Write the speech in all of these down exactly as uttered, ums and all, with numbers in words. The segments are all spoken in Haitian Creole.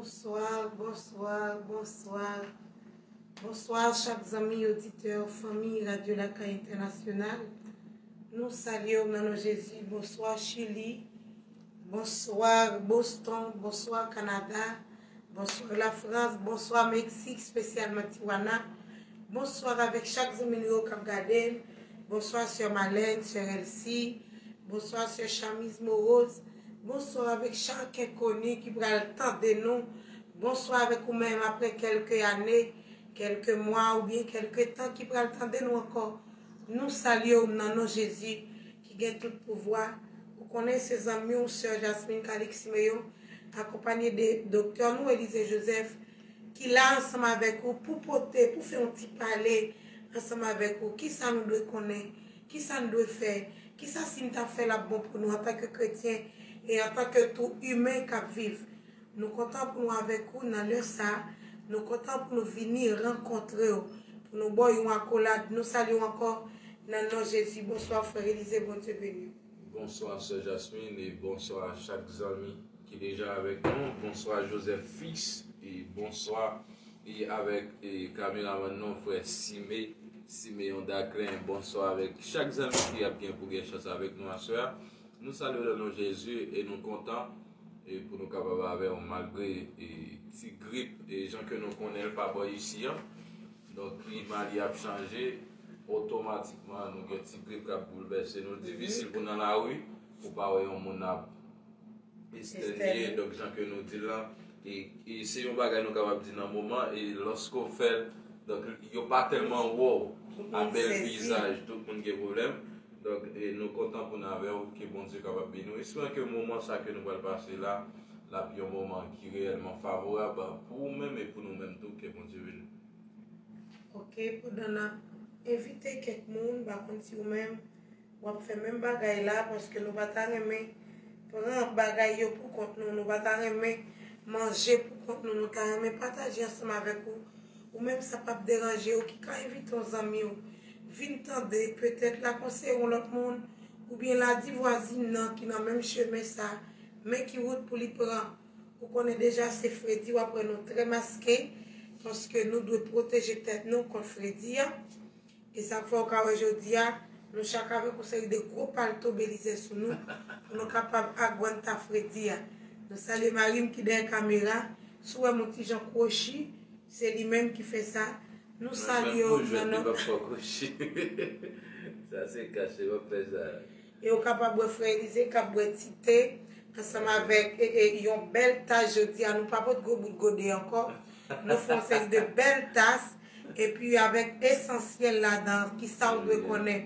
Bonswa, bonswa, bonswa. Bonswa chak zanmi oditè, fanmi Radyo Lakay Entènasyonal. Nou salye w nan non Jezi. Bonswa Chili. Bonswa Boston. Bonswa Kanada. Bonswa Lafrans. Bonswa Meksik, espesyalman Tijuana. Bonswa avèk chak zanmi nou yo k ap gade n. Bonswa sè Malèn, sè Elsie. Bonswa sè Chamiz Moroz. Bonswa avèk chak enkoni ki pral tande nou. Bonswa avèk ou menm apre kèlke ane, kèlke mwa oubyen kèlke tan ki pral tande nou ankò. Nou salye w nan non Jezi ki gen tout pouvwa. Ou konnen se zanmi w, sè Jasmine Calix Simeon, akonpanye de doktè nou, Elize Joseph, ki la ansanm avèk ou pou pote, pou fè yon ti pale ansanm avèk ou. Kisa nou dwe konnen? Kisa n dwe fè? Kisa si n ta fè l ap bon pou nou antanke kretyen e antanke tou imen k ap viv? Nou kontan pou nou avèk ou nan lè sa a. Nou kontan pou nou vini rankontre w, pou nou ba w yon akolad. Nou salye w ankò nan non Jezi. Bonswa, frè Elize, Bondye beni w. Bonswa, sè Jasmine, e bonswa chak zanmi ki deja avèk nou. Bonswa, Joseph Fils, e bonswa, e avèk, e kameramann nou, frè Sime, Simeon Daclin. Bonswa avèk chak zanmi ki ap gen pou gen chans avèk nou aswè a. Nou salye w nan non Jezi e nou kontan, e pou nou kapab avè w malgre, e ti grip, e jan ke nou konnen l pa bò isi an. Donk, klima li ap chanje, otomatikman nou gen ti grip k ap boulvèse nou. Difisil pou nan lari, pou pa wè yon moun ap estènye, donk jan ke nou di l lan, e, e se yon bagay nou kapab di nan moman, e lòske w fè l, donk yo pa tèlman wè w a bèl vizaj, tout moun gen pwoblèm. Donk, e nou kontan pou n avè w, ke Bondye kapab beni w. Espere ke moman sa ke nou pral pase la, l ap yon moman ki reyèlman favorab pou ou menm e pou nou menm tou, ke Bondye beni w. Ok, pandan n ap envite kèk moun, m pa konn si ou menm w ap fè menm bagay la, paske nou pa ta renmen pran bagay yo pou kont nou, nou pa ta renmen manje pou kont nou, nou ta renmen pataje ansanm avèk ou. Ou menm sa p ap deranje w, ki ka envite yon zanmi w vin tande, petèt l a konseye yon lòt moun, oubyen l a di vwazin nan ki nan menm chemen sa, men ki wout pou li pran. Ou konnen deja se fredi, w ap wè nou trè maske, paske nou dwe pwoteje tèt nou kont fredi a. E sa k fè w ka wè jodi a, nou chak avèk yon seri de gwo palto belize sou nou, pou nou kapab agwanta fredi a. Nou salye mari m ki dèyè kamera, si w wè m yon ti jan kwochi, se li menm ki fè sa. Nou salye w nan non. Sa se kache, w ap fè sa. E ou kapab wè frè Elize k ap bwè ti te ansanm avèk, e, e, yon bèl tas jodi a. Nou pa pot gwo bout gode ankò. Nou fè yon seri de bèl tas. Epi avèk esansyèl ladan, kisa ou dwe konnen.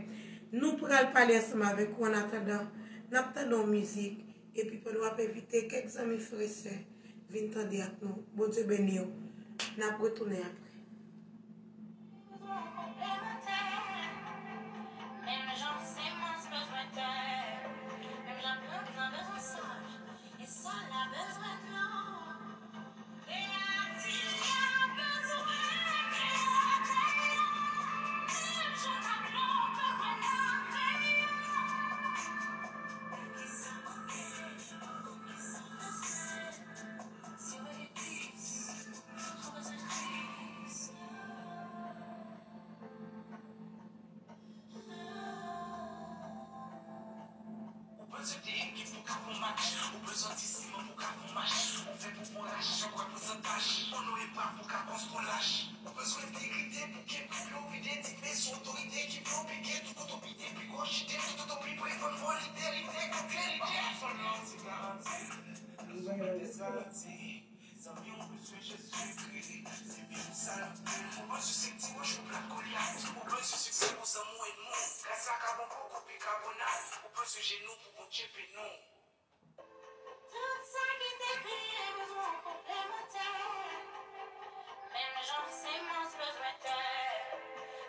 Nou pral pale ansanm avèk ou annatandan n ap tande yon mizik. Epi pandan w ap envite kèk zanmi frè sè vin tande ak nou. Bondye beni w. N ap retounen apre. Menm jan semans bezwen tè, menm jan plant lan bezwen saj, e sòl la bezwen dlo. Kreatè a bezwen kreatè, menm jan tablo bezwen lakreyon. Kisa manke, kisa bezwen, si w vle plis, ou bezwen plis. Ou bezwen de ekip pou ka fè yon match. Ou bezwen ti siman pou ka fè yon match. Ou fè pou fè yon rach, yon reprezantaj. On non e pa pou ka konstwi lach. Ou bezwen entegrite pou kenbe yon vide dife sou otorite ki vle w pike. Tout kote w pike pi gwo chite, tout kote w pi pre vann fò lide, lide kont lide. Sèlman ti garanti. Bezwen de garanti. Zanmi, ou bezwen Jezikri. Se Bib sa l ap di. Ou bezwen se ti wòch pou plat Golyat. Ou bezwen siksè pou zanmi w ennmi w. Gras la ka bon poko bikabonat. Ou bezwen jenou pou Bondye beni w. Tout sa ki te kreye bezwen w konplemantè. Menm jan semans bezwen tè,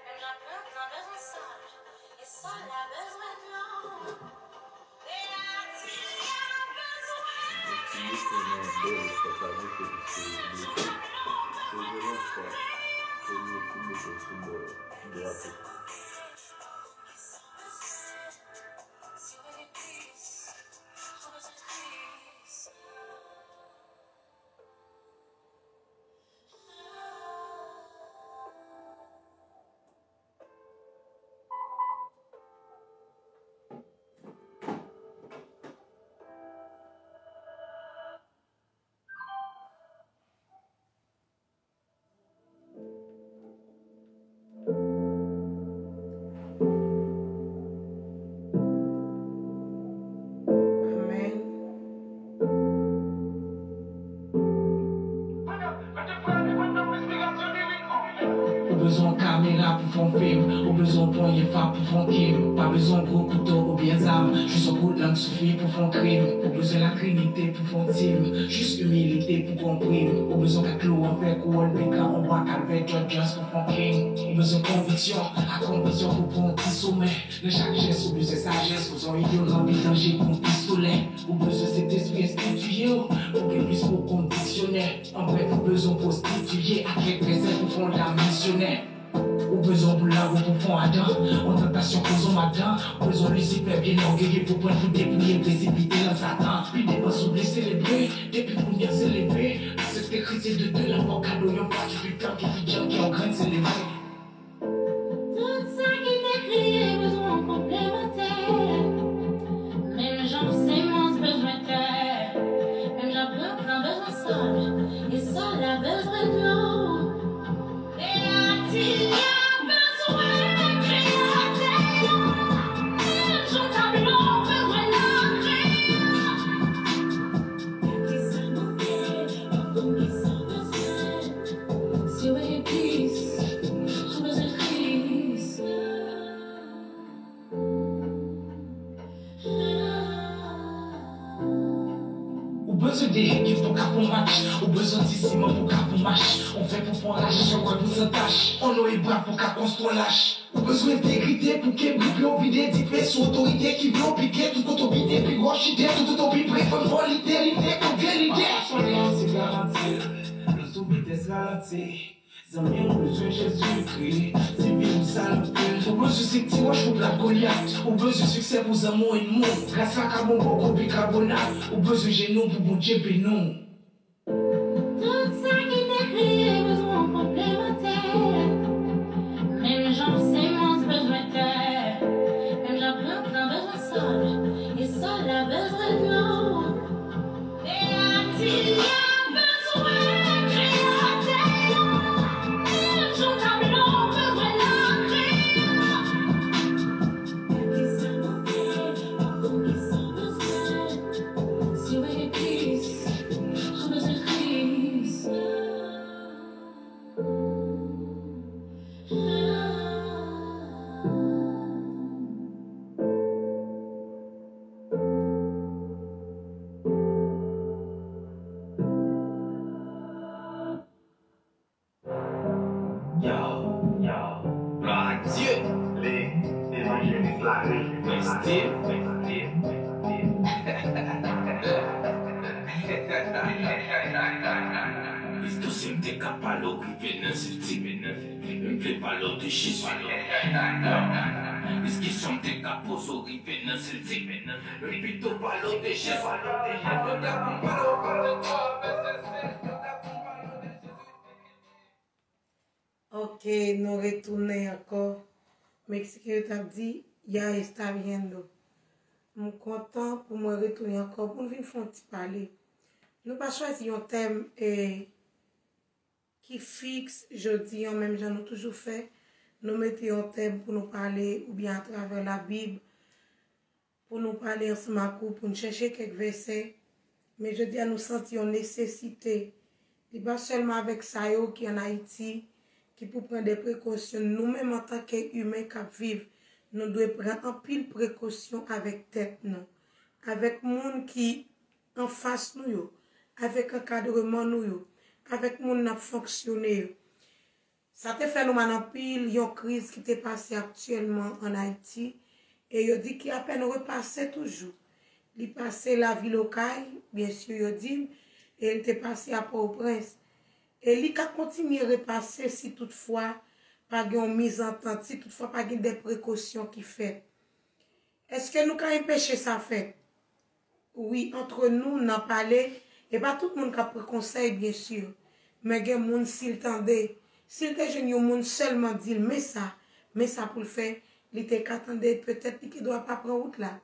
menm jan plant lan bezwen sòl, e sòl la bezwen dlo. Ti mete nan bòl, sa pa mete piske li poze nan sa. Premye ti mete sou bò dwat ou. Ou bezwen yon kamera pou fè yon fim. Ou bezwen yon ponyèt fab pou fè yon krim. Pa bezwen yon gwo kouto oubyen zam. Jis yon kout lang sifi pou fè yon krim. Ou bezwen latrinite pou fè yon tim. Jis imilite pou konprim. Ou bezwen kat lou an fè kouwòn pika, yon bwa kalvè George Jones pou fè yon king. Ou bezwen konviksyon ak konvizyon pou pran yon ti somè. Nan chak jès ou bezwen sajès. Ou bezwen yon idol ranpli danje pou yon pistolè. Ou bezwen Sentespri enstitiye w pou gen plis mo konviksyonè. An brèf, ou bezwen pwostitiye ak kèk vèsè pou fè yon dam misyonè. Ou bezwen yon boul lago pou fè yon adan, yon tantasyon koz yon madan. Ou bezwen Lisifè byen ògeye pou pran pou depliye, presipite nan Satan. Pi devan si w vle selebre, depi kounye a se leve. Aksepte Kris se de de la fò kado yon fwa ki pi fèm, ki pi djanm, ki yon grenn selebre. Tout sa ki te kreye bezwen yon konplemantè. Menm jan semans bezwen tè, menm jan plant lan bezwen sòl, e sòl la bezwen dlo. Kreyati a bezwen kreyatè a, menm jan tablo bezwen lakre a. Kisa manke, pa konn kisa bezwen. Si w epis, si w bezwen Kris. Ou bezwen de ekip pou ka fè yon match. Ou bezwen ti siman pou ka fè yon match. Yon fè pou fè yon rach, yon kwè pou santaj. On non e bra pou ka konstwi yon lach. Ou bezwen entegrite pou kenbe yon vide dife sou otorite ki vle w pike. Tout kote w pike pi gwo chite, tout kote w pi pre fò lide, lide kont lide. Sèlman ti garanti, lè sou vitès ralanti. Zanmi, ou bezwen Jezikri, se Bib sa l ap di. Ou bezwen se ti wòch pou plat Golyat. Ou bezwen siksè pou zanmi w ennmi w. Gras la ka bon poko bikabonat. Ou bezwen jenou pou Bondye beni w. Tout sa ki te kreye bezwen yon konplemantè. Menm jan semans bezwen tè, menm jan plant lan bezwen sòl, e sòl la bezwen dlo. Kreyati a bezwen kreyatè a, menm jan tablo bezwen lakre a. Kisa manke, pa konn kisa bezwen. Si w epis, si w bezwen Kris. Yo, yo, glwa a Dye. Li, evanjelis la, li, Steve. Isto si m te ka pale w rive nan zilti, m vle pale w de Jezi. Eske si m te ka poze w rive nan zilti, m pito pale w de Jezi. Yo ta konn pale w, pale w, pale w, pale w. Ok, nou retounen ankò. Meksiken yo t ap di, ya está viendo. M kontan pou mwen retounen ankò pou n vin fè yon ti pale. Nou pa chwazi yon tèm e ki fiks jodi an, menm jan nou toujou fè. Nou mete yon tèm pou nou pale oubyen atravè Labib, pou nou pale ansanm ak ou, pou n chèche kèk vèsè. Men jodi a nou santi yon nesesite. Li pa sèlman avèk sa yo ki ann Ayiti, ki pou pran de prekosyon. Nou menm antanke imen k ap viv, nou dwe pran anpil prekosyon avèk tèt nou, avèk moun ki anfas nou yo, avèk ankadreman nou yo, avèk moun n ap fonksyone yo. Sa te fè nou mal anpil, yon kriz ki te pase aktyèlman ann Ayiti, e yo di ki apèn repase toujou. Li pase lavil Okay, byen si yo di m, e li te pase a Pòtoprens. E li ka kontinye repase si toutfwa pa gen yon mizantant, si toutfwa pa gen de prekosyon ki fèt. Èske nou ka enpeche sa fèt? Wi, antre nou, nan pale, e pa tout moun k ap pran konsèy, byen si. Men gen moun, si l tande, si l te jwenn yon moun sèlman di l, men sa, men sa pou l fè, li te ka tande, petèt li te dwa pa pran wout la.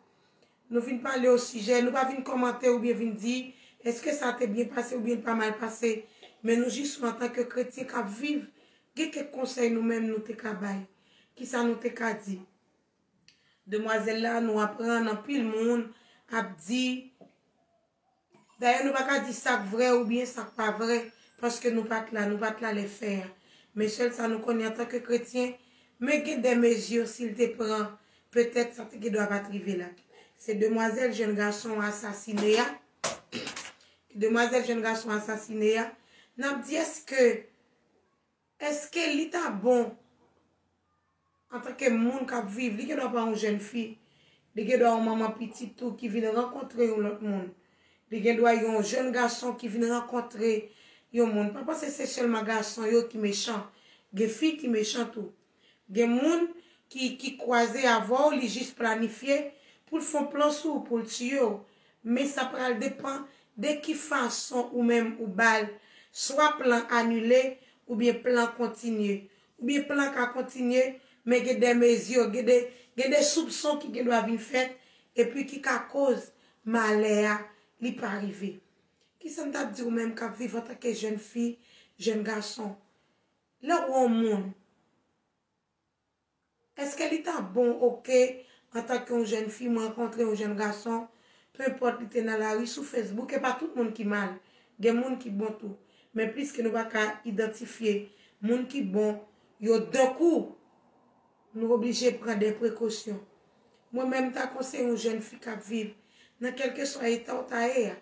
Nou vin pale o sijè, nou pa vin kòmante oubyen vin di, èske sa te byen pase oubyen pa mal pase, men nou jis antanke kretyen k ap viv, gen kèk konsèy nou menm nou te ka bay. Kisa nou te ka di? Demwazèl la, nou aprann anpil moun ap di. Dayè, nou pa ka di sa k vrè oubyen sa k pa vrè, paske nou pa t la, nou pa t la lè fè a. Men sèl sa nou konnen antanke kretyen, men gen de mezi si l te pran, petèt sa te gen dwa pa t rive la. Se demwazèl jèn gason asasine a. Demwazèl jèn gason asasine a. N ap di èske Èske li ta bon antanke moun k ap viv, li gen dwa pa yon jèn fi, li gen dwa yon manman pitit tou ki vin rankontre yon lòt moun. Li gen dwa yon jèn gason ki vin rankontre yon moun. Pa panse se sèlman gason yo ki mechan. Gen fi ki mechan tou. Gen moun ki, ki kwaze avè w, li jis planifye pou l fè yon plan sou ou, pou l tiye w. Men sa pral depann de ki fason ou menm ou ba l. Swa plan anile, oubyen plan kontinye. Oubyen plan ka kontinye, men gen de mezi, gen de, gen de soupson ki gen dwa vin fèt, epi ki ka koz malè a, li pa rive. Kisa n t ap di ou menm k ap viv antanke jèn fi, jèn gason? Lè w wè yon moun, èske li ta bon, oke, antanke yon jèn fi, mwen rankontre yon jèn gason, penpòt li te nan lari, sou Facebook, e pa tout moun ki mal, gen moun ki bon tou. Men pliske nou pa ka idantifye moun ki bon yo dankou, nou oblije pran de prekosyon. Mwen menm, m ta konseye yon jèn fi k ap viv nan kèlkeswa eta w ta ye a,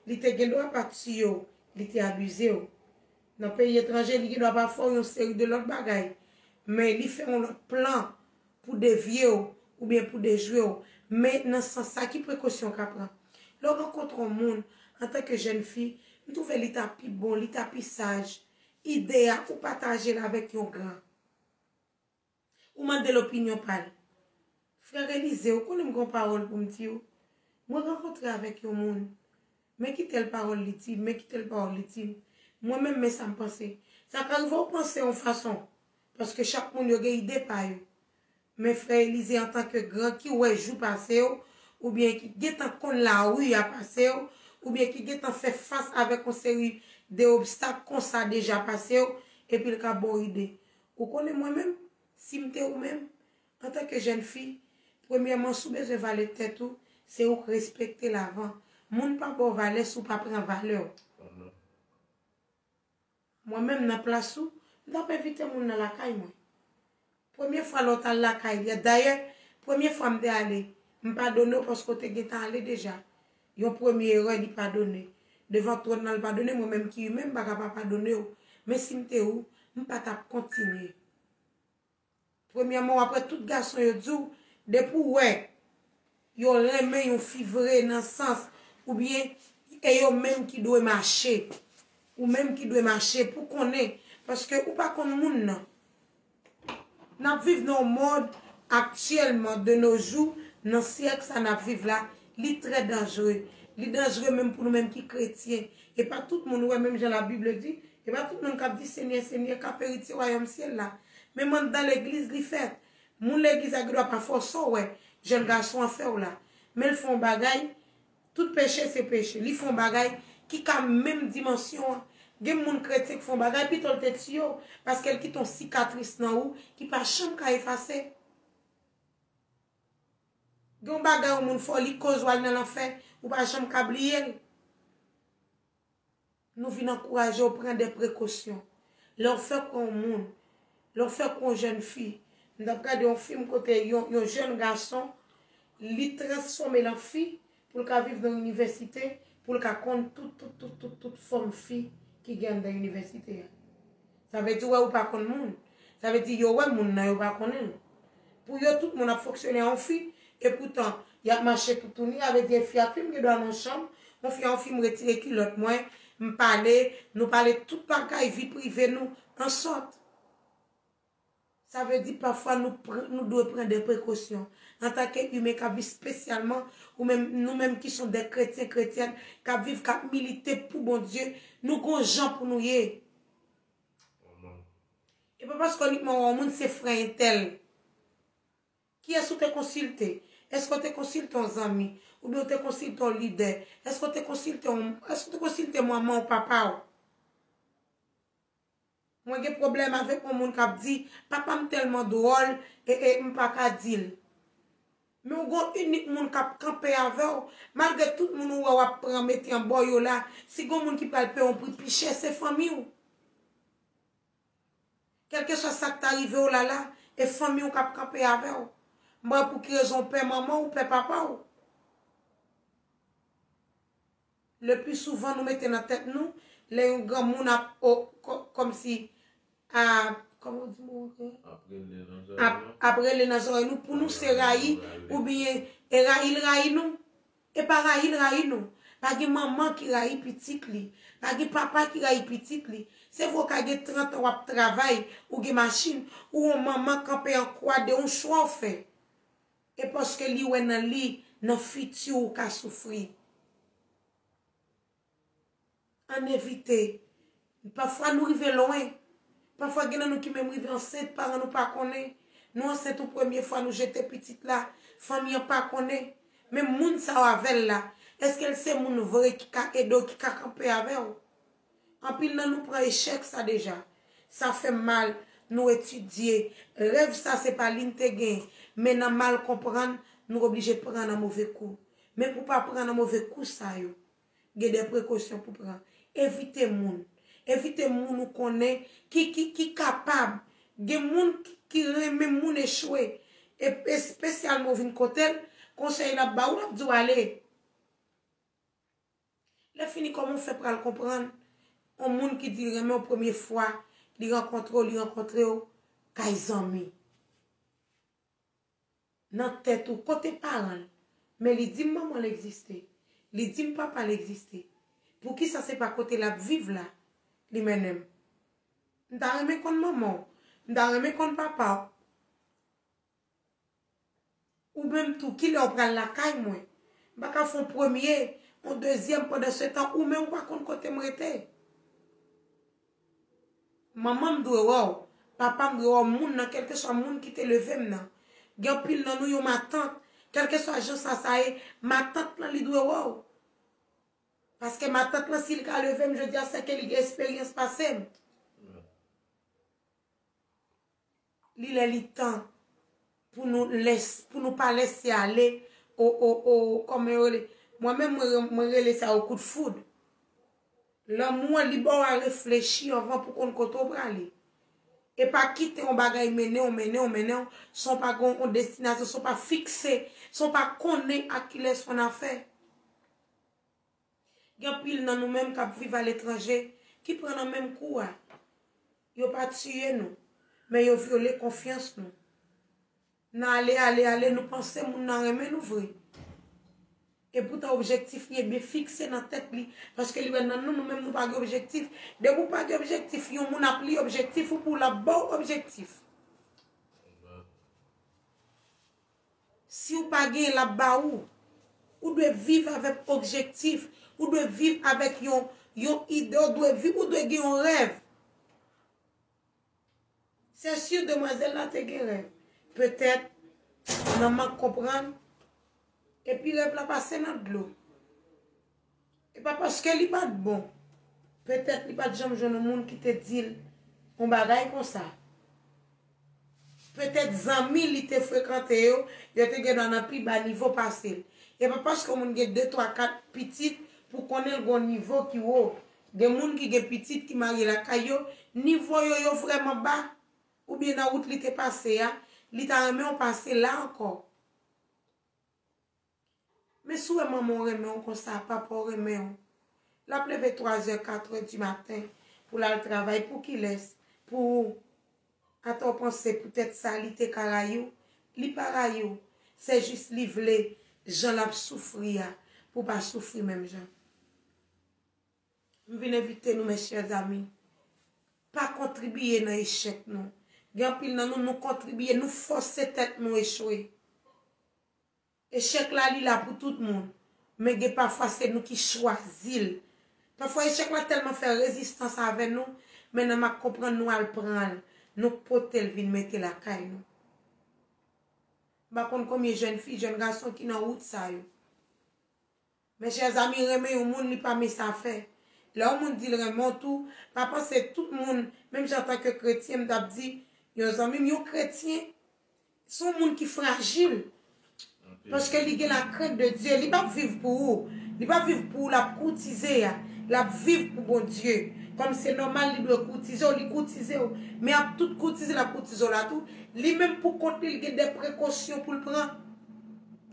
li te gen dwa pa tiye w, li te abize w. Nan peyi etranje, li gen dwa pa fè w yon seri de lòt bagay. Men li fè yon lòt plan pou devye w oubyen pou dejwe w. Men nan sans sa, ki prekosyon w ka pran? Lè w rankontre yon moun, antanke jèn fi, m twouve li ta pi bon, li ta pi saj. Ide a, ou pataje l avèk yon gran. Ou mande l opinyon pa l. Frè Elize, ou konnen m gen yon pawòl pou m di w. Mwen rankontre avèk yon moun. Men ki tèl pawòl li di, men ki tèl pawòl li di. Mwen menm, men sa m panse. Sa ka rive w panse yon fason. Paske chak moun yo gen ide pa yo. Men frè Elize antanke gran ki wè jou pase w, oubyen ki gentan konn lari a pase w, oubyen ki gentan fè fas avèk yon seri de obstak konsa deja pase w, epi l ka ba w ide. Ou konnen mwen menm, si m te ou menm, antanke jèn fi, premyèman, si w bezwen valè tèt ou, se ou k respekte l avan. Moun pa ba w valè si w pa pran valè w. Mwen menm, nan plas ou, m t ap envite moun nan lakay mwen. Premye fwa lè w t al lakay li a, dayè, premye fwa m te ale, m padone w paske w te gentan ale deja. Yon premye erè, li padone. Devan twòn nan, l padone, mwen menm ki imen, m pa ka pa padone w. Men si m te ou, m pa t ap kontinye. Premyèman, w ap wè tout gason yo di w, depi w wè yo renmen yon fi vre nan sans, oubyen e yo menm ki dwe mache. Ou menm ki dwe mache pou konnen, paske ou pa konn moun nan. N ap viv nan yon mond aktyèlman, de nos jours, nan syèk sa n ap viv la, li trè danjere. Li danjere menm pou nou menm ki kretyen. E pa tout moun, ou wè, menm jan Labib di, e pa tout moun k ap di, Senyè, Senyè, k ap eritye wayòm syèl la. Menm anndan legliz li fèt. Moun legliz la gen dwa pa fè w sa w wè jèn gason an fè w la. Men l fè yon bagay, tout peche se peche. Li fè yon bagay ki ka menm dimansyon an. Gen moun kretyen ki fè yon bagay, pito l te tiye w, paske l kite yon sikatris nan ou ki pa janm ka efase. Gen yon bagay yon moun fè w, li koz w al nan lanfè, ou pa janm ka bliye l. Nou vin ankouraje w pran de prekosyon. Lè w fè kwè yon moun, lè w fè kwè yon jèn fi, m t ap gade yon fim kote yon, yon jèn gason, li transfòme l an fi pou l ka viv nan inivèsite, pou l ka konn tout, tout, tout, tout, tout fòm fi ki gen anndan inivèsite a. Sa vle di, wè, ou pa konn moun. Sa vle di, yo wè moun nan, yo pa konnen l. Pou yo, tout moun ap fonksyone an fi, e poutan, y ap mache toutouni, sa vle di, e fi ak fi, m gen dwa nan yon chanm, yon fi ak yon fi, m retire kilòt mwen, m pale, nou pale tout bagay, vi prive nou, ansòt. Sa vle di, pafwa, nou pran, nou dwe pran de prekosyon. Antanke imen k ap viv espesyalman, ou menm, nou menm ki son de kretyen, kretyèn, k ap viv, k ap milite pou Bondye, nou gon jan pou nou ye. E pa paske w inikman wè yon moun se frè entèl. Kiyès ou te konsilte? Èske w te konsilte yon zanmi? Oubyen w te konsilte yon lidè? Èske w te konsilte yon, èske w te konsilte manman w, papa w? Mwen gen pwoblèm avèk yon moun k ap di, "Papa m tèlman dwòl, e, e m pa ka di l." Men w gon inik moun k ap kanpe avè w, malgre tout moun ou wè w ap pran mete anbò yo la, si gon moun ki pral peye yon pri pi chè, se fanmi w. Kèlkeswa sa k ta rive w la la, e fanmi w k ap kanpe avè w. M pa wè pou ki rezon w pè manman w, w pè papa w. Le pli souvan, nou mete nan tèt nou, lè yon granmoun ap, o, kò-, kòmsi, a, kòman w di mo ankò? Ap rele nan zòrèy nou. Ap, ap rele nan zòrèy nou, pou nou se rayi, oubyen, e rayi l rayi nou. E pa rayi l rayi nou. Pa gen manman ki rayi pitit li. Pa gen papa ki rayi pitit li. Se vre w ka gen trant an w ap travay, ou gen machin, ou yon manman kanpe an kwa de yon chwa w fè. E paske li wè nan li, nan fiti w ka soufri. Ann evite. Pafwa nou rive lwen. Pafwa gen nan nou ki menm rive ansent, paran nou pa konnen. Nou ansent yon premye fwa, nou jete pitit la, fanmi an pa konnen. Men moun sa w avè l la, èske l se moun vre ki ka ede w, ki ka kanpe avè w? Anpil nan nou pran echèk sa deja. Sa fè m mal, nou etidye. Rèv sa se pa li n te gen, men nan mal konprann, nou oblije pran nan move kou. Men pou pa pran nan move kou sa yo, gen de prekosyon pou pran. Evite moun. Evite moun ou konnen ki, ki, ki kapab. Gen moun ki, ki renmen moun echwe. E espesyalman w vin kote l, konsèy l ap ba w, l ap di w ale. Lè fini, kòman w fè pral konprann yon moun ki di l renmen w premye fwa, li rankontre w, li rankontre w kay zanmi? Nan tèt ou, kote paran l? Men li di m manman l egziste. Li di m papa l egziste. Poukisa se pa kote l ap viv la, li mennen m? M ta renmen konn manman w. M ta renmen konn papa w. Ou menm tou, kilè w pral lakay mwen? M pa ka fè yon premye, yon dezyèm, pandan se tan, ou menm ou pa konn kote m rete. Manman m dwe wè w, papa m dwe wè w, moun nan, kèlkeswa moun ki te leve m nan. Gen anpil nan nou, yon matant, kèlkeswa jan sa, sa ye, matant lan, li dwe wè w. Paske matant lan, si l ka leve m jodi a, sèke li gen esperyans pase m. Li lè li tan pou nou lès-, pou nou pa lese ale, o, o, o, kòman yo rele? Mwen menm, mwen, mwen rele sa yo kout foud. Lanmou an, li ba w a reflechi anvan pou konn kote w prale. E pa kite yon bagay mennen w, mennen w, mennen w, san w pa gen yon destinasyon, san w pa fikse, san w pa konnen a kilès w annafè. Gen anpil nan nou menm k ap viv aletranje ki pran nan menm kou a. Yo pa tiye nou, men yo vyole konfyans nou. Nan ale, ale, ale, nou panse moun nan renmen nou vre. E poutan objektif li e byen fikse nan tèt li, paske li wè nan nou, nou menm nou pa gen objektif. Depi w pa gen objektif, yon moun ap li objektif ou pou l ap ba w objektif. Si w pa genyen, l ap ba ou. Ou dwe viv avèk objektif. Ou dwe viv avèk yon, yon ide. Ou dwe viv, ou dwe gen yon rèv. Se si demwazèl la te gen rèv. Petèt, nan mank konprann, Epi rèv la pase nan dlo. E pa paske li pa t bon. Petèt li pa t janm jwenn yon moun ki te di l yon bagay konsa. Petèt zanmi li te frekante yo, yo te gen dwa nan pi ba nivo pase l. E pa paske yon moun gen de, twa, kat pitit pou konnen l gen yon nivo ki wo. Gen moun ki gen pitit ki marye lakay yo, nivo yo, yo vrèman ba. Oubyen nan wout li te pase a, li ta renmen w pase la ankò. Men si w wè manman w renmen w konsa, papa w renmen w, l ap leve twa zè, kat è di maten pou l al travay. Pou kilès? Pou ou. Atò w panse poutèt sa li te ka rayi w? Li pa rayi w. Se jis li vle jan l ap soufri a, pou w pa soufri menm jan. M vin envite nou, mes chers amis, pa kontribiye nan echèk nou. Gen anpil nan nou, nou kontribiye, nou fòse tèt nou echwe. Echèk la, li la pou tout moun. Men gen pafwa se nou ki chwazi l. Pafwa echèk la tèlman fè rezistans avè nou, men nan m ap konprann nou al pran l, nou pote l vin mete lakay nou. M pa konn konbyen jèn fi, jèn gason ki nan wout sa yo. Mes chers amis, renmen yon moun, li pa men sa fè. Lè yon moun di l renmen w tou, pa panse tout moun, menm jan antanke kretyen, m t ap di, yon zanmi m, yon kretyen, se yon moun ki frajil. Paske li gen lakrent de Dye, li p ap viv pou ou. Li p ap viv pou ou, l ap koutize a. L ap viv pou Bondye. Kòm se nòmal, li dwe koutize w, li koutize w. Men ak tout koutize l ap koutize w la tou, li menm pou kont li, li gen de prekosyon pou l pran.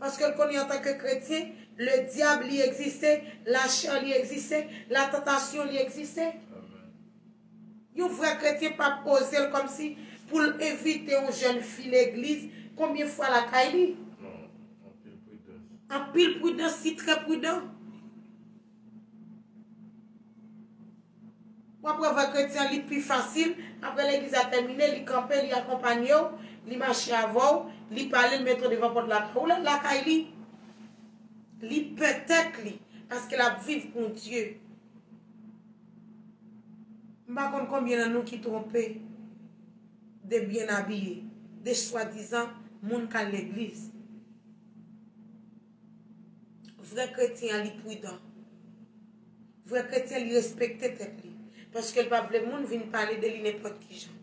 Paske l konnen antanke kretyen, le dyab li egziste, lachè li egziste, latantasyon li egziste. Yon vrè kretyen p ap oze l kòmsi pou l envite yon jèn fi legliz, konbyen fwa lakay li? Non, anpil pridans. Anpil pridans, li trè pridan. W ap wè vrè kretyen li pi fasil, apre legliz la tèmine, li kanpe, li akonpanye w, li mache avè w, li pale, li mete w devan pòt lakay ou, l al lakay li. Li pè tèt li, paske l ap viv pou Dye. M pa konn konbyen nan nou ki twonpe de byen abiye, de swadizan moun k al legliz. Vrè kretyen an, li pridan. Vrè kretyen, li respekte tèt li. Paske l pa vle moun vin pale de li nenpòt ki jan.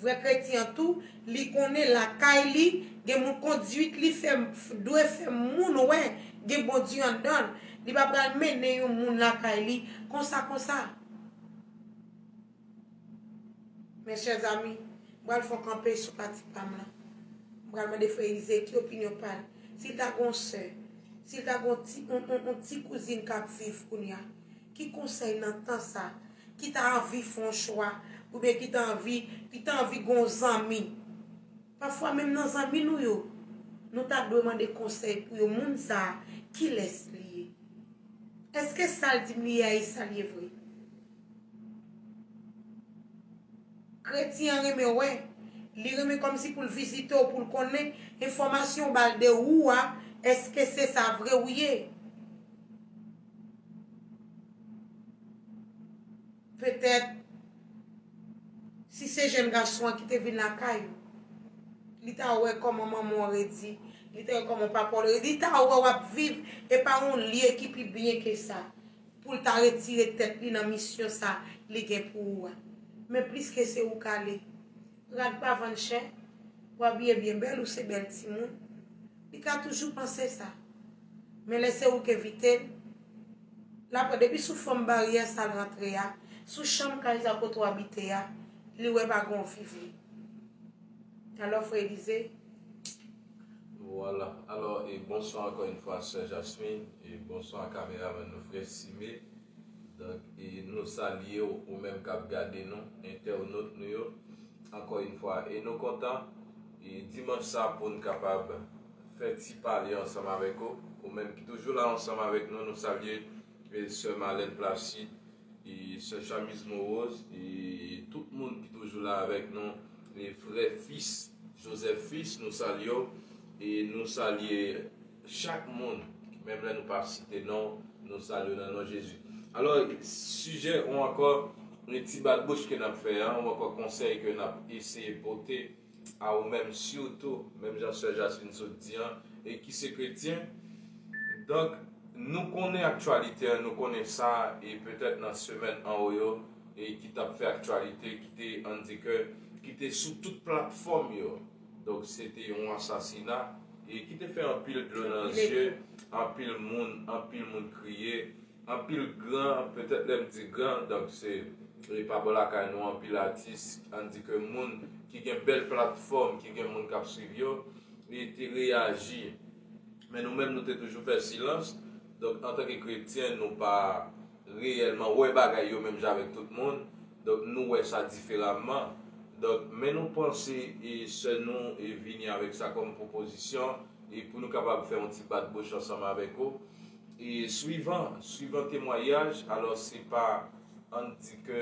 Vrè kretyen an tou, li konnen lakay li, gen moun kondwit li fè, dwe fè moun wè gen Bondye anndan l. Li pa pral mennen yon moun lakay li konsa konsa. Mes chers amis, m pral fè yon kanpe sou pati pa m lan. M pral mande frè Elize ki opinyon pa l. Si l ta gen yon sè, si l ta gen yon ti, yon, yon, yon ti kouzin k ap viv kounye a, ki konsèy nan tan sa, ki ta anvi fè yon chwa, oubyen ki ta anvi, ki ta anvi gen yon zanmi? Pafwa menm nan zanmi nou yo, nou ta dwe mande konsèy pou yo, moun sa a, kilès li ye? Èske sa l di m li ye a, e sa l ye vre? Kretyen an renmen wè. Li renmen kòmsi pou l vizite w, pou l konnen enfòmasyon w ba l de ou a, èske se sa vre ou ye? Petèt, si se jèn gason an ki te vin lakay ou, li ta wè kòman manman w redi, li ta wè kòman papa w redi, li ta wè w ap viv, e pa yon lye ki pi byen ke sa. Pou l ta retire tèt li nan misyon sa li gen pou ou a. Men plis ke se ou k ale. Rad pa vann chè, w abiye byen bèl, ou se bèl timoun. Li ka toujou panse sa. Men lè se ou k envite l, l ap wè depi sou fòm baryè sa l rantre a, sou chanm kay sa kote w abite a, li wè pa gen yon fi vre. Alò, frè Elize, Vwala. Alò, e bonswa ankò yon fwa, sè Jasmine, e bonswa kameramann nou, frè Sime. Donk, e nou salye w, ou menm k ap gade nou, entènot nou yo, ankò yon fwa. E nou kontan, e dimanch sa pou n kapab fè ti pale ansanm avèk ou, ou menm ki toujou la ansanm avèk nou, nou salye, e sè Marlène Placide, e sè Chamise Morose, e tout moun ki toujou la avèk nou, e frè Fils, Joseph Fils, nou salye w, e nou salye chak moun, menm lè nou pa site non, nou salye w nan non Jezi. Alò, sijè ou ankò, e ti bat bouch ke n ap fè a, ou ankò konsèy ke n ap eseye pote, a ou menm sitou, menm jan sè Jasmine sot di an, e ki se kretyen. Donk, nou konnen aktyalite an, nou konnen sa, e petèt nan semèn anwo yo, e ki t ap fè aktyalite, ki te, ann di ke, ki te sou tout platfòm yo. Donk, se te yon asasina, e ki te fè anpil dlo nan zye, anpil moun, anpil moun kriye, anpil gran, petèt lè m di gran, donk se, e pa bò lakay nou, anpil atis, ann di ke moun ki gen bèl platfòm, ki gen moun k ap swiv yo, e te reyaji. Men nou menm, nou te toujou fè silans. Donk, antanke kretyen, nou pa reyèlman wè bagay yo menm jan avèk tout moun. Donk, nou wè sa diferaman. Donk, men nou panse, e sè nou, e vini avèk sa kòm pwopozisyon, e pou nou kapab fè yon ti bat bouch ansanm avèk ou. E swivan, swivan temwayaj, alò se pa, ann di ke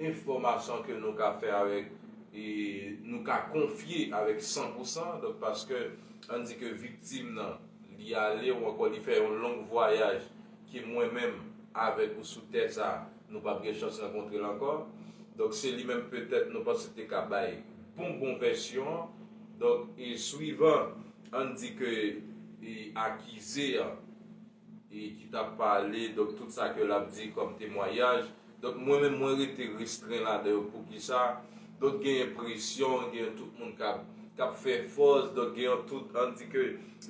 enfòmasyon ke nou ka fè avèk, e nou ka konfye avèk san pou san, donk paske ann di ke viktim nan, li ale ou ankò li fè yon long vwayaj ke mwen menm avèk ou sou tè sa, nou p ap gen chans rankontre l ankò. Donk se li menm petèt nou panse te ka bay bon bon vèsyon an. Donk e swivan ann di ke e akize an e ki t ap pale, donk tout sa ke l ap di kòm temwayaj. Donk mwen menm mwen rete restren ladan yo. Poukisa? Donk gen enpresyon, gen tout moun k ap, k ap fè fòs, donk gen yon tout, ann di ke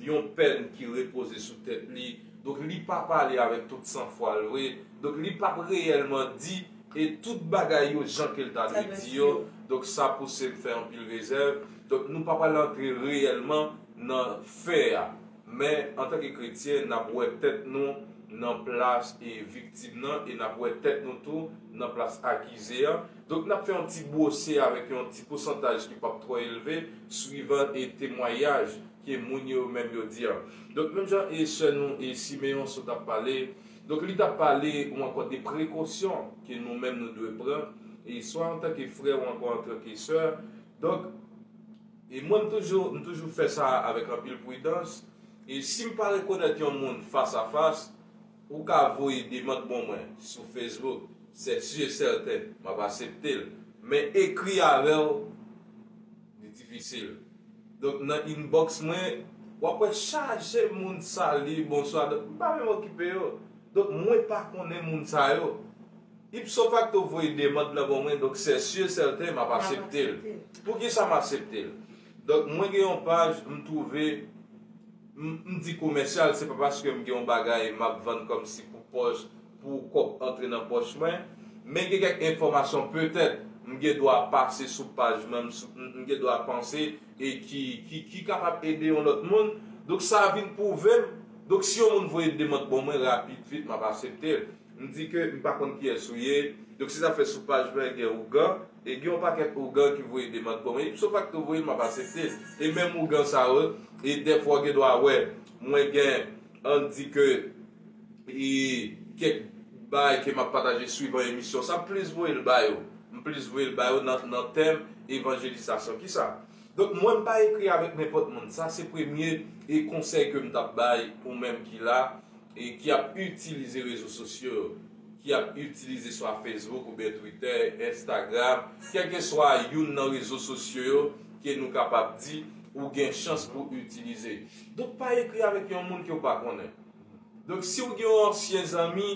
yon pèn ki repoze sou tèt li. Donk li pa pale avèk tout sanfwa l vre. Donk li p ap reyèlman di e tout bagay yo jan ke l ta dwe di yo. Donk sa pouse m fè anpil rezèv. Donk nou pa pral antre reyèlman nan fè a. Men antanke kretyen, n ap wè tèt nou nan plas e viktim nan e n ap wè tèt nou tou nan plas akize an. Donk n ap fè yon ti bwose avèk yon ti pousantaj ki p ap twò elve, swivan e temwayaj ke moun yo menm yo di an. Donk menm jan e sè nou e Simeon sot ap pale, donk li t ap pale ou ankò de prekosyon ke nou menm nou dwe pran, e swa antanke frè ou ankò antanke sè. Donk e mwen m toujou, m toujou fè sa avèk anpil pridans. E si m pa rekonèt yon moun fas a fas, ou ka voye demann ban mwen sou Facebook, c'est sûr et certain, m ap aksepte l. Men ekri avè w, li difisil. Donk nan inbox mwen, w ap wè chaje moun sali, bonswa, donk m pa menm okipe yo. Donk mwen pa konnen moun sa yo. Ipso facto voye demann lan ban mwen, donk c'est sûr et certain m ap aksepte l. Poukisa m aksepte l? Donk mwen gen yon paj, m twouve, m, m di komèsyal, se pa paske m gen yon bagay m ap vann kòmsi pou pòch, pou kòb antre nan pòch mwen. Men gen kèk enfòmasyon petèt m gen dwa pase sou paj mwen, m sou, m, m gen dwa panse e ki, ki, ki kapab ede yon lòt moun. Donk sa vin pwouve m. Donk si yon moun voye demann ban mwen rapid vit, m ap aksepte l. M di ke m pa konn kiyès ou ye. Donk se sa fè sou paj mwen gen ougan. E gen yon pakèt ougan ki voye demann ban mwen. Ipso facto voye l, m ap aksepte l. E menm ougan sa yo, e dèfwa w gen dwa wè mwen gen, ann di ke, e kèk bagay ke m ap pataje swivan emisyon sa, m plis voye l ba yo. M plis voye l ba yo nan, nan tèm evanjelizasyon. Kisa? Donk mwen m pa ekri avèk nenpòt moun. Sa se premye e konsèy ke m t ap bay ou menm ki la e ki ap itilize rezo sosyo yo, ki ap itilize swa Facebook oubyen Twitter, Instagram, kèlkeswa youn nan rezo sosyo yo ke nou kapab di ou gen chans pou itilize. Donk pa ekri avèk yon moun ke w pa konnen. Donk si w gen yon ansyen zanmi,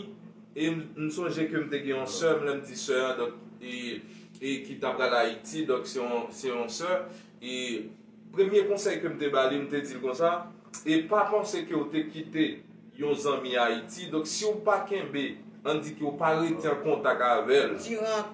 e m, m sonje ke m te gen yon sè m, lè m di sè an, donk e, e ki t ap pral Ayiti, donk se yon, se yon sè, e premye konsèy ke m te ba li, m te di l konsa, e pa panse ke w te kite yon zanmi Ayiti, donk si w pa kenbe, ann di ke w pa rete an kontak avè l, diran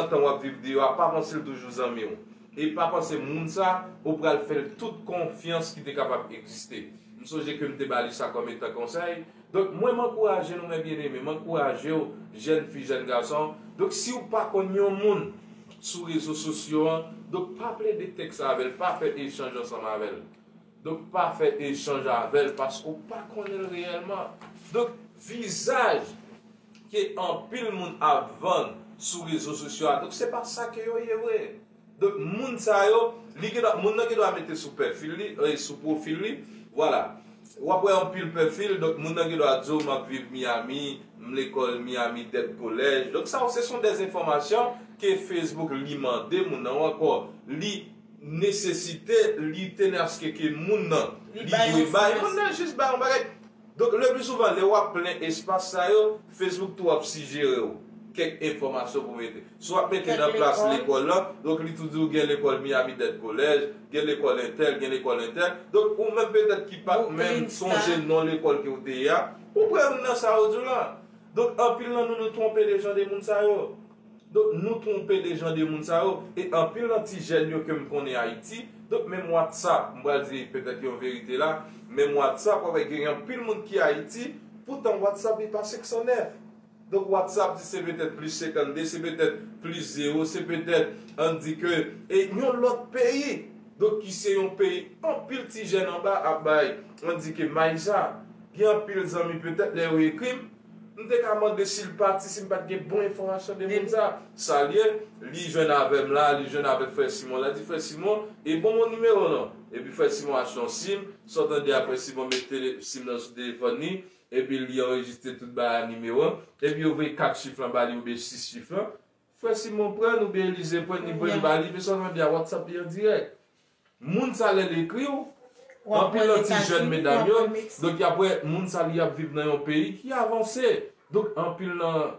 tan w ap viv deyò a, pa panse l toujou zanmi w. E pa panse moun sa, ou pral fè l tout konfyans ki te kapab egziste. M sonje ke m te ba li sa kòm etan konsèy. Donk mwen m ankouraje nou, mes bien-aimés, m ankouraje w, jèn fi, jèn gason. Donk si w pa konn yon moun sou rezo sosyo an, donk pa plede tèks avè l, pa fè echanj ansanm avè l. Donk pa fè echanj avè l paske w pa konnen l reyèlman. Donk vizaj ke anpil moun ap vann sou rezo sosyo a, donk se pa sa ke yo ye vre. Donk moun sa yo, li gen dwa, moun nan gen dwa mete sou pèfil li, e sou pwofil li, vwala. W ap wè anpil pwofil, donk moun nan gen dwa di w, "M ap viv Miami, m lekòl Miami-Dade College." Donk sa yo, se son dèz enfòmasyon ke Facebook li mande moun nan, ou ankò, li nesesite, li tene aske ke moun nan, li dwe bay. Moun nan jis bay yon bagay. Donk, le pli souvan, lè w ap plen espas sa yo, Facebook tou ap sijere w kèk enfòmasyon pou mete. Si w ap mete nan plas lekòl lan, donk li tou di w gen lekòl Miami-Dade College, gen lekòl entèl, gen lekòl entèl. Donk, ou menm petèt ki pa t menm sonje non lekòl ke w te ye a, ou prè youn nan sa yo di w la. Donk, anpil nan nou, nou twonpe de jan de moun sa yo. Donk, nou twonpe de jan de moun sa yo. E anpil nan ti jèn yo ke m konnen Ayiti, donk, menm WhatsApp, m pral di petèt yon verite la, menm WhatsApp, w ap wè gen anpil moun ki Ayiti, poutan WhatsApp li pa senk san nèf. Donk, WhatsApp di se petèt plis senkannde, se petèt plis zewo, se petèt, ann di ke, e yon lòt peyi. Donk, ki se yon peyi anpil ti jèn anba ap bay, ann di ke may sa. Gen anpil zanmi petèt lè yo ekri m, m te ka mande si l pati, si m pa t gen bon enfòmasyon de moun sa. Sa l ye, li jwenn avè m la, li jwenn avèk frè Simon la, di, "Frè Simon, e bon, bon nimewo non." Epi frè Simon achte yon sim, sa w tande a, frè Simon met tele-, sim nan sou telefòn li, epi li anrejistre tout bagay nimewo an, epi yo voye kat chif lan ba li oubyen sis chif lan. Frè Simon pran, oubyen Elize pran, li voye l ba li, epi sa w tande a, WhatsApp li an dirèk. Moun sa lè l ekri w, anpil nan ti jèn medam yo, donk y ap wè moun sa li ap viv nan yon peyi ki avanse. Donk anpil nan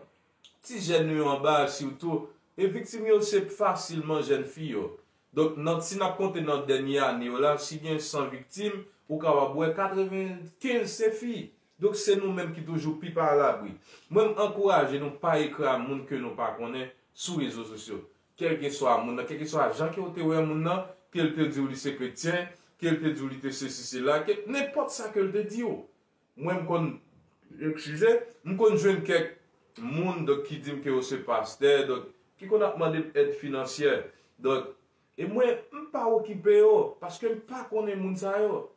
ti jèn nou yo anba a sitou, e viktim yo se fasilman jèn fi yo. Donk nan, si n ap konte nan dènye ane yo la, si gen san viktim, ou kapab wè katrevenkenz se fi. Donk se nou menm ki toujou pi pa alabri. Mwen m ankouraje nou pa ekri a moun ke nou pa konnen sou rezo sosyo. Kèlkeswa moun nan, kèlkeswa jan ke w te wè moun nan, ke l te di w li se kretyen, ke l te di w li te sesi sela, ke nenpòt sa ke l te di w. Mwen m konn, eskize, m konn jwenn kèk moun, donk, ki di m ke yo se pastè, donk, ki konn ap mande m èd finansyè. Donk, e mwen, m pa okipe yo, paske m pa konnen moun sa yo.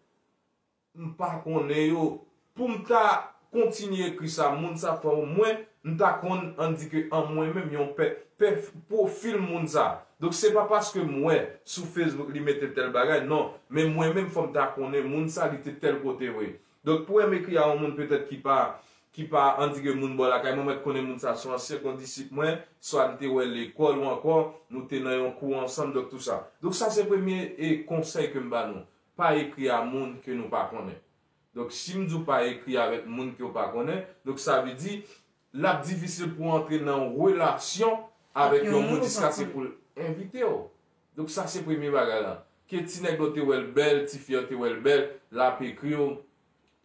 M pa konnen yo. Pou m ta kontinye ekri sa, moun sa fè w, mwen, m ta konn, ann di ke an mwen menm, yon pè, pè pwofil moun sa. Donk, se pa paske m wè sou Facebook li mete tèl bagay, non. Men mwen menm, fò m ta konnen moun sa, li te tèl kote vre. Donk, pou wè m ekri a yon moun petèt ki pa, ki pa, ann di ke moun bò lakay mwen, mwen t konnen moun sa se yon ansyen kondisip mwen, swa n te wè lekòl ou ankò, nou te nan yon kou ansanm, donk tou sa. Donk, sa se premye, e, konsèy ke m ba nou. Pa ekri a moun ke nou pa konnen. Donk, si m di w pa ekri avèk moun ke w pa konnen, donk sa vle di, l ap difisil pou w antre nan relasyon avèk yon moun jiskaske pou l envite w. Donk, sa se premye bagay la. Ke ti nèg la te wè l bèl, ti fi an te wè l bèl, l ap ekri w,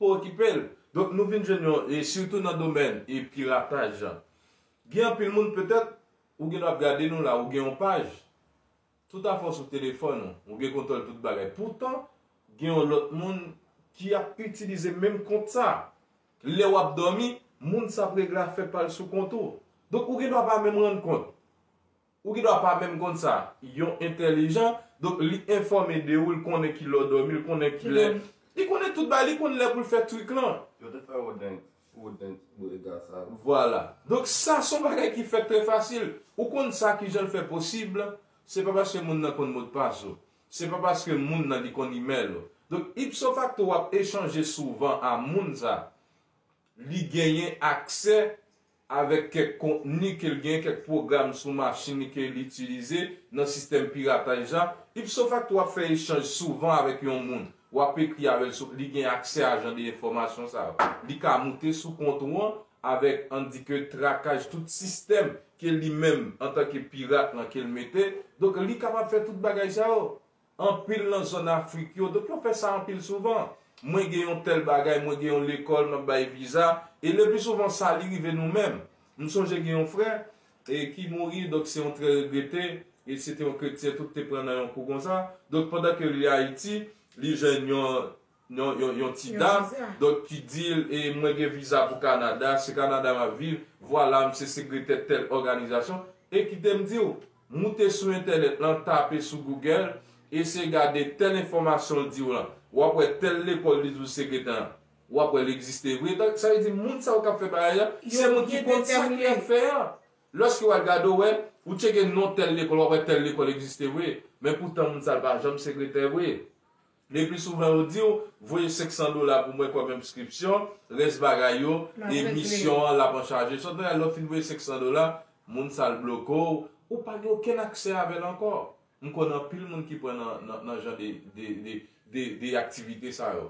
pa okipe l. Donk, nou vin jwenn yon, e sitou nan domèn, e pirataj la. Gen anpil moun, petèt, ou gen dwa ap gade nou la, ou gen yon paj. Tout afè w sou telefòn ou, ou gen kontwòl tout bagay. Poutan, gen yon lòt moun ki ap itilize menm kont sa. Lè w ap dòmi, moun sa ap regle afè pa l sou kont ou. Donk, ou gen dwa pa menm rann kont. Ou gen dwa pa menm konn sa. Yon entèlijan, donk, li enfòme de ou, li konnen kilè w dòmi, li konnen kilè. Li konnen tout bagay, li konn lè pou l fè trik lan. Yo te fè Rodent, Rodent, Brega sa. Vwala. Donk, sa se yon bagay ki fèt trè fasil. Ou konn sa, kijan l fè posib? Se pa paske moun nan konn modpas ou. Se pa paske moun nan li konn imèl ou. Donk, ipso facto, w ap echanje souvan a moun sa. Li genyen aksè avèk kèk kontni ke l genyen, kèk pwogram sou machin li ke l itilize nan sistèm pirataj la. Ipso facto, w ap fè echanj souvan avèk yon moun. W ap ekri avè l sou, li gen aksè a jan de enfòmasyon sa yo. Li ka moute sou kont ou an avèk, ann di ke trakaj tout sistèm ke li menm, antanke pirat lan, ke l mete. Donk, li kapab fè tout bagay sa yo. Anpil nan zòn Afrik yo, donk yo fè sa anpil souvan. Mwen gen yon tèl bagay, mwen gen yon lekòl, m ap bay viza. E le pli souvan, sa li rive nou menm. M sonje gen yon frè, e ki mouri, donk se yon trè regrete. E se te yon kretyen, tout te pran nan yon kou konsa. Donk, pandan ke li Ayiti, li jwenn yon, yon, yon, yon ti dam, donk, ki di l, e mwen gen viza pou Kanada, se Kanada m ap viv, vwala, m se sekretè tèl òganizasyon. E kite m di w, moute sou entènèt lan, tape sou Google, eseye gade tèl enfòmasyon l di w lan. W ap wè tèl lekòl li di w sekretè an. W ap wè l egziste vre. Donk, sa vle di, moun sa yo k ap fè bagay la, se moun ki konn sa ke y ap fè an. Lòske w al gade, w wè, ou tcheke non tèl lekòl, w ap wè tèl lekòl egziste vre. Men poutan, moun sa l pa janm sekretè vre. Le pli souvan yo di w, voye senk san dola pou mwen kòm enskripsyon, rès bagay yo, e misyon an l ap an chaje. Sòt nan lè w fin voye senk san dola, moun sa l bloke w, ou pa gen okenn aksè avè l ankò. M konn anpil moun ki pran nan, nan, nan jan de, de, de, de, de aktivite sa yo.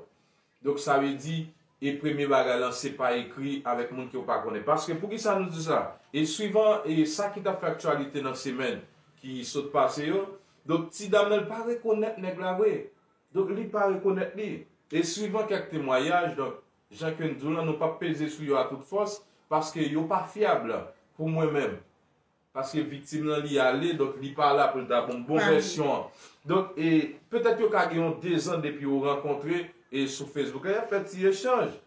Donk, sa vle di, e premye bagay lan, se pa ekri avèk moun ke w pa konnen. Paske, poukisa nou di sa? E swivan, e sa ki t ap fè aktyalite nan semèn ki sot pase yo, donk, ti dam nan, li pa rekonèt nèg la vre. Donk, li pa rekonèt li. E swivan kèk temwayaj, donk, jan ke n di w lan, nou p ap peze sou yo a tout fòs, paske yo pa fyab pou mwen menm. Paske viktim lan li ale, donk li pa la pou l ta ban m bon vèsyon an. Donk, e, petèt yo ka gen yon dezan depi yo rankontre e sou Facebook la, y ap fè ti echanj.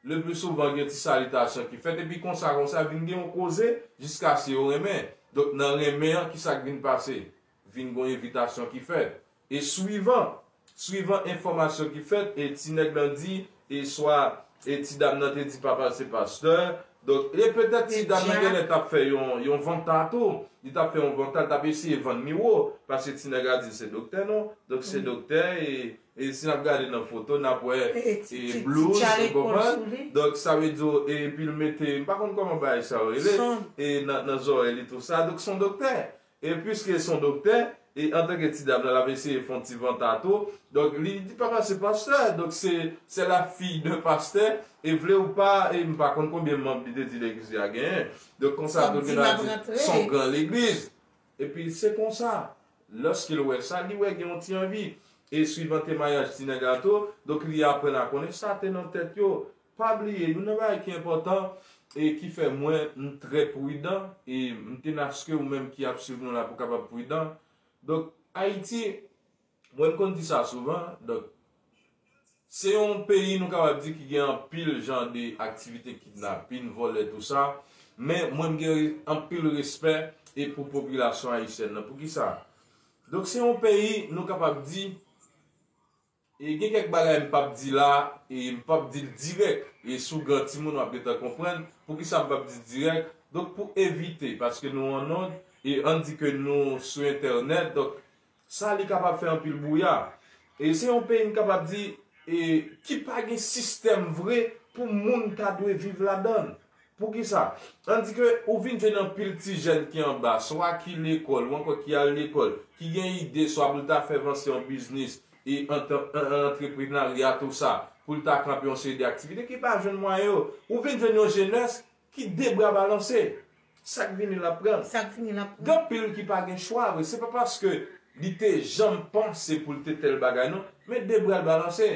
Le pli souvan gen ti salitasyon ki fèt, epi konsa, konsa, vin gen yon koze, jiskaske yo renmen. Donk, nan renmen an, kisa k vin pase? Vin gen yon envitasyon ki fèt. E swivan, swivan enfòmasyon ki fèt, e ti nèg lan di, e swa, e ti dam nan te di papa l se pastè. Donk, e petèt ti dam nan genlè t ap fè yon, yon vanta tou. Li t ap fè yon vanta, li t ap eseye vann li wo. Paske ti nèg la di l se doktè, non? Donk, se doktè, e, e si n ap gade nan foto, n ap wè, e, blouz, ou konprann? Donk, sa vle di, e, epi l mete, m pa konn kòman bagay sa yo rele, e, nan, nan zòrèy li, tou sa. Donk, se yon doktè. E piske se yon doktè, e antanke ti dam nan, l ap eseye fè yon ti vanta tou. Donk, li di papa se pastè. Donk, se, c'est la fille d'un pasteur. E vle ou pa, e m pa konn konbyen manm li te di legliz li a genyen. Donk, konsa tou, gen a di, se yon gran legliz. Epi, se konsa, lòske l wè sa, li wè gen yon ti anvi. E swivan temwayaj ti nèg la tou, donk, li aprann a konnen sa te nan tèt yo. Pa bliye, youn nan bagay ki enpòtan e ki fè mwen m trè pridan, e m tenaske ou menm ki ap swiv nou la pou kapab pridan. Donk, Ayiti, mwen m konn di sa souvan, donk, se yon peyi nou kapab di ki gen anpil jan de aktivite kidnapin, vòlè, tou sa, men mwen m gen anpil respè e pou popilasyon ayisyèn nan. Poukisa? Donk, se yon peyi nou kapab di, e gen kèk bagay m p ap di la, e m p ap di l dirèk. E si w gran timoun, w ap gentan konprann poukisa m p ap di dirèk. Donk, pou evite, paske nou an nòd, e ann di ke nou sou entènèt, donk, sa li kapab fè anpil bwouya. E se yon peyi m kapab di, e ki pa gen sistèm vre pou moun ta dwe viv ladan l. Poukisa? Ann di ke ou vin jwenn anpil ti jèn ki anba, swa ki lekòl, ou ankò ki al lekòl, ki gen ide, swa pou l ta fè vanse yon biznis, e antre-, an-, an-, antreprenarya, tou sa, pou l ta kanpe yon seri de aktivite, ki pa jwenn mwayen yo. Ou vin jwenn yon jenès ki de bra balanse. Sa k vini, l ap pran. Sa k vini, l ap pran. Gen anpil ki pa gen chwa vre. Se pa paske li te janm panse pou l te tèl bagay, non, men de bra l balanse.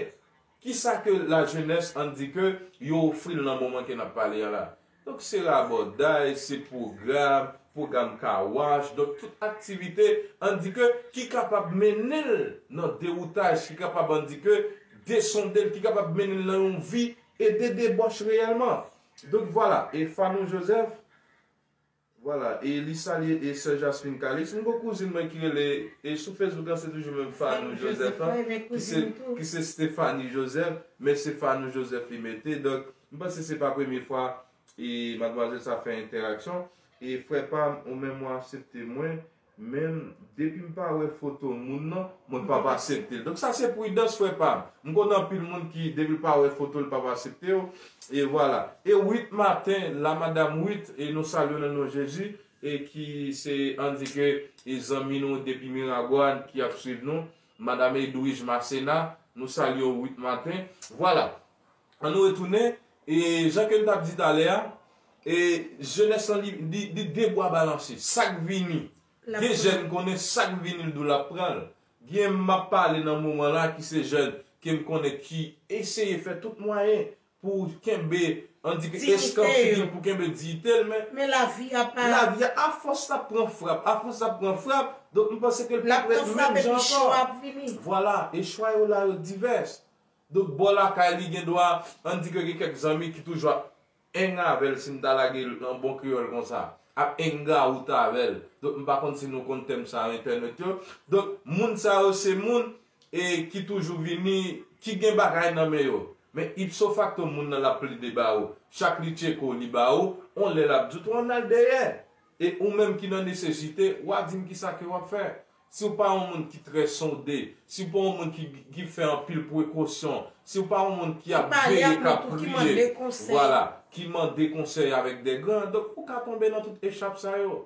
Kisa ke lajenès, ann di ke yo ofri l nan moman ke n ap pale a la? Donk, se rabòday, se pwogram, pwogram kawach, donk, tout aktivite, ann di ke, ki kapab mennen l nan dewoutaj, ki kapab, ann di ke, desonde l, ki kapab mennen l nan yon vi e de debòch reyèlman. Donk, vwala, e Fanou Joseph, vwala, e li salye e sè Jasmine Calix. M gon kouzin mwen ki rele, e sou Facebook an, se toujou menm Fanou Joseph lan, ki se, ki se Stephanie Joseph, men se Fanou Joseph li mete. Donk, m panse se pa premye fwa e madmwazèl sa fè entèraksyon. E frè pa m, ou menm ou aksepte mwen, men depi m pa wè foto moun nan, mwen p ap aksepte l. Donk sa se pridans, frè pa m. M konn anpil moun ki, depi l pa wè foto, l p ap aksepte w. E vwala. E Wit Maten, la madam Wit, e nou salye w nan non Jezi, e ki se, ann di ke, e zanmi nou depi Miragwàn ki ap swiv nou, madam Edwige Masséna, nou salye w Wit Maten. Vwala. Ann nou retounen, e jan ke m t ap di talè a, e jenès lan li, li, li de bwa balanse. Sa k vini? Gen jèn konnen sa k vini l di w l ap pran l. Gen m ap pale nan moman la ki se jèn ke m konnen ki eseye fè tout mwayen pou kenbe, ann di ke eskanp figi l, pou kenbe diyite l, men men lavi a pa lavi a, afòs l ap pran frap, afòs l ap pran frap, donk m panse ke l p ap ret menm jan ankò. Vwala, e chwa yo la yo divès. Donk, bò lakay li gen dwa, ann di ke gen kèk zanmi ki toujou ap eng avè l, si m ta lage l an bon kreyòl konsa, ap engawout avè l. Donk, m pa konn si nou konn tèm sa yo entènot yo. Donk, moun sa yo se moun, e, ki toujou vini, ki gen bagay nan men yo. Men ipso facto, moun nan l ap plede ba ou. Chak li tcheke w, li ba ou, on lè l ap di w tou ann al dèyè. E ou menm ki nan nesesite, w a di m kisa ke w ap fè. Si w pa yon moun ki trè sonde, si w pa yon moun ki, ki fè anpil prekosyon, si w pa yon moun ki ap veye, k ap priye, vwala, ki mande konsèy avèk de gran, donk ou ka tonbe nan tout echap sa yo.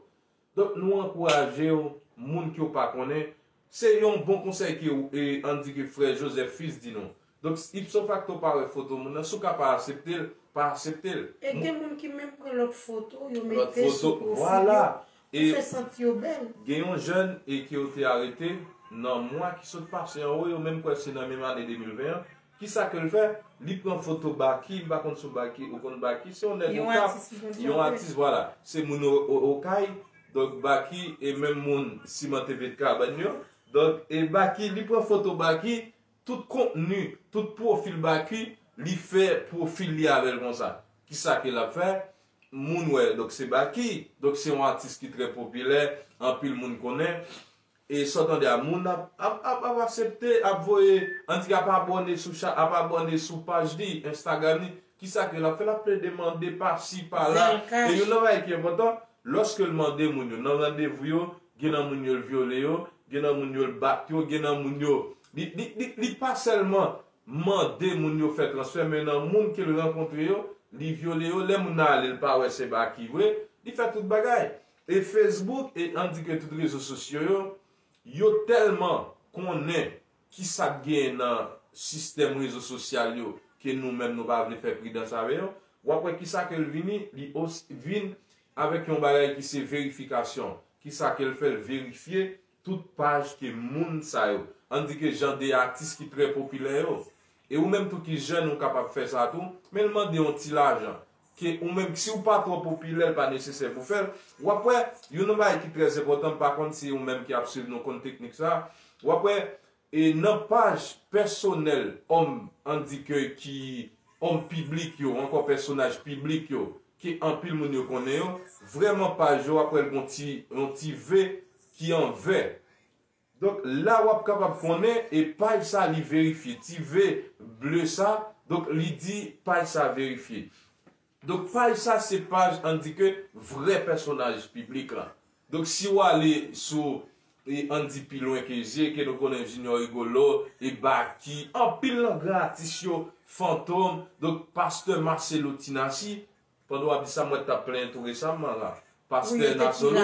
Donk nou ankouraje w, moun ke w pa konnen, se yon bon konsèy ke, e, Andy, ke frè Joseph Fils di nou. Donk ipso facto, pa wè foto moun nan, si w ka pa aksepte l, pa aksepte l. E gen moun ki menm pran lòt foto, yo mete sou pwofil yo pou fè santi yo bèl. Gen yon jèn, e, ke yo te arete nan mwa ki sot pase an, wi, yo menm kwè se nan menm ane de mil ven an. Kisa ke l fè? Li pran foto Baky, m pa konn si w Baky, ou konn Baky, se yon nèg Okap, yon atis, vwala. Se moun O-, O-, Okay, donk Baky e menm moun siman te vle kabann yo. Donk, e Baky, li pran foto Baky, tout kontni, tout pwofil Baky, li fè pwofil li avè l konsa. Kisa ke l ap fè? Moun wè, donk se Baky, donk se yon atis ki trè popilè, anpil moun konnen. E sa w tande a, moun ap, ap, ap, ap aksepte, ap voye, ann di ap abòne sou cha-, ap abòne sou paj li, Instagram li. Kisa ke l ap fè? L ap plede mande pa si, pa la. E youn nan bagay ki enpòtan, lòske l mande moun yo nan randevou yo, gen nan moun yo l vyole yo, gen nan moun yo l bat yo, gen nan moun yo. Li, li, li, li pa sèlman mande moun yo fè transfè, men nan moun ke l rankontre yo, li vyole yo. Lè moun nan ale, l pa wè se Baky vre, li fè tout bagay. E Facebook, e ann di ke tout rezo sosyo yo, yo tèlman konnen kisa k genyen nan sistèm rezo sosyal yo, ke nou menm nou pa vle fè pridans avè yo. W ap wè kisa ke l vini, li os-, vin avèk yon bagay ki se verifikasyon. Kisa ke l fè? L verifye tout paj ke moun sa yo, ann di ke jan de atis ki trè popilè yo. E ou menm tou ki jèn, ou kapab fè sa tou, men l mande yon ti lajan. Ke ou menm, si w pa twò popilè, l pa nesesè pou fè l. W ap wè, youn nan bagay ki trè enpòtan, m pa konn si ou menm ki ap swiv nou konn teknik sa, w ap wè, e nan paj pèsonèl òm, ann di ke ki òm piblik yo, ankò pèsonaj piblik yo, ke anpil moun yo konnen yo, vrèman paj yo, w ap wè l gon ti, yon ti V ki an vè. Donk, la w ap kapab konnen, e paj sa li verifye, ti V ble sa, donk li di paj sa verifye. Donk, paj sa se paj, ann di ke vrè pèsonaj piblik la. Donk, si w ale sou, e, ann di pi lwen ke zye, ke nou konnen Junior Rigolo, e Baky, anpil nan gran atis yo, Fantom, donk, pastè Marcelo Tinassi, pandan w ap di sa, m wè t ap plenyen tou resaman la. Pastè Nasolo,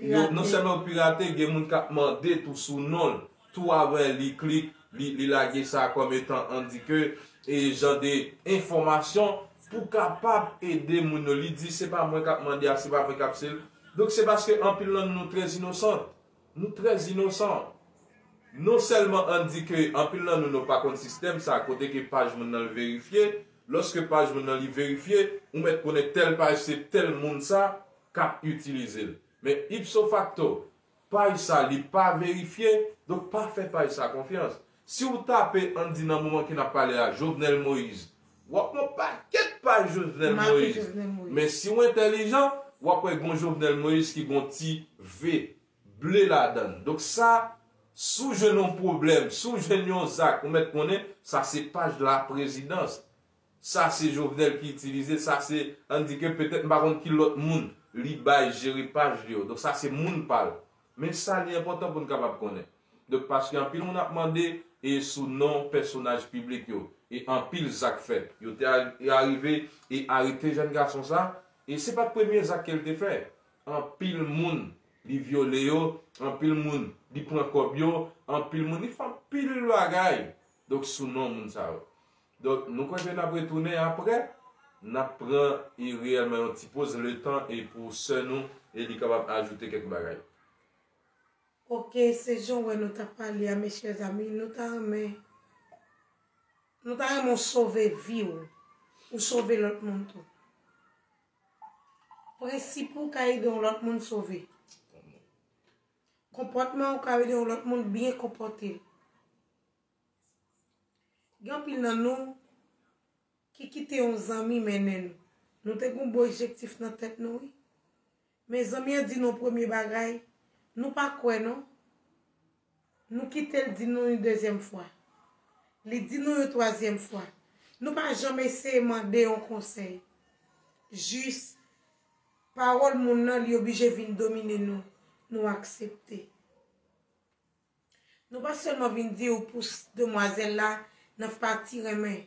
yo, non sèlman yo pirate, gen moun k ap mande tou sou non l, tou avè li klik, li, li lage sa kòm etan ann di ke, e, jan de enfòmasyon pou kapab ede moun yo. Li di, se pa mwen k ap mande a, se pa mwen k ap se l. Donk, se paske anpil nan nou trè inosan. Nou trè inosan. Non sèlman ann di ke anpil nan nou, nou pa konn sistèm sa, kote ke paj moun nan l verifye, lòske paj moun nan li verifye, ou mèt konnen tèl paj se tèl moun sa k ap itilize l. Men ipso facto, paj sa li pa verifye, donk pa fè paj sa konfyans. Si w tape, ann di nan moman ke n ap pale a, Jovenel Moïse, w ap wè yon pakèt paj Jovenel Moïse. Men si w entèlijan, w ap wè gon Jovenel Moïse ki gon ti V ble ladan l. Donk sa, si w jwenn yon pwoblèm, si w jwenn yon zak, ou mèt konnen, sa se paj laprezidans. Sa se Jovenel ki itilize, sa se, ann di ke petèt m pa konn ki lòt moun li bay jere paj li yo. Donk sa se moun pa l. Men sa li enpòtan pou n kapab konnen. Donk paske anpil moun ap mande e sou non pèsonaj piblik yo. E anpil zak fèt. Yo te a-, arive e arete jèn gason sa. E se pa t premye zak ke l te fè. Anpil moun li vyole yo, anpil moun li pran kòb yo, anpil moun li fè anpil bagay. Donk sou non moun sa yo. Donk nou kwè ke n ap retounen apre, n ap pran e reyèlman yon ti poz letan e pou sè nou e li kapab ajoute kèk bagay. Oke, se jan w wè nou t ap pale a, mes chers amis, nou ta renmen, nou ta renmen w sove vi w, ou sove lòt moun tou. Prensip ou ka ede yon lòt moun sove. Konpòtman ou ka ede yon lòt moun byen konpòte l. Gen anpil nan nou ki kite yon zanmi mennen nou. Nou te gen yon bon objektif nan tèt nou, wi. Men zanmi an di nou yon premye bagay, nou pa kwè non. Nou kite l di nou yon dezyèm fwa. Li di nou yon twazyèm fwa. Nou pa janm eseye mande yon konsèy. Jis, pawòl moun nan, li oblije vin domine nou. Nou aksepte. Nou pa sèlman vin di w pou s- demwazèl la nan pati renmen.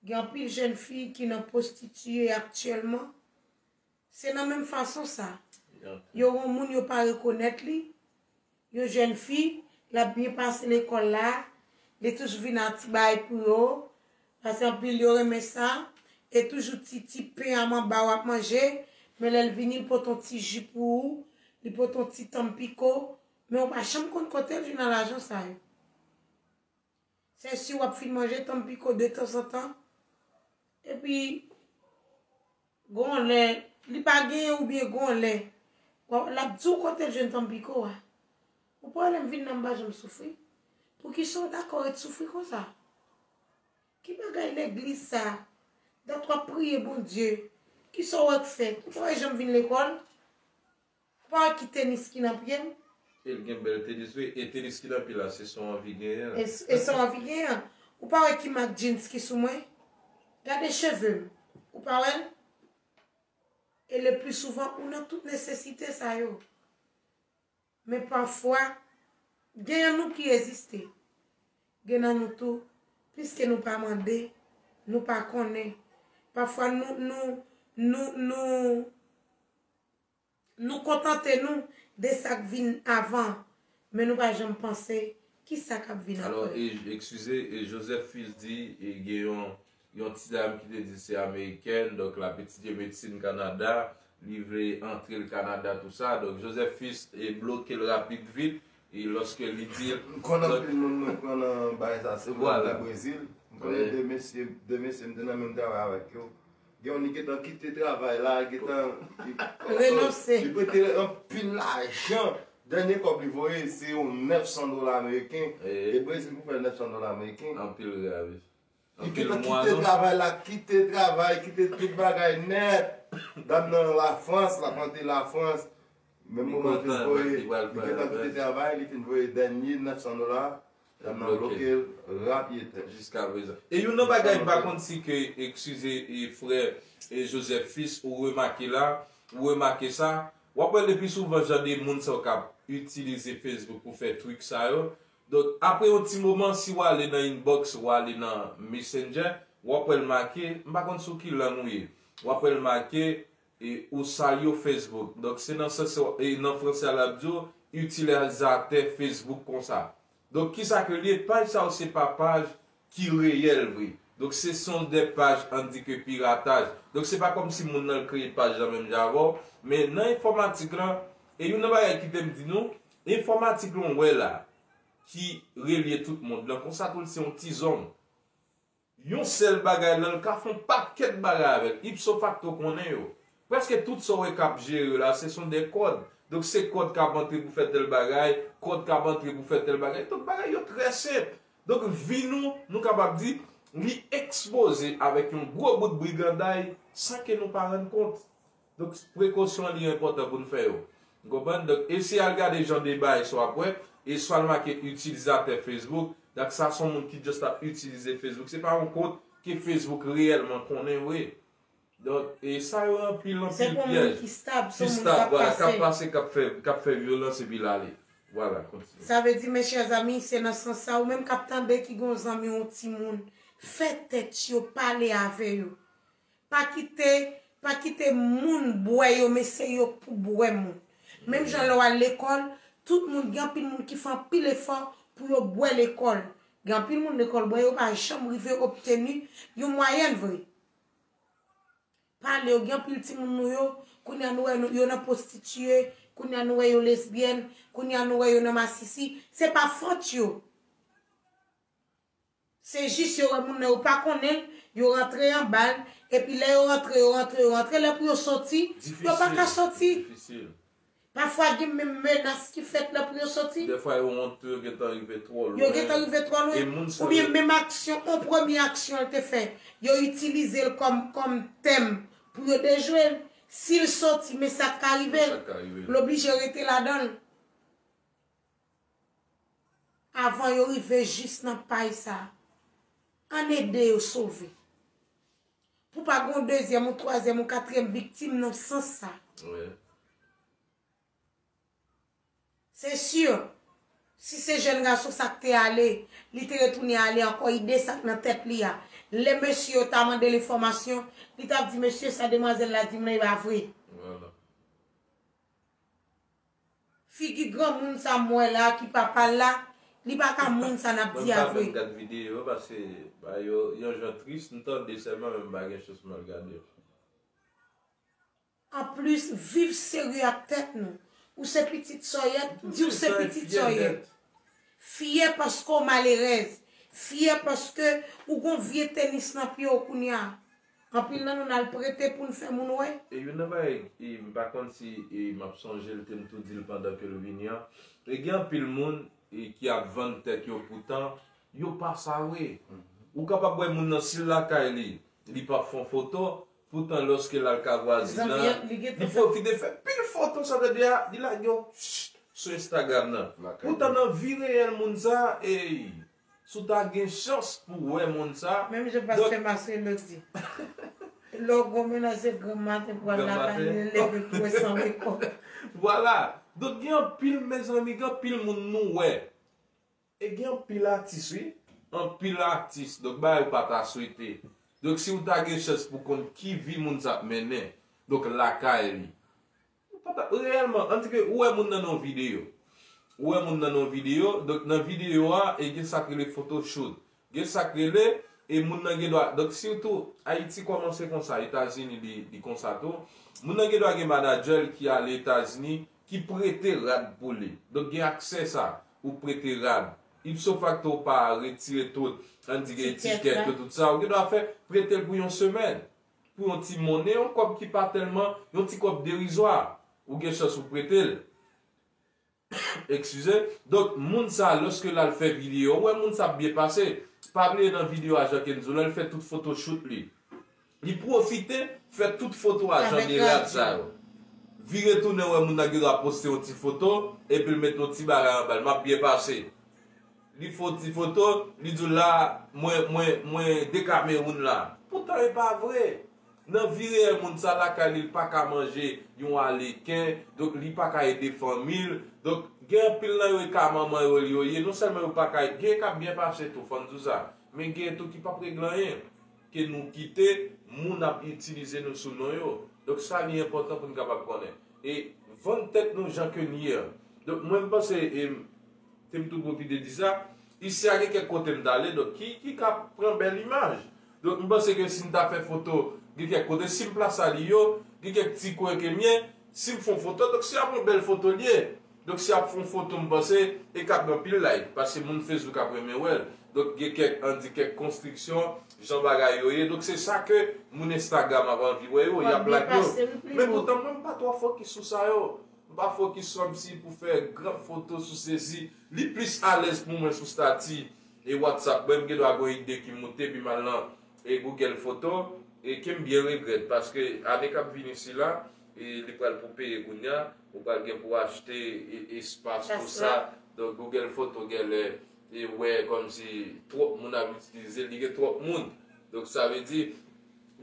Gen anpil jèn fi ki nan pwostitiye aktyèlman. Se nan menm fason sa. Yo wè yon moun yo pa rekonèt li, yon jèn fi, l ap byen pase lekòl la, li toujou vin ak ti bagay pou yo, paske anpil yo renmen sa, e toujou ti ti pen a manba w ap manje, men lè l vini, l pote yon ti ji pou ou, li pote yon ti tanpiko, men ou pa janm konn kote l jwenn lajan sa yo. Se si w ap fin manje tanpiko de tanzantan, epi gon lè, li pa genyen oubyen gon lè, w ap- l ap di w kote l jwenn tanpiko a. Ou pa wè lè m vin nan m pa janm soufri? Poukisa w dakò ret soufri konsa? Ki bagay legliz sa? Dat w ap priye Bondye. Kisa w wè k fèt? Ou pa wè jan m vin lekòl? Ou pa wè ki tenis ki nan pye m? E l gen bèl tenis, wi. E tenis ki nan pye la, se sa w anvi genyen an. E s- e sa w anvi genyen an. Ou pa wè ki mak jeans ki sou mwen? Gade cheve m. Ou pa wè l? E le pli souvan, ou nan tout nesesite sa yo. Men pafwa, gen nan nou ki reziste. Gen nan nou tou, piske nou pa mande, nou pa konnen. Pafwa, nou, nou, nou, nou, nou kontante nou de sa k vin avan, men nou pa janm panse ki sa k ap vin Alò, apre. E, eskize, e Joseph Fils di, e gen yon, yon ti dam ki te di se amerikèn, donk l ap etidye medsin Kanada, li vle antre l Kanada, tou sa. Donk, Joseph Fils e bloke l rapid vit, e lòske li di l, M konn donk, anpil moun mwen pran nan bagay sa, se vwala. Vle Brezil. M konnen de mesye, de mesye m te nan menm travay avèk yo. Gen yon li gentan kite travay la, gentan li- Renonse. Li prete anpil lajan. Dènye kòb li voye, se yon nèf san dola ameriken. E Brezil pou fè nèf san dola ameriken. Anpil grav. Li gentan kite travay la, kite travay, kite tout bagay nèt. Dam nan Lafrans, l ap antre Lafrans. Menm moman l fin voye, li gentan kite travay, li fin voye dènye nèf san dola. Dam nan bloke l rapid. Jiska prezan. E youn nan bagay m pa konn si ke, eskize, e frè, e Joseph Fils, ou remake la, ou remake sa, w ap wè le pli souvan jan de moun sa yo k ap itilize Facebook pou fè trik sa yo. Donk, apre yon ti moman, si w ale nan inbox, w ale nan Messenger, w ap wè l make, m pa konn sou ki lang ou ye, w ap wè l make, e ou salye Facebook. Donk, se nan sans, e nan franse a, l ap di w, itilizatè Facebook konsa. Donk, kisa ke l ye? Paj sa yo se pa paj ki reyèl vre. Donk, se son de paj, ann di ke pirataj. Donk, se pa kòmsi moun nan l kreye paj la menm jan avè w. Men nan enfòmatik lan, e youn nan bagay ki te m di nou, enfòmatik lan w wè la, ki relye tout mond lan, konsa tou l se yon ti zòm. Yon sèl bagay la, l ka fè yon pakèt bagay avè l. Ipso facto konnen yo. Prèske tout sa w wè k ap jere yo la, se son de kòd. Donk, se kòd k ap antre pou fè tèl bagay, kòd k ap antre pou fè tèl bagay. Tout bagay yo trè senp. Donk, vi nou, nou kapab di, li ekspoze avèk yon gwo bout briganday san ke nou pa rann kont. Donk, prekosyon li enpòtan pou n fè yo. Ou konprann? Donk, eseye al gade jan de bagay sa w ap wè, e swa l make itilizatè Facebook, donk sa se yon moun ki just ap itilize Facebook. Se pa yon kont ke Facebook reyèlman konnen vre. Donk, e sa yo anpil, anpil pyèj. Se pou moun ki stab, se yon moun k ap pase. Ki stab, vwala, k ap pase, k ap fè, k ap fè vyolans epi l ale. Vwala, kontinye. Sa vle di, mes chers amis, se nan sans sa, ou menm k ap tande ki gon zanmi w, yon timoun, fè tèt yo, pale avè yo. Pa kite, pa kite moun bwè yo, men se yo k pou bwè moun. Menm jan lè w al lekòl, tout moun, gen anpil moun ki fè anpil efò pou yo bwè lekòl. Gen anpil moun lekòl bwè yo pa janm rive obteni yon mwayèn vre. Pale yo, gen anpil timoun nou yo, kounye a nou wè nou- yo nan pwostitiye, kounye a nou wè yo lesbyèn, kounye a nou wè yo nan masisi. Se pa fòt yo. Se jis yo wè moun nan yo pa konnen l, yo rantre anba l, epi lè yo rantre, yo rantre, yo rantre, lè pou yo soti, yo pa ka soti. Difisil. Pafwa gen menm menas ki fèt lè pou yo soti. Dèfwa yo wont tou, yo gentan rive twò lwen. Yo gentan rive twò lwen. E moun sa yo. Oubyen menm aksyon, yon premye aksyon l te fè, yo itilize l kòm, kòm tèm pou yo dejwe l. Si l soti, men sa k ka rive l. Men sa k ka rive l. L oblije rete ladan l. Avan yo rive jis nan pay sa, ann ede yo sove. Pou pa gen yon dezyèm, yon twazyèm, yon katriyèm viktim nan sans sa. Wi. Se si, Si se jèn gason sa k te ale, li te retounen ale ankò, ide sa k nan tèt li a. Lè mesye yo ta mande l enfòmasyon, li t ap di mesye sa demwazèl la di m nan e pa vre. Figi granmoun sa m wè la ki papa l la, li pa ka moun sa n ap di a vre. Mwen pa menm gad videyo yo paske ba yo yon jan tris, m tande sèlman men m pa gen chans m al gade yo. Anplis, viv serye ak tèt nou. Ou se pitit Sòyèt, di w se pitit Sòyèt. Fyè paske w malerèz. Fyè paske ou gon vye tenis nan pye w kounye a. Anpil nan nou n al prete pou n fè moun wè. E youn nan bagay, e, m pa konn si e, m ap sonje l, te m tou di l pandan ke l vini an. E gen anpil moun e, ki ap vann tèt yo poutan yo pa sa vre. Ou kapab wè moun nan si l lakay li, li p ap fè yon foto, poutan lòske l al ka vwazin nan, li pwofite fè pil foto sa tande a, li lage yo sou Instagram nan. Poutan nan vi reyèl moun sa, ey, si w ta gen chans pou w wè moun sa. Menm jan pastè Marcelo di. Lè w gwo mennaj se granm maten pou al lakay li leve pou wè san rekò. Vwala. Donk gen anpil mezanmi, gen anpil moun nou wè. E gen anpil atis wi. Anpil atis. Donk bagay ou pa ta swete. Donk si w ta gen chans pou konn ki vi moun sa ap mennen. Donk lakay li. Ou pa ta, reyèlman, ann di ke ou wè moun nan nan yon videyo. Ou wè moun nan nan yon videyo, donk nan videyo a, e gen sa k rele photoshoot. Gen sa k rele, e moun nan gen dwa, donk sitou, Ayiti kòmanse konsa, Etazini li, li konsa tou. Moun nan gen dwa gen manadjè l ki ale Etazini, ki prete rad pou li. Donk gen aksè sa, ou prete rad. Ipso facto ou pa retire tout, ann di gen etikèt yo, tout sa, ou gen dwa fè, prete l pou yon semèn. Pou yon ti monnen, yon kòb ki pa tèlman, yon ti kòb derizwa, ou gen chans ou prete l. Eskize. Donk, moun sa, lòske l al fè videyo, ou wè moun sa ap byen pase. Pa bliye nan videyo a, jan ke n di w, lè l fè tout photoshoot li. Li pwofite fè tout foto a jan de rad sa yo. Vire tounen wè moun nan gen dwa poste yon ti foto, epi l met yon ti bagay anba l, m ap byen pase. Li fè yon ti foto, li di w la, mwen, mwen, mwen de Kamewoun la. Poutan e pa vre. Nan vi reyèl moun sa lakay li, li pa ka manje yon aleken, donk li pa ka ede fanmi l. Donk gen anpil nan yo e ka manman yo li yo ye, non sèlman yo pa ka, gen k ap byen pase tou, fò n di w sa, men gen tou ki p ap regle anyen, ke nou kite moun ap itilize nou sou non yo. Donk sa li enpòtan pou n kapab konnen. E vann tèt nou jan ke n ye an. Donk mwen m panse, e, te m tou pwofite di sa. Isi a gen kèk kote m t ale, donk ki, ki ka pran bèl imaj. Donk m panse ke si m ta fè foto, gen kèk kote, si m plase a li yo, gen kèk ti kwen ke m ye, si m fè yon foto, donk se ap yon bèl foto l ye. Donk si ap fè yon foto, m panse, e k ap gen anpil like, paske moun Facebook ap renmen wè l. Donk gen kèk, ann di kèk konstriksyon, jan bagay yo ye. Donk se sa ke moun Instagram ap anvi wè yo, y ap like yo. Men poutan mwen m pa twò fokis sou sa yo. M pa fokis kòmsi pou fè gran foto sou sezi. Li plis alèz pou mwen sou stati e WhatsApp. Mwen, m gen dwa gen yon ide ki moute, epi m al nan e Google Foto, e ke m byen regrèt, paske ane k ap vini sila, e li pral pou peye kounye a, ou pral gen pou achte e, espas pou sa. Donk Google Foto genlè e wè kòmsi twòp moun ap itilize l, li gen twòp moun. Donk sa vle di,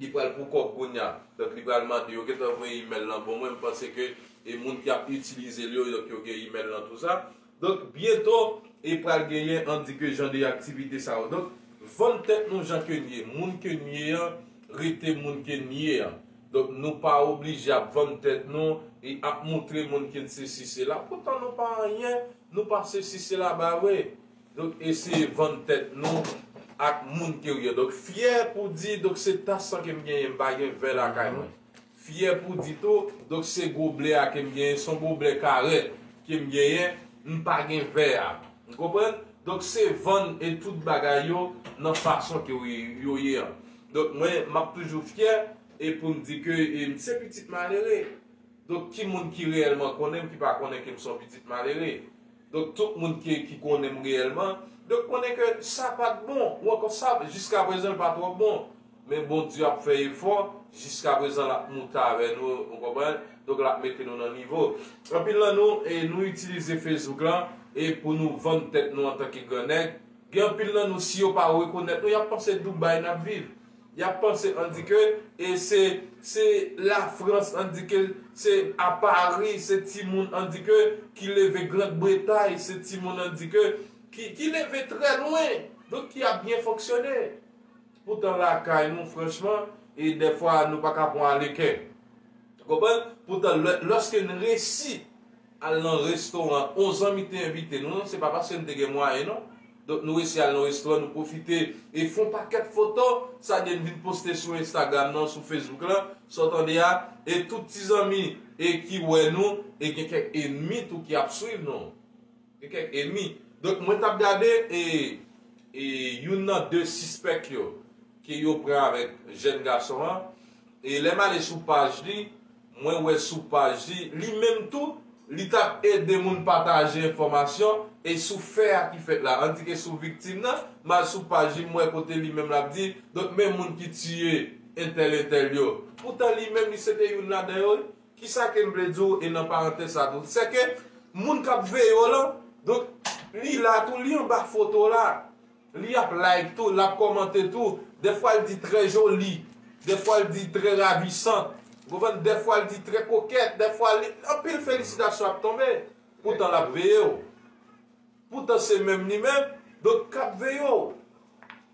li pral pou kòb kounye a. Donk li pral mande, yo gentan voye imèl lan ban mwen, m panse ke e moun ki ap itilize l yo, donk yo gen imèl lan tou sa. Donk byento, e pral genyen, ann di ke jan de aktivite sa yo. Donk vann tèt nou jan ke n ye, moun ke n ye an, rete moun ke n ye an. Donk nou pa oblije ap vann tèt nou e ap moutre moun ke n sesi sela. Poutan nou pa anyen, nou pa sesi sela ba vre. Donk eseye vann tèt nou ak moun ke w ye. Donk fyè pou di, donk se tas sa ke m genyen, m pa gen vè lakay mwen. Fyè pou di tou, donk se goblè a ke m genyen, se yon goblè karèt ke m genyen, m pa gen vè a. Ou konprann? Donk se vann e tout bagay yo nan fason ke yo ye, yo ye an. Donk mwen, m ap toujou fyè e pou m di ke e m se pitit malere. Donk ki moun ki reyèlman konnen m ki pa konnen ke m se yon pitit malere? Donk tout moun ki, ki konnen m reyèlman, donk konnen ke sa pa t bon, ou ankò sa, jiskaprezan l pa twò bon. Men Bondye ap fè efò, jiskaprezan l ap moute avè nou, ou konprann? Donk l ap mete nou nan nivo. Anpil nan nou, e nou itilize Facebook lan, e pou nou vann tèt nou antanke gran nèg. Gen anpil nan nou, si yo pa rekonèt nou, y ap panse Dubai n ap viv. Y ap panse, ann di ke, e se, se Lafrans, ann di ke, se a Pari, se timoun, ann di ke, ki leve Grann Bretay, se timoun, ann di ke, ki, ki leve trè lwen, donk ki ap byen fonksyone. Poutan lakay nou, franchman, e dèfwa nou pa ka pran aleken. Konprann? Poutan, lè, lòske n resi al nan restoran, on zanmi te envite nou, non, se pa paske n te gen mwayen, non. Donk, nou resi al nan restoran, nou pwofite e fè on pakèt foto, sa de n vin poste sou Instagram nan, sou Facebook lan, sa w tande a, e tout ti zanmi e ki wè nou, e gen kèk enmi tou ki ap swiv nou. Gen kèk enmi. Donk, mwen t ap gade e, e youn nan de sispèk yo ke yo pran avèk jèn gason an. E lè m ale sou paj li, mwen wè sou paj li, li menm tou, li t ap ede moun pataje enfòmasyon e sou fè a ki fèt la. Ann di ke sou viktim nan, m al sou paj li, m wè kote li menm l ap di, donk men moun ki tiye entèl entèl yo. Poutan li menm li se te youn ladan yo, wi. Kisa ke m vle di w e nan parantèz sa tou? Se ke moun k ap veye w lan, donk, li la tou, li anba foto la. Li ap like tou, l ap kòmante tou. Dèfwa l di trè joli, dèfwa l di trè ravisan. Ou konprann? Dèfwa l di trè kokèt, dèfwa li, anpil felisitasyon ap tonbe. Poutan l ap veye w. Poutan se menm li menm, donk k ap veye w.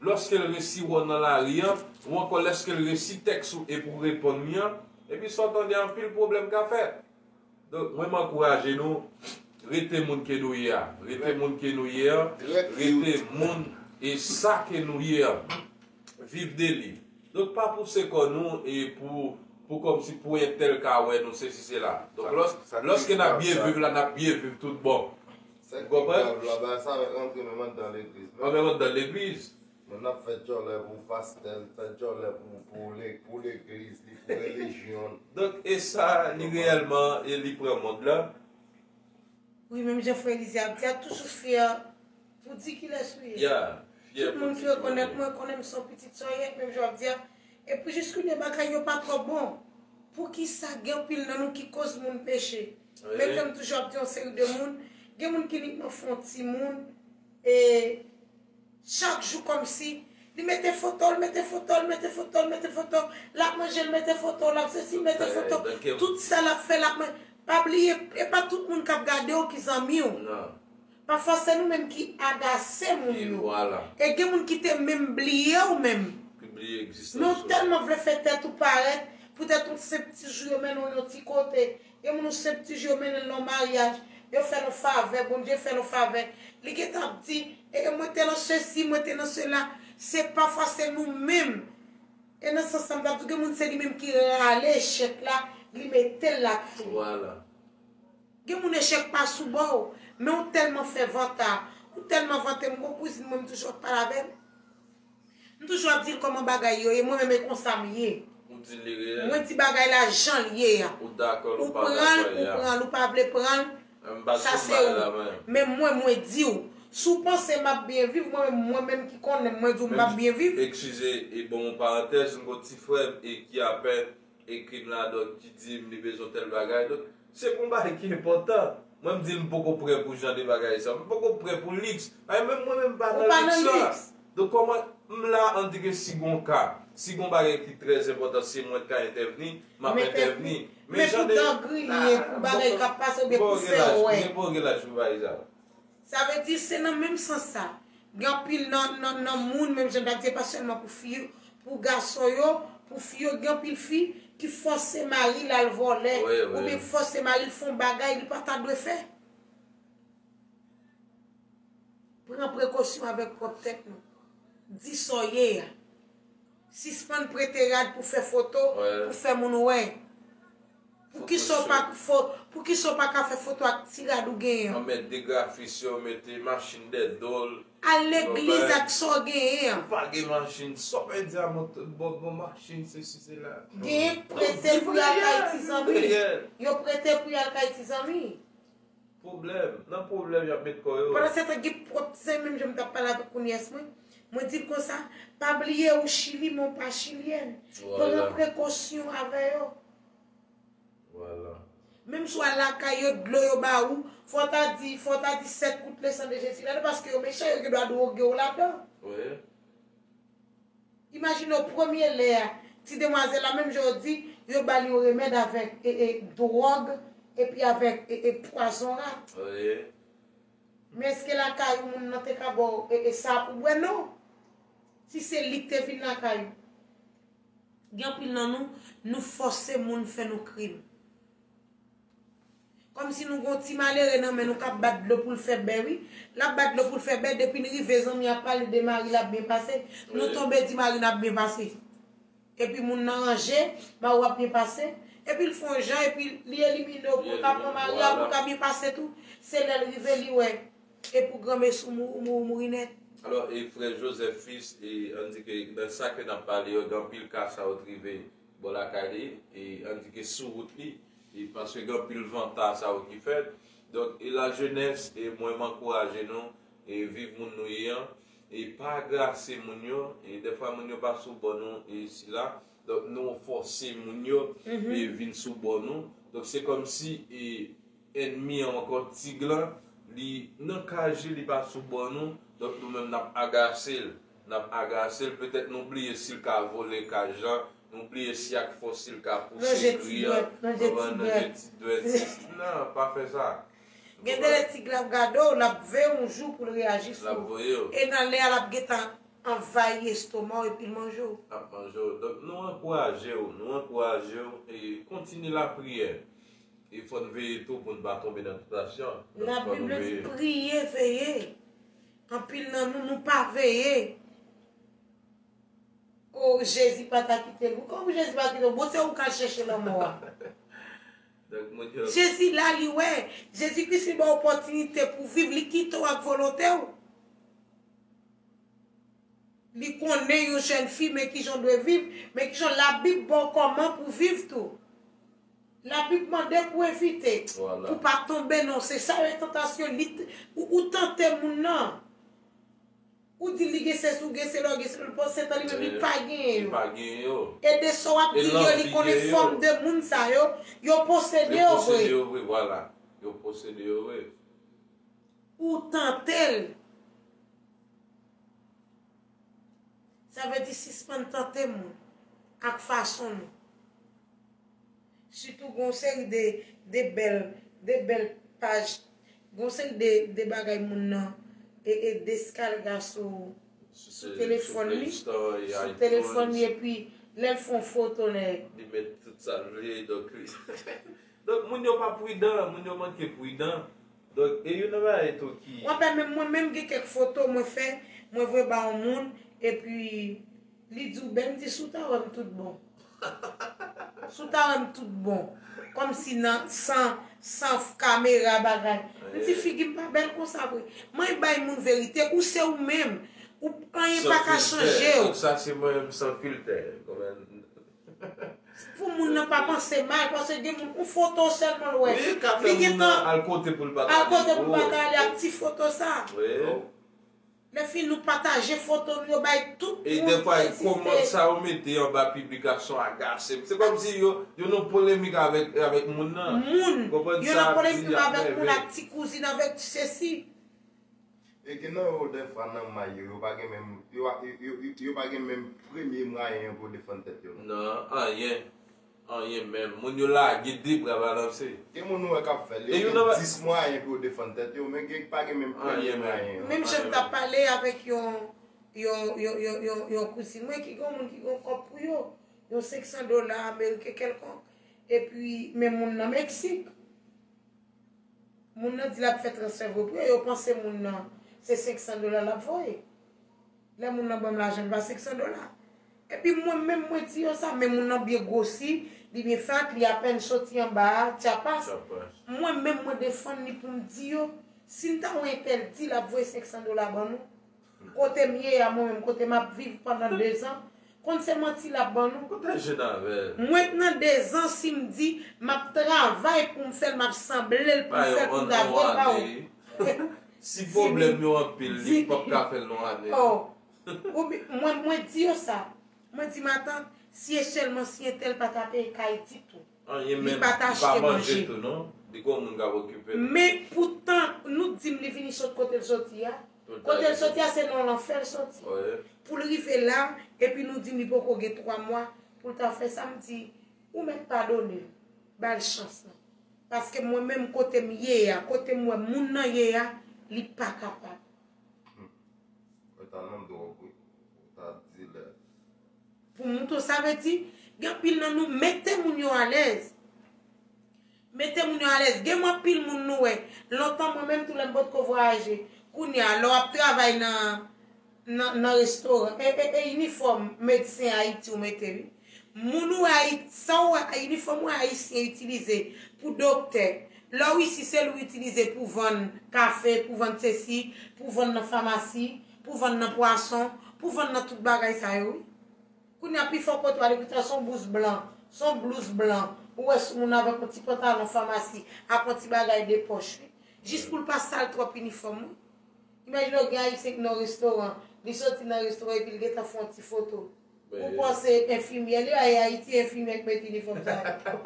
Lòske l resi wè w nan lari an, ou ankò lèske l resi tèks ou epi w reponn li an, epi sa w tande anpil pwoblèm ka fèt. Donk, mwen m ankouraje nou, rete moun ke nou ye a. Rete moun ke nou ye a. Rete moun e sa ke nou ye a. Viv de li. Donk, pa pouse kò nou e pou, pou kòmsi pou entèl ka wè nou, sesi, sela. Donk, lòs, lòske n ap byen viv la, n ap byen viv tout bon. Ou konprann? Sa k pi grav la, bagay sa mèt rantre menm anndan legliz. Menm anndan legliz. Moun ap fè djòlè pou pastè l, fè djòlè pou, pou le-, pou legliz li, pou relijyon l. Donk, e sa, li reyèlman, e li pran mond lan. Wi, menm jan frè Elizé ap di a, toujou fyè pou di kilès ou ye. Ya, fyè pou di kilès ou ye. Tout moun ki rekonèt mwen, konnen m se yon pitit sa w ye, menm jan w ap di a. Epi jis kounye a bagay yo pa twò bon. Poukisa gen anpil nan nou ki koz moun peche? Wi. Menm jan m toujou ap di yon seri de moun, gen moun ki inikman fè yon timoun, e, chak jou kòmsi, li mete foto, l mete foto, l mete foto, l mete foto, l ap manje, l mete foto, l ap sesi, l mete foto. Tout sa l ap fè, l ap manje. Pa bliye, e pa tout moun k ap gade w ki zanmi w. Pafwa se nou menm ki agase moun yo. E gen moun ki te menm bliye w menm. Ki bliye egzistans ou. Men w tèlman vle fè tèt ou parèt, poutèt yon senp ti jou yo mennen w yon ti kote. Gen moun yon senp ti jou yo mennen l nan yon maryaj. Yo fè l yon favè, Bondye fè l yon favè. Li gentan ap di, e mwen te nan sesi, mwen te nan sela. Se pafwa se nou menm. E nan sans sa m t ap di w, gen moun se li menm ki rale echèk la, li mete l lakay li. Gen moun echèk pa sou bò w, men ou tèlman fè vanta, ou tèlman vante m. Gon kouzin mwen, m toujou ap pale avè l. M toujou ap di l kòman bagay yo ye, mwen menm e konsa m ye. Ou di li reyèl. Mwen di bagay la jan l ye a. Ou dakò l, ou pa dakò l, ou pran l, ou pa vle pran l, sa se ou. Men mwen, mwen di w, si w panse m ap byen viv, mwen menm, mwen menm ki konnen m, mwen di w m p ap byen viv. Eskize, e ban m yon parantèz, m gon ti frè m e ki apèn ekri m la, donk, ki di m li bezwen tèl bagay. Donk, se pou yon bagay ki enpòtan. Mwen, m di l m poko prè pou jan de bagay sa. M poko prè pou liks. Paske menm mwen menm, m pa nan liks sa. Donk, kòman m la, ann di ke si gon ka, si gon bagay ki trè enpòtan, se mwen k ka entèvni, m ap entèvni. Men jan de, pou dangriye, pou bagay k ap pase, oubyen pou fè wè. M gen pou gen laj pou bagay sa. Sa vle di, se nan menm sans sa. Gen anpil nan, nan, nan moun, menm jan n t ap di, e pa sèlman pou fi, pou gason yo, pou fi yo, gen anpil fi ki fòse mari l al vòlè, oubyen fòse mari l fè yon bagay li pa ta dwe fè. Pran prekosyon avèk pwòp tèt nou. Di sa w ye a. Sispann prete rad pou fè foto, pou fè moun wè. Poukisa w pa fo-, poukisa w pa ka fè foto ak ti rad ou genyen an? An mèt de grafis yo, mete machin dèyè do l. Al legliz ak sa w genyen an. Ou pa gen machin, sa w pèdi a mont-, bon, bon machin, sesi, sela. Genyen k prete pou y al kay ti zanmi. Yo prete pou y al kay ti zanmi. Pwoblèm. Nan pwoblèm y ap met kò yo. Pandan se tan gen pwòp ti zanmi, menm jan m t ap pale avèk kounyès mwen, mwen di l konsa, pa bliye ou Chili, men w pa chilyèn. Pran prekosyon avè yo. Menm si w al lakay yo, dlo yo ba ou, fò w ta di, fò w ta di sèt gout le sang de Jésus ladan, paske yo mechan, yo gen dwa dwoge w ladan. Wi. Imajine w premye lè a, ti demwazèl la, menm jan w di, yo ba l yon remèd avèk e, e, dwòg, epi avèk e, e, pwazon rat. Wi. Men èske lakay ou moun nan te ka ba w e, e, sa pou bwè? Non. Si se li k te vin lakay ou. Gen anpil nan nou, nou fòse moun fè nou krim. Kòmsi nou gon ti malere nan men nou k ap bat dlo pou l fè bè wi. L ap bat dlo pou l fè bè, depi n rive zanmi ap pale de mari l ap byen pase, nou tonbe di mari n ap byen pase. Epi moun nan ranje, mari w ap byen pase. Epi l fè yon jan, epi li elimine w pou l ka pran mari a pou l ka byen pase tou. Se lè l rive li wè. E pou granmesi w mouri, mouri, mouri nèt. Alò, e frè Joseph Fils, e ann di ke nan sa ke n ap pale yo, gen anpil ka sa yo t rive bò lakay li, e ann di ke sou wout li, e paske gen anpil vanta sa yo ki fèt. Donk, e la jeunesse, e mwen m ankouraje nou, e viv moun nou ye an, e pa agase moun yo, e dèfwa moun yo pa sou bò nou, e sila, donk nou fòse moun yo, e vin sou bò nou. Donk, se kòmsi, e, ènmi an ankò, tig lan, li nan kaj li, li pa sou bò nou, donk nou menm n ap agase l, n ap agase l, petèt nou bliye si l ka vole kaj lan, nou bliye si ak fòs si l ka pouse kri an, konprann, nan je ti dwèt, non, pa fè sa. Gen de lè tig la ap gade w, l ap veye yon jou pou l reyaji sou ou. E nan lè a l ap gentan anvayi estoma w epi l manje w. L ap manje w. Donk nou ankouraje w, nou ankouraje w e kontinye lapriyè. E fò n veye tou pou n pa tonbe nan tantasyon. Donk fò nou veye. Labib di priye, veye. Anpil nan nou, nou pa veye. O, Jezi pa ta kite l. Kòman Jezi pa kite l? Bon, se ou k al chèche lanmò a. Jezi la, li wè. Jezi Kris li ba w opòtinite pou viv, li kite w ak volonte w. Li konnen yon jèn fi, men kijan w dwe viv, men kijan Labib ba w kòman pou viv tou. Labib mande pou evite, pou pa tonbe non. Se sa yo tantasyon, li, ou, ou tante moun nan. Ou di li gen sèks, ou gen se lè w gen se lè w panse tan li menm li pa genyen yo. Li pa genyen yo. E de sa w ap di l yo, li konnen fòm de moun sa yo, yo posede yo vre. Yo posede yo vre, vwala. Yo posede yo vre. Ou tante l. Sa vle di sispann tante moun ak fason nou. Sitou gen yon seri de, de bèl, de bèl paj, gen yon seri de, de bagay moun nan e, e deskalga sou, sou telefòn li, sou telefòn li, epi lè l fè yon foto nèg. Li met tout sa l vle, donk li. Donk moun yo pa pridan, moun yo manke pridan. Donk e youn nan bagay tou ki. W ap wè menm mwen menm gen kèk foto mwen fè, mwen voye ba yon moun, epi li di w bèl, m di si w ta wè m tout bon. Si w ta wè m tout bon. Kòmsi nan, san, san kamera bagay. M di figi m pa bèl konsa vre. Mwen bay moun verite, ou se ou menm. Ou anyen pa ka chanje w. Donk sa se mwen menm san filtè. Pou moun nan pa panse mal, paske gen moun, yon foto sèlman l wè. Wi, ka fè moun nan al kote pou l pa ta ale ak ti foto sa. Lè fini nou pataje foto nou yo bay tout moun. E dèfwa e kòmantè sa yo mete anba piblikasyon agase m. Se kòmsi yo, yo nan polemik avèk, avèk moun nan. Moun, yo nan polemik avèk moun, ak ti kouzin, avèk ti sesi. E gen nan yo dèfwa nan may yo, yo pa gen menm, yo, yo, yo, yo, yo pa gen menm premye mwayen an pou yo defann tèt yo non. Nan anyen. Anyen menm. Moun yo lage de bra balanse. Gen moun ou wè k ap fè l, yo gen dis mwayen pou yo defann tèt yo, men gen pa gen menm premye mwayen an. Menm jan m t ap pale avèk yon, yon, yon, yon, yon, yon kouzin mwen ki gen yon moun ki gen yon kòb pou yo, yon senk san dola ameriken kèlkonk, epi men moun nan Meksik. Moun nan di l ap fè transfè voye pou yo, yo panse moun nan se senk san dola l ap voye. Lè moun nan ban m lajan, li pa senk san dola. Epi mwen menm, mwen di yo sa, men moun nan byen gwosi, li byen fat, li apèn soti anba a, Chiapas. Mwen menm, mwen defann li pou m di yo, si n ta wè entèl di l ap voye senk san dola ban nou, kote m ye a mwen menm, kote m ap viv pandan dezan, konn se manti l ap ban nou. Pwoteje n avè l. Mwen k nan dezan, si m di m ap travay pou m fè l, m ap sanble l pou m fè l, pou m ta voye l ba ou. Si pwoblèm yo anpil, li p ap ka fè l nan ane. Oh. Oubyen, mwen, mwen di yo sa. Mwen di, matant, si e sèlman si entèl pa ta peye kay ditou. Anyen menm, li pa manje tou non. Li gon moun k ap okipe l. Men poutan, nou di m li vini sot kote l soti a. Kote l soti a, se nan lanfè l soti. Pou l rive la, epi nou di m li poko gen twa mwa pou l ta fè sa, m di, ou mèt padone l, ba l chans lan. Paske mwen menm kote m ye a, kote m wè moun nan ye a, li pa kapab. Mwen ta nan dwòg wi, ou ta dilè. Pou mouton, sa vle di, gen anpil nan nou, mete moun yo alèz. Mete moun yo alèz. Gen anpil moun nou wè. Lontan mwen menm tou lè m potko vwayaje. Kounye a, lè w ap travay nan, nan, nan restoran, e, e, e inifòm medsen Ayiti ou mete wi. Moun ou wè Ayiti, sa w wè inifòm ou wè Ayisyen itilize pou doktè. Lè w isi se l ou itilize pou vann kafe, pou vann sesi, pou vann nan famasi, pou vann nan pwason, pou vann nan tout bagay sa yo wi. Kounye a pifò kote w ale kounye a se yon blouz blan, se yon blouz blan. Ou wè sou moun avèk yon ti pantalon famasi ak yon ti bagay de pòch wi. Jis pou l pa sal twòp inifòm wi. Imajine w gen Ayisyen ki nan yon restoran, li soti nan restoran epi l gentan fè yon ti foto. Ou panse enfimyè li, ay Ayiti enfimyè k mete inifòm sa yo.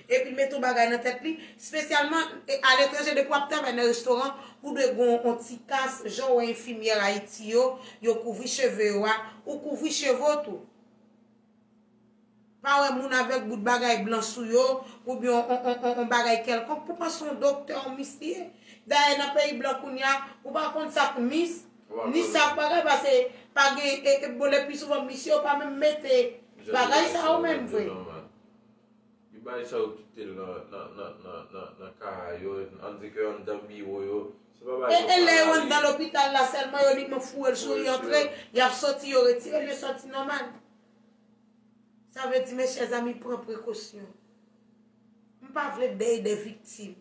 Epi l mete yon bagay nan tèt li, espesyalman aletranje depi w ap travay nan restoran, ou dwe gen yon ti kas, jan w wè enfimyè Ayiti yo, yo kouvri cheve yo a, ou kouvri cheve w tou. Pa wè moun avèk bout bagay blan sou yo, oubyen yon, yon, yon, yon bagay kèlkonk, pou panse yon doktè, yon mis li ye. Dayè nan peyi blan kounye a, ou pa konn sa k mis, ni sa k bagay, paske pa gen, e, e, bon, lepi souvan mis yo pa menm mete bagay sa yo menm vre. Li bay sa yo kite l nan, nan, nan, nan, nan, nan kay yo, ann di ke anndan biwo yo. Se pa bagay yo pa lari. E, e lè yo anndan lopital la sèlman, yo li foure l sou li antre, y ap soti, yo retire l, yo soti nòmal. Sa vle di, mes chers amis, pran prekosyon. M pa vle dèy de viktim.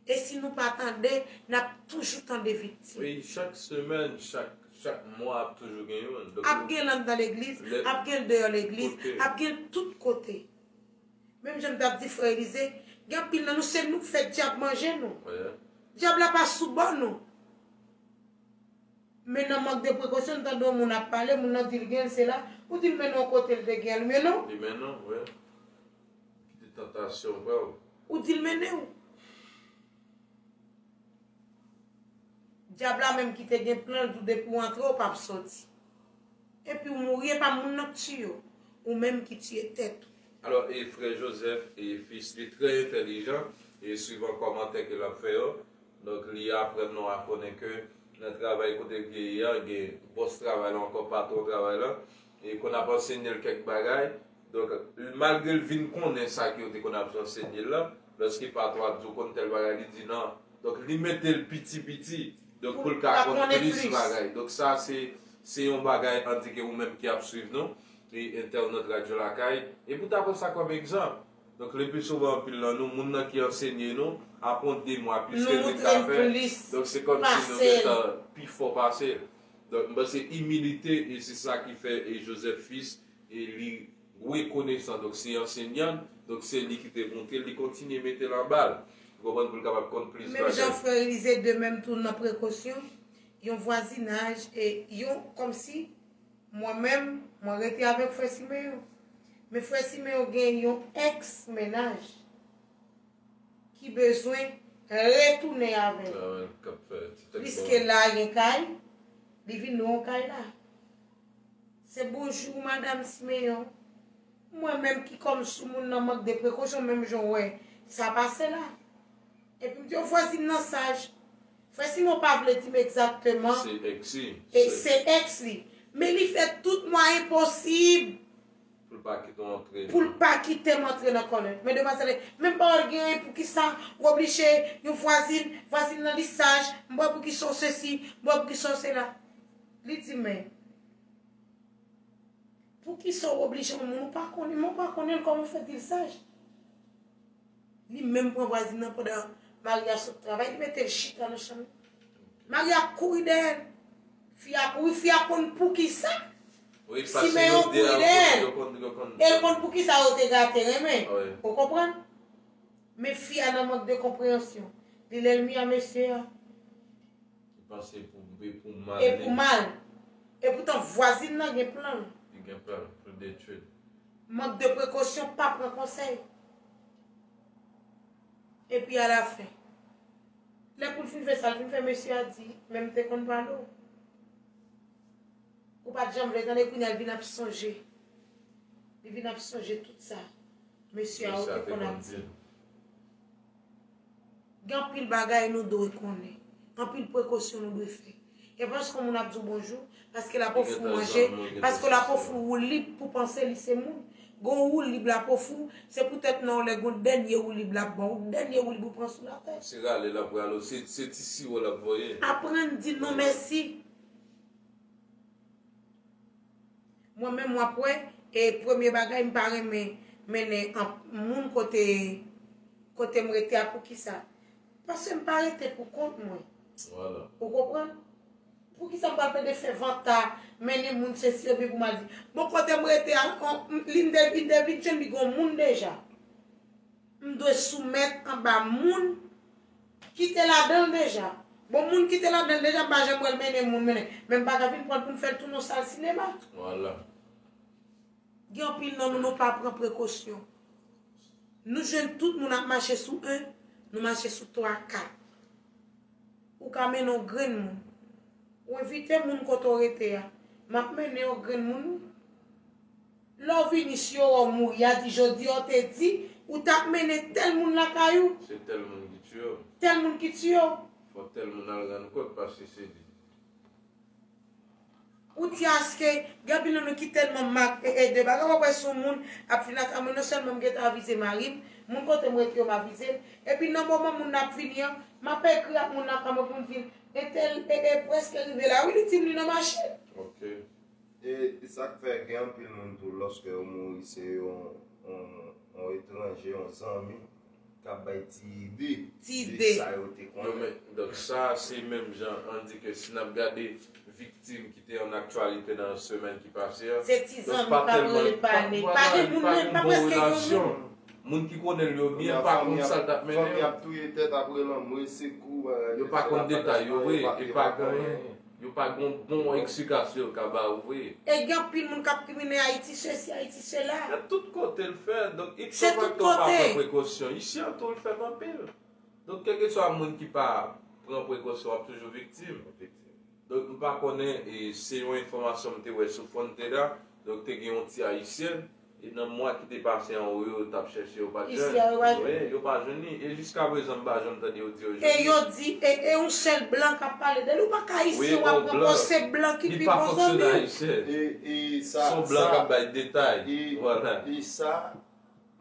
E si nou pa tande, n ap toujou tande viktim. Wi, chak semèn, chak, chak mwa ap toujou gen youn. Donk, Ap gen l anndan legliz, Lè- ap gen l deyò legliz, Kote? Ap gen l tout kote. Menm jan m t ap di frè Elize, gen anpil nan nou, se nou k fè dyab manje nou. Wè. Dyab la pa sou bò nou. Men nan mank de prekosyon, n tande yon moun ap pale, moun nan di l gen l, se la, ou di l mennen w kote l te gen l, men non. Li mennen w, wè. Kite tantasyon pran w. Ou di l mennen w. Dyab la menm ki te gen plan l tou, depi w antre, w p ap soti. Epi w mouri, e pa moun nan k tiye w. Ou menm ki tiye tèt ou. Alò, e frè Joseph e fis li trè entèlijan, e swivan kòmantè ke l ap fè yo, donk li aprann nou a konnen ke nan travay kote l ye a, gen bòs travay la, ankò patwon travay la, e konn ap ansenye l kèk bagay. Donk, malgre l vin konnen sa ke yo te konn ap ansenye l la, lòske patwon ap di w konn tèl bagay, li di non. Donk, li mete l piti piti, donk pou l ka konn plis bagay. Donk, sa se, se yon bagay, ann di ke ou menm ki ap swiv nou, e entènot Radyo Lakay, e pou ta pran sa kòm egzanp. Donk, lepi souvan, anpil nan nou, moun nan ki ansenye nou, aprann de mwa plis ke nou ka fè. Donk, se kòmsi nou gentan pi fò pase l. Donk, m panse imilite, e se sa ki fè, e Joseph Fils, e li rekonesan. Donk, se ansenyan, donk se li ki te montre l, li kontinye mete l anba l. Ou konprann, pou l kapab konn plis bagay. Menm jan frè Elize de menm tou nan prekosyon, yon vwazinaj, e yon, kòmsi, mwen menm, mwen rete avèk frè Simeyon. Men frè Simeyon gen yon èks mennaj ki bezwen retounen avè l. Sa k fè ti tèt Pliske la gen kay, li vin lwe yon kay la. Se bonjou, madanm Simeyon. Mwen menm ki kòm sou moun nan mank de prekosyon, menm jan w wè sa pase la. Epi m di yo, vwazin nan saj. Frè Simon pa vle di m egzakteman. Se èks li. E se èks li. Men li fè tout mwayen posib. Pou l pa kite w antre. Pou l pa kite m antre nan kòlèt. Men demwazèl, menm pawòl genyen, poukisa w oblije yon vwazin, vwazin nan li saj, m wè poukisa w sesi, m wè poukisa w sela. Li di, men, poukisa w oblije yon moun ou pa konnen, men w pa konnen l, kòman w fè di l saj? Li menm pran vwazin nan pandan mari a sot travay, li mete l chita nan chanm li. Mari a kouri dèyè l. Fi a kouri, fi a konn poukisa. Simeyon kouri dèyè l. E l konn poukisa yo te gate renmen. Ou konprann? Men fi a nan mank de konpreyansyon. Li lènmi a mesye a. Li panse pou, pou mal. E pou mal. Epoutan vwazin nan gen plan l. Li gen plan l pou l detwi l. Mank de prekosyon, pa pran konsèy. Epi alafen, lè pou l fin fè sa, l fin fè mesye a di, men m te konn pale w. Ou pa t janm vle tande, kounye a l vin ap sonje. Li vin ap sonje tout sa mesye a yo te konn ap di. Gen anpil bagay nou dwe konnen. Anpil prekosyon nou dwe fè. E pa paske yon moun ap di w bonjou, paske l ap ofri w manje, paske l ap ofri w woulib pou panse li se moun. Gen yon woulib l ap ofri w, se poutèt nan yon lè gen yon dènye woulib l ap ban w, dènye woulib ou pran sou latè. Se rale l ap rale w, se, se ti siwo l ap voye. Aprann di non mèsi. Mwen menm w ap wè, e premye bagay m pa renmen mennen an, moun kote, kote m rete a. Poukisa? Paske m pa rete pou kont mwen. Ou konprann? Poukisa m pral plede fè vanta, mennen moun sesi ebyen pou m al di, bon, kote m rete a, on, m, li m te, li te vin jwenn li gon moun deja. M dwe soumèt anba moun ki te ladan l deja. Bon, moun ki te ladan l deja, m pa janm wè l mennen moun, mennen. Men m pa ka vin pran l pou m fè l tounen yon sal sinema. Gen anpil nan nou, nou pa pran prekosyon. Nou jwenn tout moun ap mache sou en, nou mache sou twa, kat. Ou ka mennen yon grenn moun. Ou envite moun kote w rete a. M ap mennen yon grenn moun. Lè w vini, si yo wè w mouri, y a di, jodi a w te di ou t ap mennen tèl moun lakay ou. Se tèl moun ki tiye w. Tèl moun ki tiye w. Fò tèl moun al rann kont paske se li. Ou di aske gen anpil nan nou ki tèlman mak e, e de bagay, w ap wè si yon moun ap vin lakay mwen, non sèlman m gentan avize mari m, moun kote m rete yo m avize l, epi nan moman moun nan ap vini an, m ap ekri ak moun lakay mwen pou m di l, entèl e, e prèske rive la wi, li di m li nan machin. Ok. E, e sa k fè gen anpil moun tou, lòske yo mouri, se yon, yon, yon etranje, yon zanmi k ap bay ti ide de sa yo te konnen. Donk, sa se menm jan, ann di ke si n ap gade viktim ki te an aktyalite nan semèn ki pase a, se ti zanmi pa gen, pa gen moun menm, pa prèske gen moun. Moun ki konnen l yo byen pa konn sa l t ap mennen. Fanmi ap touye tèt apre lanmò, sekou, bagay. Yo pa konn detay yo vre, e pa gen anyen. Yo pa gen bon eksplikasyon yo ka ba ou vre. E gen anpil moun k ap krimine Ayiti sesi, Ayiti sela. Nan tout kote l fè, donk ipso fakto pa pran prekosyon. Isi an tou l fèt anpil. Donk kèlkeswa moun ki pa pran prekosyon, w ap toujou viktim. Donk m pa konnen, e se yon enfòmasyon m te wè sou Frontera, donk te gen yon ti ayisyèn, e nan mwa ki te pase anwo yo, yo t ap chèche, yo pa t jwenn. Isi a, yo pa jwenn. Wi, yo pa jwenn li. E jiskaprezan, m pa janm tande yo di yo jwenn li. E yo di, e, e yon sèl blan k ap pale de li. Ou pa ka ayisyen, w ap pran kò, se blan ki pi bon zanmi w. Li pa fonksyone ayisyen. E, e sa, se yon blan k ap bay detay. Vwala. E sa,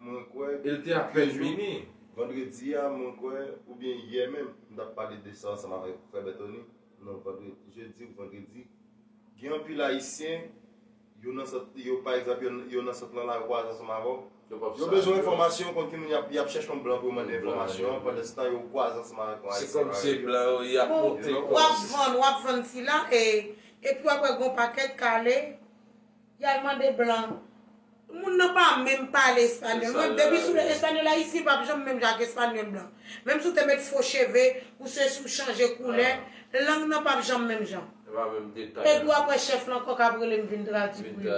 mwen kwè, e l te apèn vini. Vandredi a, mwen kwè, oubyen yè menm, m t ap pale de sa ansanm avèk frè Bètoni. Non, vandredi, jedi ou vandredi, gen anpil ayisyen, yo nan sant, yo, pa egzanp, yo, yo nan sant lan la, yo kwaze ansanm avè w. Yo bezwen enfòmasyon, konn ki moun y ap, y ap chèche yon blan pou yo mande enfòmasyon, pandansetan yo kwaze ansanm avèk yon ayisyen. Se kòmsi se blan yo, y ap monte kòmsi. W ap vann, w ap vann sila, e, epi w ap wè gon pakèt k ale, y al mande blan. Moun nan pa menm pale espanyòl. Mwen, depi sou espanyòl ayisyen p ap janm menm jan ak espanyòl blan. Menm si w te met fo cheve, ou sesi, ou chanje koulè, lang nan p ap janm menm jan. Epi w ap wè chèf lan ankò k ap rele m vin tradui pou li.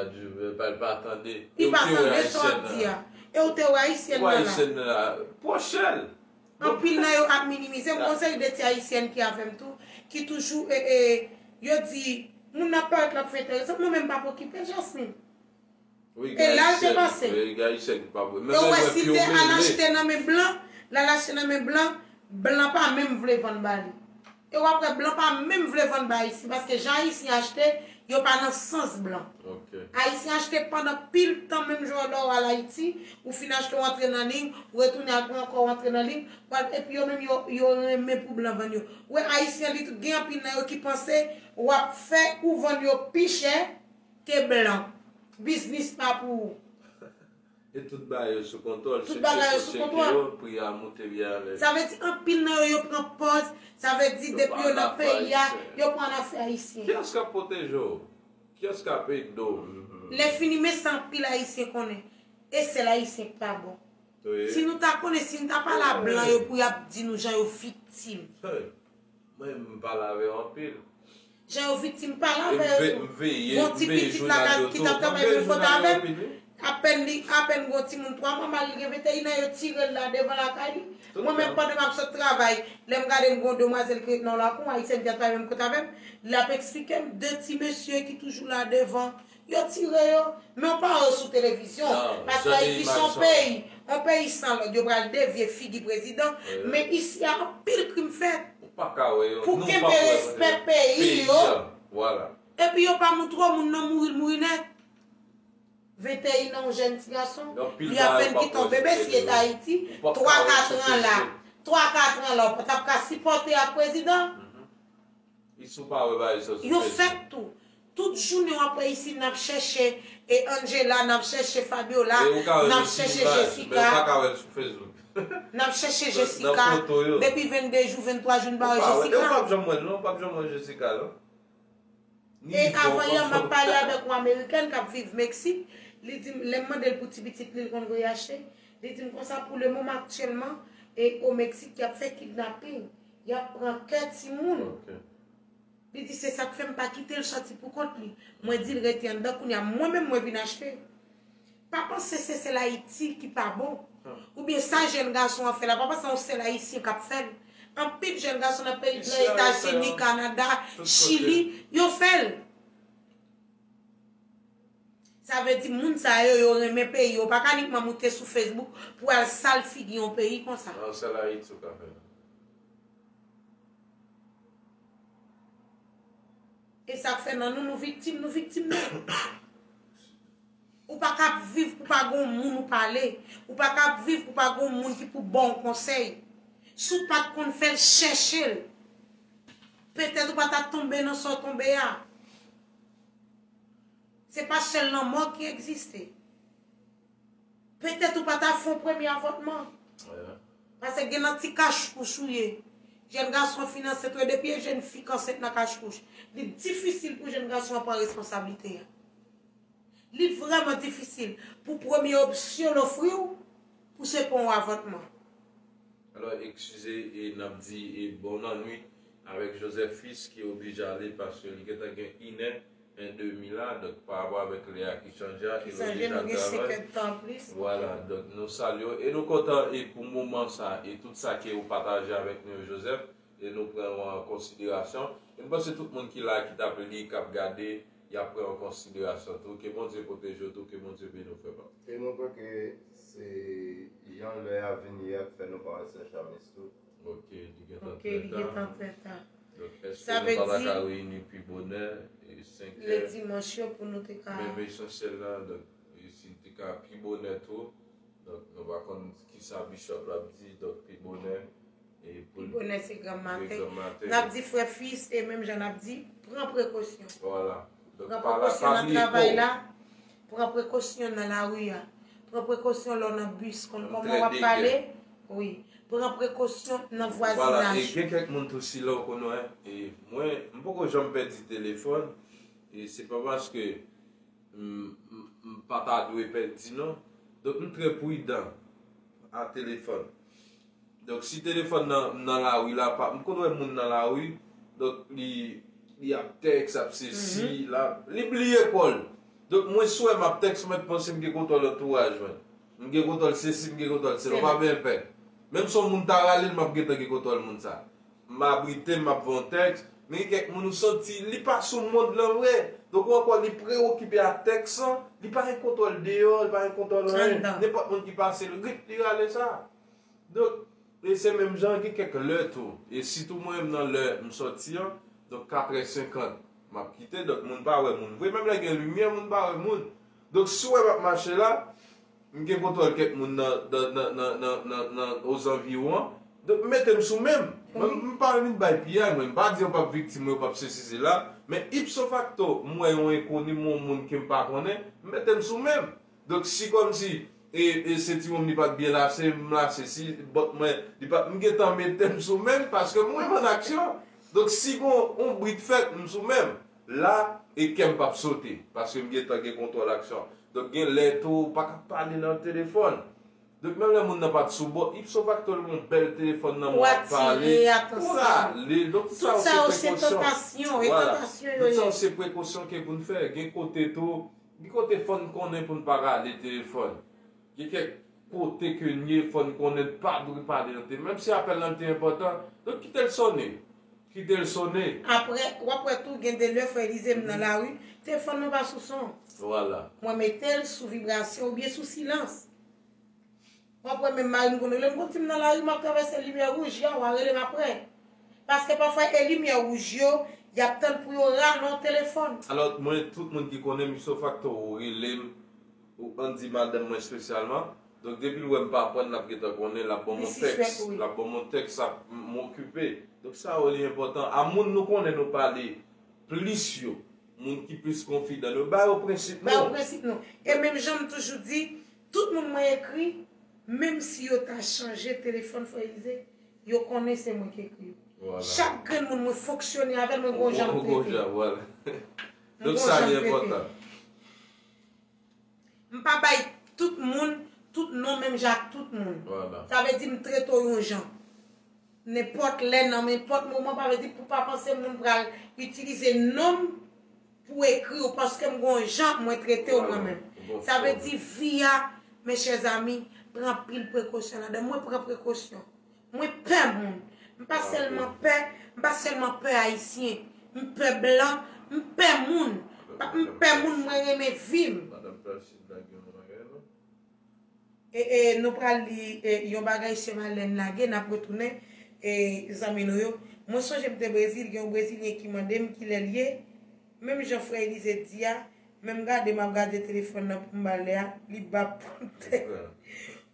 Li pa tande sa w di a. E w te wè ayisyèn nan la. Pwoche l. Anpil nan yo ap minimize m. Gon seri de ti ayisyèn ki avè m tou, ki toujou, e, e, yo di, moun nan parèt l ap fè enteresan, mwen menm m p ap okipe l, Jasmine. E la l te pase. E w wè si l te al achte nan men blan, l al achte nan men blan, blan pa menm vle vann ba li. E w ap wè blan pa menm vle vann ba Ayisyen, paske jan Ayisyen achte, yo pa nan sans blan. Ayisyen achte pandan pil tan, menm jan lè w al Ayiti, ou fin achte, w antre nan liy, ou retounen al pran ankò, w antre nan liy, w al, epi yo menm, yo, yo renmen pou blan vann yo. Ou wè Ayisyen, li gen anpil nan yo ki panse w ap fè ou vann yo pi chè ke blan. Biznis pa pou ou. E tout bagay yo sou kontwòl. Tout bagay yo sou kontwòl. Pri a moute byen alèz. Sa vle di anpil nan yo, yo pran pòz, sa vle di depi yo nan peyi a, yo pran afè ayisyen. Kiyès k ap pwoteje w? Kiyès k ap ede w? Lè fini, men sa anpil ayisyen konnen. E sèl ayisyen k pa bon. Si nou ta konnen, si n ta pale a blan yo pou y ap di nou jan yo viktim. Mwen, m pale avè yo anpil. Jan yo viktim, pale avè yo tou. Gon ti pitit la ki t ap travay menm kote avè m. Apèn li, apèn gon timoun twa mwa, mal li gen venteyen an, yo tire l la devan lakay li. Mwen menm, pandan m ap sot travay, lè m gade m gon demwazèl ki ret nan lakou, yon ayisyèn ki ap travay menm kote avè m, l ap eksplike m de ti mesye ki toujou la devan. Yo tire yo, men w pa wè yo sou televizyon. Paske Ayiti se yon peyi, yon peyi san lòd. Yo pral devye figi prezidan. Men isi a, anpil krim fèt. Pou kenbe respè peyi yo. Epi yo pa moutre w moun nan mouri, l mouri nèt. Venteyen an, yon jèn ti gason, li apèn kite yon bebe, si e t Ayiti, twa katran la, twa katran la, ou pa t ap ka sipòte ak prezidan. Yo fèk tou. Tout jounen w ap wè isi, n ap chèche e Angela, n ap chèche Fabiola, n ap chèche Jessica. N ap chèche Jessica. Depi vennde jou, venntwa jou, n pa wè Jessica. E avan yè, m ap pale avèk yon amerikèn k ap viv Meksik. Li di m, lè m mande l pou ti pitit li, l konn voyaje. Li di m konsa, pou le moman aktyèlman, e o Meksik, y ap fè kidnaping. Y ap pran kè timoun. Li di se sa k fè m pa kite l sòti pou kont li. Mwen di l rete anndan, kounye a mwen menm mwen vin achte. Pa panse se sèl Ayiti ki pa bon. Oubyen sa jèn gason an fè la, pa panse yon sèl Ayisyen k ap fè l. Anpil jèn gason nan peyi, nan Etazini, Kanada, Chili, yo fè l. Sa vle di moun sa yo, yo renmen peyi yo. Ou pa ka nikman moute sou Facebook pou al sal figi yon peyi konsa. Nan sèl Ayiti ou ka fè l. E sa k fè nan nou, nou viktim, nou viktim nèt. Ou pa ka ap viv pou pa gon moun ou pale. Ou pa ka ap viv pou pa gon moun ki pou ba w konsèy. Si w pa t konn fè l, chèche l. Petèt ou pa t ap tonbe nan sa w tonbe a. Se pa sèl lanmò ki egziste. Petèt ou pa ta fè yon premye avòtman. Paske gen nan ti kachkouch ou ye. Jèn gason finanse tou, e depi e jèn fi k ansent nan kachkouch, li difisil pou jèn gason an pran responsablite a. Li vrèman difisil pou premye opsyon l ofri w pou se pa yon avòtman. Alò, eskize, e n ap di, e, bon lannwit avèk Joseph Fils ki oblije ale paske li gentan gen inè, endemi la, donk, pa rapò avèk lè a ki chanje a, e l deja travay. Vwala, donk, nou salye w e nou kontan, e pou moman sa, e tout sa ke ou pataje avèk nou yo, Joseph, e nou pran yo an konsiderasyon. E m panse tout moun ki la, ki t ap li, k ap gade, y ap pran yo an konsiderasyon tou. Ke Bondye pwoteje w tou, ke Bondye beni w, frè pa m. E nou kwè ke se jan lè a vini a k fè nou pa wè sè Chamis tou. Ok, li gentan trè ta. Donk, èske nou pa ta ka reyini pi bonè, e senk è, ledimanch yo pou nou te ka menm esansyèl la, donk, e si n te ka pi bonè tou, donk, nou pa konn kisa Bishop la ap di, donk, pi bonè, e pou pi bonè se granmmaten. N ap di frè Fils, e menm jan n ap di, pran prekosyon. Vwala. Donk, pran prekosyon nan travay la. Pran prekosyon nan lari a. Pran prekosyon lè w nan bis. Konn kòman w ap pale? Wi. Pran prekosyon nan vwazinaj. Vwala, e gen kèk moun tou, si lè w konn wè, e mwen, m poko janm pèdi telefòn, e se pa paske m, m, m pa ta dwe pèdi non. Donk, m trè pridan a telefòn. Donk, si telefòn nan, nan lari la, pa, m konn wè moun nan lari, donk, li, li ap tèks, ap sesi, la, li bliye kò l. Donk, mwen, si w wè m ap tèks, mwen panse m gen kontwòl antouraj mwen. M gen kontwòl sesi, m gen kontwòl sela, w pa bezwen pè. Menm si yon moun ta rale l, m ap gentan gen kontwòl moun sa. M abrite m, m ap voye yon tèks, men gen kèk moun ou santi, li pa sou mond lan vre. Donk, ou ankò, li preokipe ak tèks lan, li pa gen kontwòl deyò, li pa gen kontwòl anyen. Nenpòt moun ki pase, l rit, li rale sa. Donk, e se menm jan, gen kèk lè tou. E sitou mwen menm nan lè m sòti an, donk katrè senkant, m ap kite, donk moun pa wè moun vre. Menm lè gen limyè, moun pa wè moun. Donk si w wè m ap mache la, m gen kontwòl kèk moun nan, nan, nan, nan, nan, nan, nan, ozanviwon an. Donk m mete m sou men m. Mwen, m pa vin bay piyay, mwen, m pa di yo p ap viktim, yo p ap sesi sela. Men ipso fakto, m wè yon enkoni, m wè yon moun ke m pa konnen, m mete m sou men m. Donk, si kòmsi, e, e, sentiwon m li pa t byen lase, m lase, si bòt mwen, li pa, m gentan mete m sou men m, paske m renmen an aksyon. Donk, si gon yon brit fèt, m sou men m. La, e kè m p ap sote, paske m gentan gen kontwòl aksyon. Donk, gen lè tou, ou pa ka pale nan telefòn. Donk, menm lè moun nan pa t sou bò, ipso facto, l gen yon bèl telefòn nan men w, w ap pale, ou rale. Donk, tout sa yo se prekosyon. Vwala. Tout sa yo se prekosyon ke pou n fè. Gen kote tou, Gen kote fò n konnen pou n pa rale telefòn. Gen kèk kote ke n ye, fò n konnen n pa dwe pale nan telefòn. Menm si apèl lan te enpòtan, donk kite l sonnen. Kite l sonnen. Apre, w ap wè tou, gen de lè, frè Elize, m nan lari, telefòn mwen pa sou son. Vwala. Mwen mete l sou vibrasyon oubyen sou silans. W ap wè menm mari m konn rele m, konn di m nan lari, m ap travèse limyè wouj, ya w a rele m apre. Paske pafwa e limyè wouj yo, y ap tann pou yo rale yon telefòn. Alò, mwen, tout moun ki konnen m, ipso fakto ou rele m, ou ann di madanm mwen espesyalman. Donk, depi l wè m pa pran, l ap gentan konnen, l ap ban m yon tèks. L ap ban m yon tèks, ap m okipe. Donk, sa yo li enpòtan. A moun nou konnen nou pale plis yo, moun ki plis konfidan nou, ba yo prensip nou. Ba yo prensip nou. E menm jan m toujou di, tout moun mwen ekri, menm si yo ta chanje telefòn, frè Elize, yo konnen se mwen ki ekri yo. Vwala. Chak grenn moun mwen fonksyone avè l, mwen gon jan m trete. Gon jan, vwala. Donk, sa li enpòtan. M pa bay tout moun tout non menm jan ak tout moun. Vwala. Sa vle di m trete w yon jan. Nenpòt lè, nan nenpòt moman, pa vle di pou pa panse moun pral itilize non m pou ekri w, paske m gon jan mwen trete w mwen menm. Sa vle di vi a, mes chers amis, pran anpil prekosyon ladan. Mwen pran prekosyon. Mwen pè moun. M pa sèlman pè, m pa sèlman pè ayisyen. M pè blan, m pè moun. M pè moun, mwen renmen vi m. Madanm Persil lage yon bagay, non? E, e, nou pral li e, yon bagay sè Malèn lage, n ap retounen, e, zanmi nou yo. Mwen sonje m te Brezil, gen yon Brezilyen ki mande m kilè l ye. Menm jan frè Elize di a, men m gade, m ap gade telefòn nan pou m ba l lè a, li ba pou l te,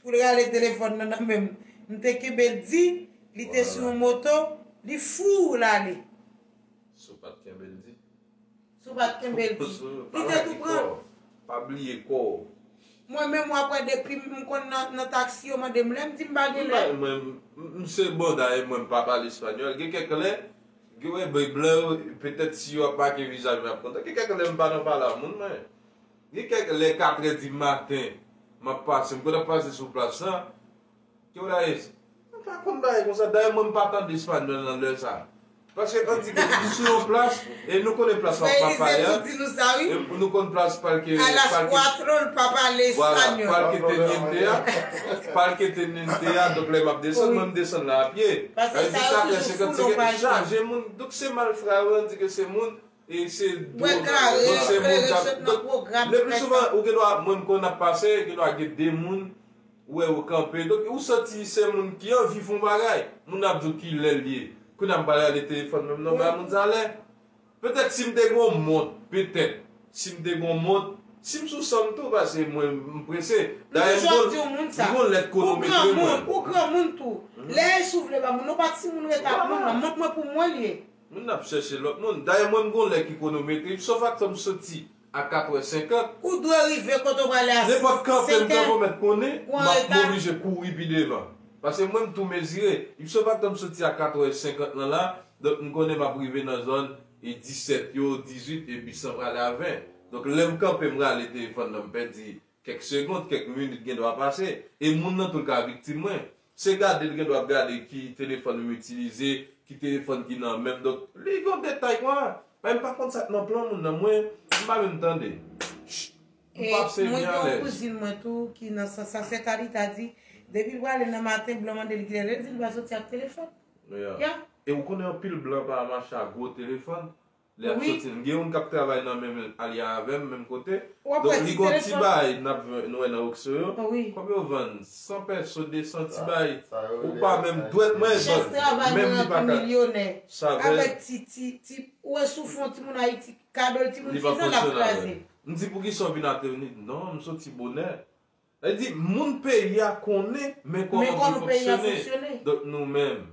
pou l rale telefòn nan nan men m. M te kenbe l di, li te sou yon moto, li fou l ale. Si w pa t kenbe l di. Si w pa t kenbe l di. Li te tou pran. Pa bliye kò w. Mwen menm, w ap wè depi m konn nan, nan taksi, yo mande m lè, m di m pa gen lè. Mwen, m, m se bon, dayè mwen, m pa pale espanyòl. Gen kèk lè, gen wè, blan yo, petèt si yo ap make vizaj mwen, y ap kontan. Gen kèk lè, m pa nan pale ak moun, mwen. Gen kèk lè, katrè di maten, m ap pase, m konn ap pase sou plas lan. Qué hora es? M pa konn bagay konsa. Dayè, mwen, m pa tande espanyòl nan lè sa. Paske, an di ke li sou yon plas, e nou konnen plas pa, pa, pa, ya. E nou konn plas Parque, a las cuatro, l pa pale espanyòl. Voilà, Parque Teniente a. Parque Teniente a, donk, lè m ap desann, mwen, m desann la a pye. Paske sa yo toujou fou nan paj yo. Chaje moun, donk, se malfra yo, an di ke se moun, E se dwòg. Donk, se moun k ap, donk, le pli souvan, ou gen dwa, mwen, m konn ap pase, gen dwa gen de moun, ou wè yo kanpe. Donk, ou santi se moun ki anvi fè yon bagay. Moun ap di w kilè l ye. Kounye a m pa rale telefòn menm non, bay moun sa lè. Petèt si m te gen yon mont, petèt, si m te gen yon mont, si m sou san m tou, paske mwen, m prese. Dayè, m gon, m gon lèt kwonometre mwen. Ou granmoun tou. Lè si w vle ba moun, ou pa timoun ret ak moun nan. Mont mwen pou mwen l ye. Moun ap chèche lòt moun. Dayè, mwen, m gon lè ki kwonometre. Ipso fakto m soti a katrè senkant. Ou dwe rive kote w prale a senk è. Nenpòt kanpe m kanpe, w mèt konnen, m ap oblije kouri pi devan. Paske mwen, m tou mezire. Ipso fakto m soti a katrè senkant nan la, donk, m konnen m ap rive nan zòn e disèt yo, dizuit, e bis lan prale a ven. Donk, lè m kanpe, m rale telefòn nan, m pèdi kèk segond, kèk minit gen dwa pase. E moun nan tou l ka viktim mwen. Se gade l gen dwa ap gade ki telefòn m itilize, ki telefòn ki nan men m. Donk, li gen yon detay kwa. Men m pa konn sa k nan plan moun nan. Mwen, m pa menm tande. M p ap se byen alèz. E mwen gen yon kouzin mwen tou ki nan sans sa. Sè Carita di, depi l prale nan maten, blan mande l kilè l ye, li di l pa soti ak telefòn. Ya. E ou konnen anpil blan pa mache ak gwo telefòn. Lè y ap soti, m gen youn k ap travay nan menm alye avè m, menm kote. Donk, li gon ti bay, n ap, nou wè nan Oxxo yo. Konbyen yo vann? San pèso, de san ti bay. Ou pa menm dwèt mwen, menm li pa ka. Chèf travay mwen rantre milyonè. Avèk ti, ti, ti, ou wè souf yon timoun Ayiti, kado l timoun sis an l ap kraze. M di, poukisa w vin atè? Li di, non, m soti bonè. Sa vle di, moun peyi a konnen, men kòman pou fonksyone. Donk, nou menm,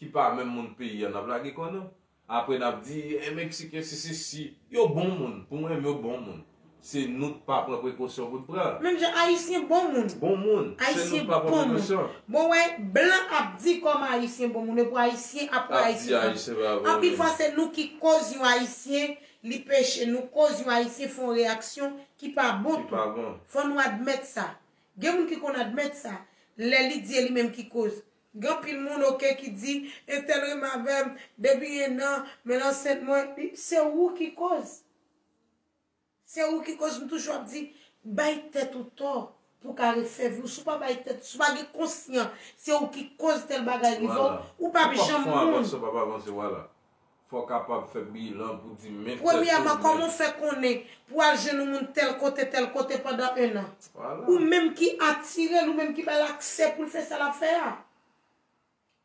ki pa menm moun peyi a, n ap lage kò nou. Apre n ap di, e, Meksiken, si, si, si. Yo bon moun. Pou mwen, yo bon moun. Se nou k pa pran prekosyon pou n pran. Menm jan Ayisyen bon moun. Bon moun. Se nou k pa pran prekosyon. Bon, wè, blan ap di kòman Ayisyen bon moun, epi Ayisyen ap pran Ayisyen pa bon. Anpil fwa, se nou ki koz yon Ayisyen, li peche, nou koz yon Ayisyen fè yon reyaksyon ki pa bon tou. Fò nou admèt sa. Gen moun ki konn admèt sa. Lè li di e li menm ki koz. Gen anpil moun, oke, ki di, entèl renmen avè m depi en an, men l ansent mwen, li, se ou ki koz. Se ou ki koz, m toujou ap di, bay tèt ou tò pou w ka refè vi w. Si w pa bay tèt, si w pa gen konsyan, se ou ki koz tèl bagay rive w, ou p ap janm moun. Ou p ap fè yon avanse, w p ap avanse, vwala. Fò w kapab fè bilan pou di men tèt ou. Premyèman, kòman w fè konnen pou w al jwenn yon moun tèl kote, tèl kote pandan en an? Ou menm ki atire l, ou menm ki ba l aksè pou l fè sa l ap fè a.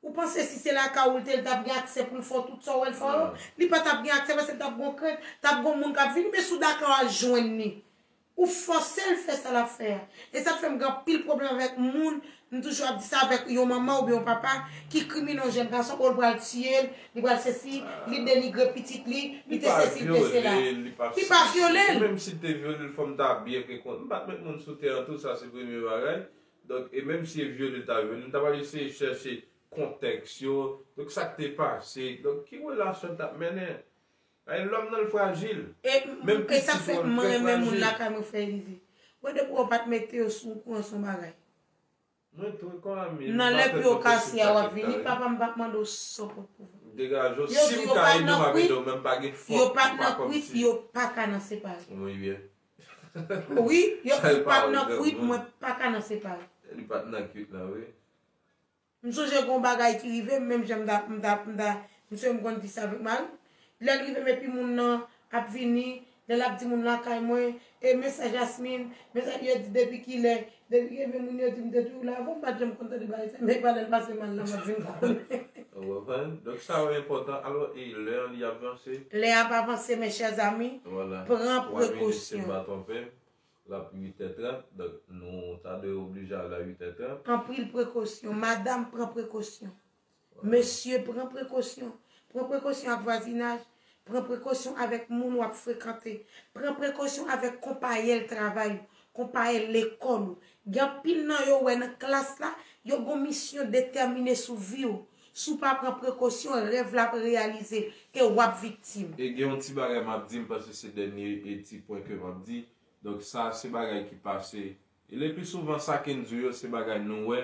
Ou panse si se lakay ou l te, l t ap gen aksè pou l fè w tout sa w wè l fè w yo? Li pa t ap gen aksè paske l t ap gen krent, t ap gen moun k ap vini, men si w dakò al jwenn li, ou fòse l fè sa l ap fè a. E sa k fè m gen anpil pwoblèm avèk moun, m toujou ap di sa, avèk yon manman oubyen yon papa ki krimine yon jèn gason, o l pral tiye l, li pral sesi, li denigre pitit li, li te sesi, li te sela. Li pa vyole l. Menm si l te vyole l, fò m ta byen rekonn. M pa t met moun sou tè an tou, sa se premye bagay. Donk, e menm si e vyole l ta vyole, m ta pral eseye chèche kontèks yo. Donk, sa k te pase. Donk, ki relasyon l t ap mennen? Ay, lòm nan l frajil. E, menm e sa fè mwen renmen moun lakay mwen fè rive. Mwen depi w pa t mete yo sou kouran son bagay. Mwen tou, kon ami, nan lè pi w kase a w ap vini, papa m p ap mande w sa w pot pou vini. Degaje w, si m ka ede w, m ap ede w, men m pa gen fòs, yo pa t nan kwit, yo pa ka nan separe. Wi, yo pa t nan kwit, mwen pa ka nan separe. Li pa t nan kwit nan, wi. M sonje gen yon bagay ki rive m, menm jan m ta, m ta, m ta, m sonje m konn di sa avèk mari m. Lè l rive m epi moun nan ap vini, lè l ap di moun lakay mwen, e men sè Jasmine, men sa yo di depi kilè, depi kilè men moun yo di m te toujou la avan, m pa t janm konn tande bagay sa, men pa lè l pase mal la m ap vin konnen. Ou konprann? Donk sa yo enpòtan. Alò, e lè an li ap vanse? Lè ap avanse, mes chers amis, pran prekosyon. L ap uit è trant, donk nou ta dwe oblije ale a uit è trant. Anpil prekosyon. Madanm, pran prekosyon. Mesye, pran prekosyon. Pran prekosyon ak vwazinaj. Pran prekosyon avèk moun w ap frekante. Pran prekosyon avèk konpayèl travay ou, konpayèl lekòl ou. Gen anpil nan yo, w wè nan klas la, yo gon misyon detèmine sou vi w. Si w pa pran prekosyon, rèv la ap reyalize e w ap viktim. E gen yon ti bagay m ap di, m panse se dènye e ti pwen ke m ap di. Donk, sa se bagay ki pase. E le pli souvan, sa ke n di w yo, se bagay nou wè.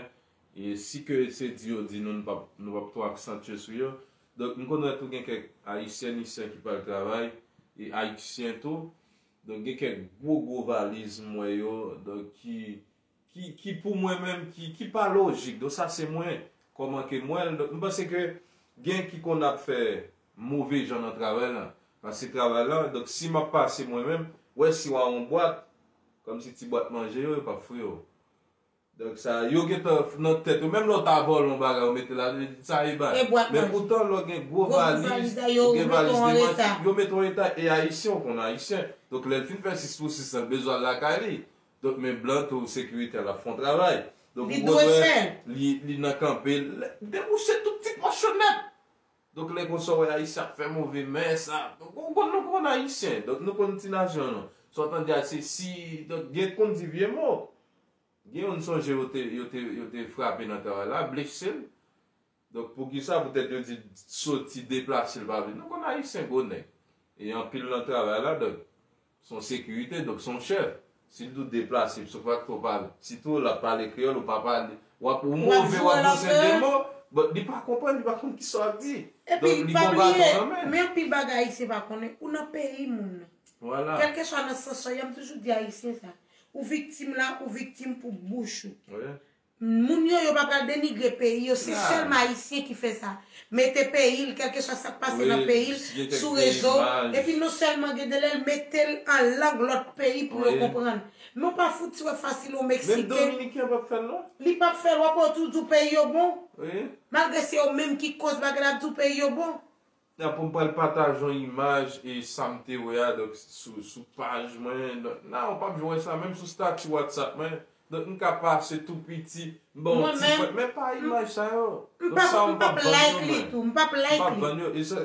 E si ke se di yo di nou, nou p ap, nou p ap twò aksantye sou yo. Donk, m konn wè tou gen kèk Ayisyen, Ayisyen ki pral travay, e Ayisyen tou. Donk, gen kèk gwo, gwo valiz m wè yo, donk, ki, ki, ki pou mwen menm, ki, ki pa lojik. Donk, sa se mwen, kòman ke m wè l. Donk, m panse ke gen ki konn ap fè move jan nan travay lan. Paske travay lan, donk, si m ap pase mwen menm, wè si w a yon bwat, kòmsi ti bwat manje yo, yo p ap fri yo. Donk, sa, yo gentan nan tèt yo, menm lè w ta vòlè yon bagay, yo mete la, yo di sa e bay. Men poutan, lè w gen gwo valiz, ou gen valiz de manti, yo mete w an reta. E Ayisyen, w konn Ayisyen. Donk, lè l fin fè sis pou sis lan, l bezwen al lakay li. Donk, men blan tou sekiritè, l ap fè yon travay. Donk, ou konn wè, li, li nan kanpe, l debouche tout ti pòch yo nèt. Donk, lè konsa, w wè Ayisyen ap fè move, men sa. Donk, ou konn, nou konn Ayisyen. Donk, nou konn ti nasyon nou. Sa w tande a, se si, donk, gen konn di vye mo. Gen youn sonje yo te, yo te, yo te frape nan travay la, blese l. Donk, poukisa? Poutèt yo di soti, deplase l pa vle. Nou konn Ayisyen gwo nèg. E anpil nan travay la, donk, se yon sekirite, donk se yon chèf. Si l di w deplase, ipso fakto pa vle. Sitou l ap pale kreyòl, ou pa pale, w ap, ou move, w ap gon seri de mo, but li pa konprann, li pa konn kisa w ap di. Donk, li gon baton nan men l. Men anpil bagay Ayisyen pa konnen, ou nan peyi moun nan. Vwala. Kèlkeswa nan sans sa, y ap toujou di Ayisyen sa. Ou viktim la, ou viktim pou bouch ou. Wi. Moun yo, yo pa pral denigre peyi yo, se sèlman Ayisyen ki fè sa. Mete peyi l, kèlkeswa sa k pase nan peyi l, sou rezo, epi non sèlman gen de lè l mete l an lang lòt peyi pou yo konprann. Men w pa fouti wè fasil yon Meksiken. Menm Dominiken p ap fè l non. Li p ap fè l, w ap wè yo toujou di w peyi yo bon. Malgre se yo menm ki koz bagay la, ap di w peyi yo bon. Nan pou m pral pataje yon imaj e sa m te wè a, donk, sou, sou paj mwen. Donk, nan, w p ap janm wè sa, menm sou stati WhatsApp mwen. Donk, m ka pase tou piti, m ba w ti pwent, men pa imaj sa yo. Donk, sa yo m p ap vann yo, mwen. M p ap like li. M p ap vann yo. E se,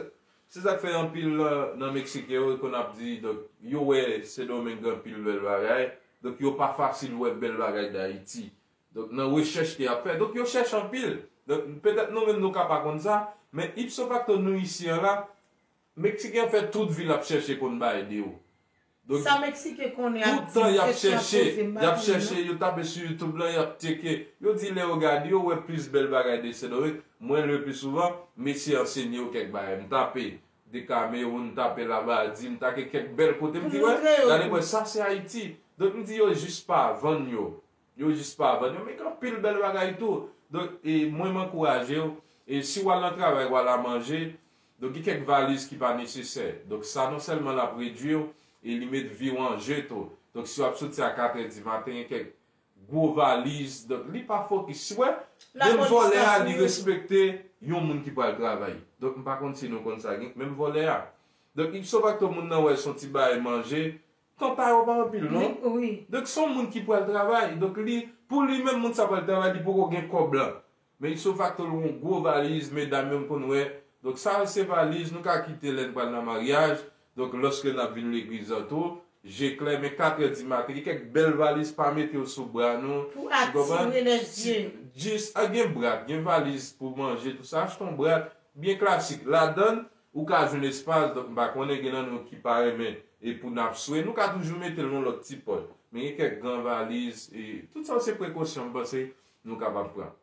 se sa k fè anpil, euh, nan Meksiken yo konn ap di, donk, yo wè Sendomeng gen anpil bèl bagay. Donk, yo pa fasil wè bèl bagay Dayiti. Donk, nan rechèch ke y ap fè. Donk, yo chèche anpil. Donk, petèt nou menm nou ka pa konn sa, men ipso facto nou isi an la, Meksiken an fè tout vi l ap chèche konn bagay de ou. Donk, sa Meksiken konnen ak di m kesyon ap poze m pa konn non. Tout tan y ap chèche, y ap chèche, yo tape sou YouTube lan, y ap tcheke. Yo di lè yo gade, yo wè plis bèl bagay de Sendomeng. Mwen, le pli souvan, m eseye ansenye yo kèk bagay. M tape de Kamewoun, tape Labadi, m take kèk bèl kote, m di, wè, gade, wè, sa se Ayiti. Donk, m di, yo jis pa vann yo. Yo jis pa vann yo, men gen anpil bèl bagay tou. Donk, e, mwen, m ankouraje w. E si w al nan travay, w al a manje, donk, gen kèk valiz ki pa nesesè. Donk, sa non sèlman l ap redui w, e li met vi w an je tou. Donk, si w ap soti a katrè di maten, gen kèk gwo valiz. Donk, li pa fokis. Si w wè, menm vòlè a, li respekte yon moun ki pral travay. Donk, m pa konn si nou konn sa. Gen menm vòlè a. Donk, ipso fakto, moun nan wè se yon ti bagay manje. Tan pa yo pa anpil, non? Wi, wi. Donk, se yon moun ki pral travay. Donk, li, pou li menm, moun sa pral travay, li poko gen kòb la. Men ipso fakto, l yon gwo valiz, medam yo, m konn wè. Donk, sa se valiz, nou ka kite lè n pral nan maryaj. Donk, lòske n ap vin legliz la tou, je klè, men katrè di maten, gen kèk bèl valiz, pa mete yo sou bra nou. Pou atire lèzye. Jis, a, gen brat, gen valiz pou manje, tou sa, achte yon brat, byen klasik. Ladann, ou ka jwenn espas, donk m pa konnen gen nan nou ki pa renmen, e pou n ap swe, nou ka toujou mete l nan lòt ti pòch. Men gen kèk gran valiz, e tout sa se prekosyon, m panse nou kapab pran.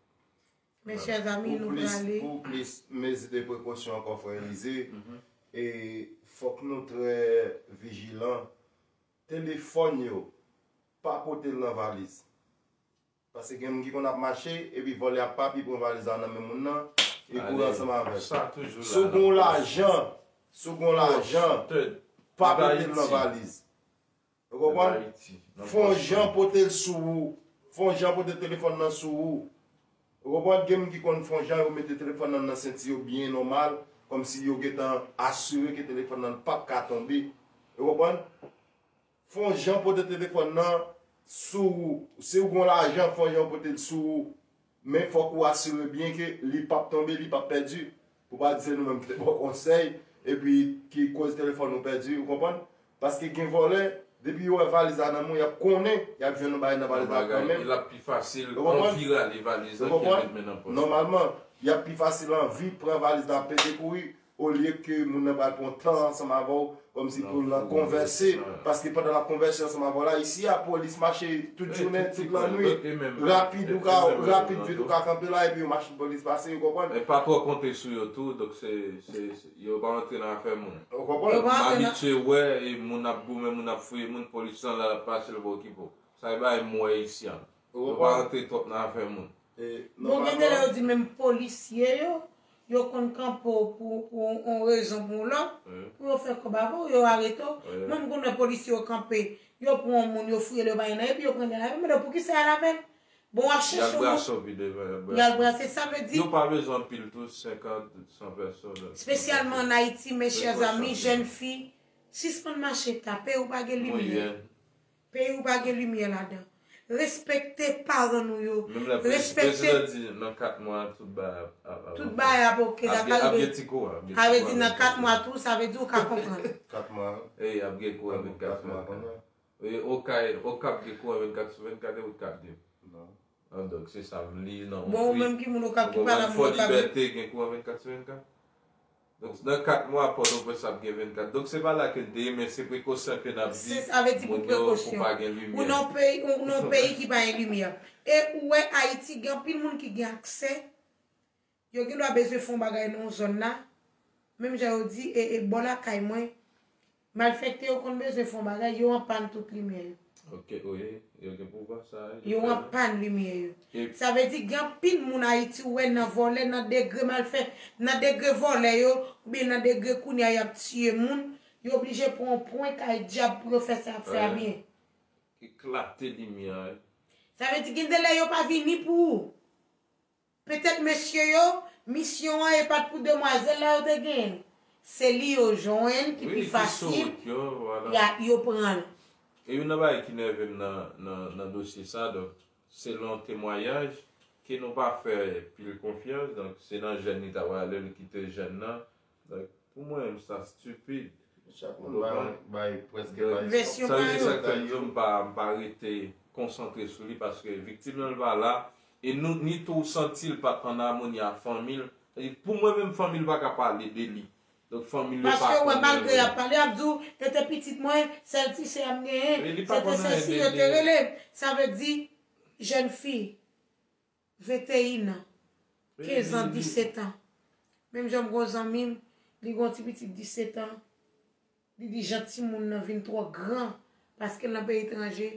Mes chers amis, nou prale. Pou plis, pou plis mezi de prekosyon ankò, frè Elize, e fòk nou trè vijilan. Telefòn yo, pa pote l nan valiz. Paske gen moun ki konn ap mache, epi vòlè a pa pi pran valiz la nan men moun nan, e kouri ansanm avè l. Si w gen lajan, si w gen lajan, pa pote l nan valiz. Ou konprann? Fè yon jan pote l sou ou. Fè yon jan pote telefòn nan sou ou. Ou konprann? Gen moun ki konn fè yon jan, yo mete telefòn nan nan senti yo byen nòmal, kòmsi yo gentan asire ke telefòn nan p ap ka tonbe. Ou konprann? Fè yon jan pote telefòn nan sou ou. Si w gen lajan, fè yon jan pote l sou ou. Men fòk ou asire byen ke li p ap tonbe, li p ap pèdi. Pou pa di se nou menm ki te ba w konsèy, epi ki koz telefòn ou pèdi, ou konprann? Paske gen vòlè, depi yo wè valiz la nan men w, y ap konnen, y ap jwenn yon bagay nan valiz la kanmenm. L ap pi fasil anvi rale valiz la ke met men nan pòch. Nòmalman, y ap pi fasil anvi pran valiz la, pete kouri, olye ke moun nan pral pran tan ansanm avè w, kòmsi pou l nan konvèse, paske pandan l ap konvèse ansanm avè w la, isi a, polis mache tout jounen, tout lannwit, rapid ou ka, rapid vit ou ka kanpe la, epi yon machin polis pase, ou konprann? E pa twò konte sou yo tou, donk se, se, se, yo pa antre nan afè moun. Ou konprann? M abitye wè, e moun ap goumen, moun ap fouye moun, polis lan la, l ap pase, l pa okipe w. Sa e bagay m wè isi a. Yo pa antre twòp nan afè moun. Bon, gen de lè yo di menm polisye yo, yo konn kanpe w pou, pou yon rezon pou yon lòt, pou yo fè kòb avè w, yo arete w. Menm konn wè polisye yo kanpe, yo pran yon moun, yo fouye l, yo bay nan, epi yo pran l, yo mande w poukisa y al avè l. Bon, w ap chèche yon moun. Y al brase w pi devan, y al brase. Y al brase, sa vle di. Yo pa bezwen anpil tou, senkant, san pèsòn. Espesyalman ann Ayiti, mes chers amis, jèn fi, sispann mache ta, peyi w pa gen limyè. Peyi w pa gen limyè ladan. Respekte paran nou yo. Menm lè prezidan di nan kat mwa, tout bagay ap, ap, ap, tout bagay ap oke, sa ka rive. Ap gen ti kouran. Sa vle di nan kat mwa tou, sa vle di ou ka konprann. Kat mwa. E, ap gen kouran vennkat sou vennkat. E, Okay, Okap gen kouran vennkat sou vennkat, e ou t k ap di m. Non. Ah, donk, se sa m li nan yon tweet. Bon, ou menm ki moun Okap ki pale a moun Okap. Fò Libète gen kouran vennkat sou vennkat. Donk, nan kat mwa, Pòtoprens ap gen vennkat. Donk, se pa la ke n te ye, men se prekosyon ke n ap di moun yo pou pa gen limyè. Ou nan peyi, ou nan peyi ki pa gen limyè. E ou wè Ayiti, gen anpil moun ki gen aksè. Yo gen dwa bezwen fè yon bagay nan yon zòn la. Menm jan yo di, e, e bò lakay mwen, malfektè yo konn bezwen fè yon bagay, yo anpann tout limyè yo. Ok, wi, yo gen pouvwa sa, wi. Yo anpann limyè yo. Sa vle di, gen anpil moun Ayiti ou wè nan vòlè, nan degre malfè, nan degre vòlè yo, oubyen nan degre kounye a y ap tiye moun, yo oblije pran yon pwen kay dyab pou yo fè sa y ap fè a byen. Eklate limyè a, wi. Sa vle di, gen de lè yo pa vini pou ou. Petèt mesye yo, misyon an e pa t pou demwazèl la yo te genyen l. Se li yo jwenn ki pi fasil, yo pran l. E youn nan bagay ki nève m nan, nan, nan dosye sa, donk, selon temwayaj, ke nou pa fè pil konfyans, donk, se nan jèn li ta prale, li kite jèn nan. Donk, pou mwen menm, sa stipid. Chak moun bay, bay, prèske bay. Vèsyon pa yo. Sa vle di sa k fè m di w m pa, m pa rete konsantre sou li, paske viktim nan l pa la, e nou, ni tou w santi l pa t ann amoni a fanmi l. Sa vle di, pou mwen menm, fanmi l pa ka pale de li. Donk, fanmi l yo pa konnen. Paske, wè, malgre y ap pale, y ap di w, e te pitit mwen, sèl ti sè a m genyen, se te sesi, yo te rele m. Sa vle di, jèn fi, venteyen an, kenz an, disèt an. Menm jan m gen yon zanmi m, Li gen yon ti pitit disèt an. Li di jan timoun nan vin twò gran, paske l nan peyi etranje,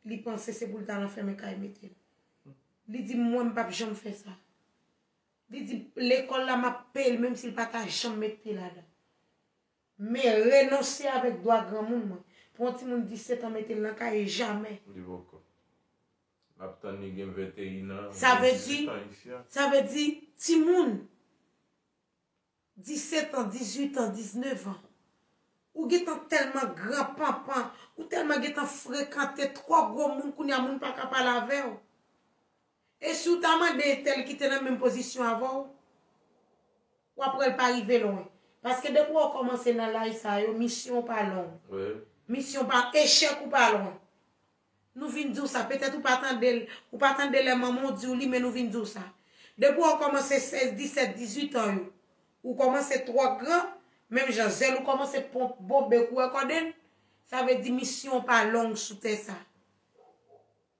li panse se pou l t al anfèmen kay mete l. Li di, "Mwen, m p ap janm fè sa." Li di, "Lekòl la, m ap peye l, menm si l pa ta janm met pye ladan." Men renonse avèk dwa granmoun mwen. Pou yon timoun disèt an mete l nan kay, jamè. Li poko. L ap tann li gen venteyen an, sa vle di, dizuit an isi a. Sa vle di, timoun disèt an, dizuit an, diznèf an. Ou gentan tèlman gran panpan, ou tèlman gentan frekante twò gwo moun, kounye a moun pa ka pale avè w. E si w ta mande entèl ki te nan menm pozisyon avè w, w ap wè l pa rive lwen. Paske depi w kòmanse nan laj sa yo, misyon w pa long. Wi. Misyon pa, echèk ou pa lwen. Nou vin di w sa, petèt ou pa tande l, ou pa tande lè manman w di w li, men nou vin di w sa. Depi w kòmanse sèz, disèt, dizuit an yo, ou kòmanse twò gran, menm jan zèl ou kòmanse pon-, bonbe kou wè kòde l, sa vle di misyon w pa long sou tè sa.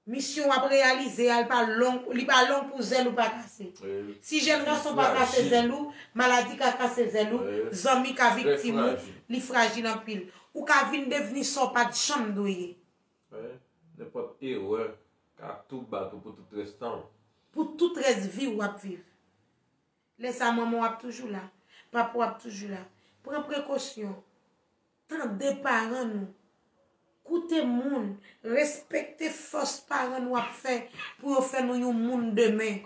Misyon w ap reyalize a, li pa long, li pa long pou zèl ou pa kase. Wi. Si jèn gason pa kase zèl ou, maladi ka kase zèl ou, zanmi ka viktim ou, li frajil anpil. Ou ka vin devni sa w pa t janm dwe ye. Wi. Nenpòt erè ka tou bat ou pou tout rès tan w. Pou tout rès vi w w ap viv. Lè sa, manman w ap toujou la, papa w ap toujou la. Pran prekosyon. Tande paran nou. Koute moun. Respekte fòs paran nou ap fè pou yo fè nou yon moun demen.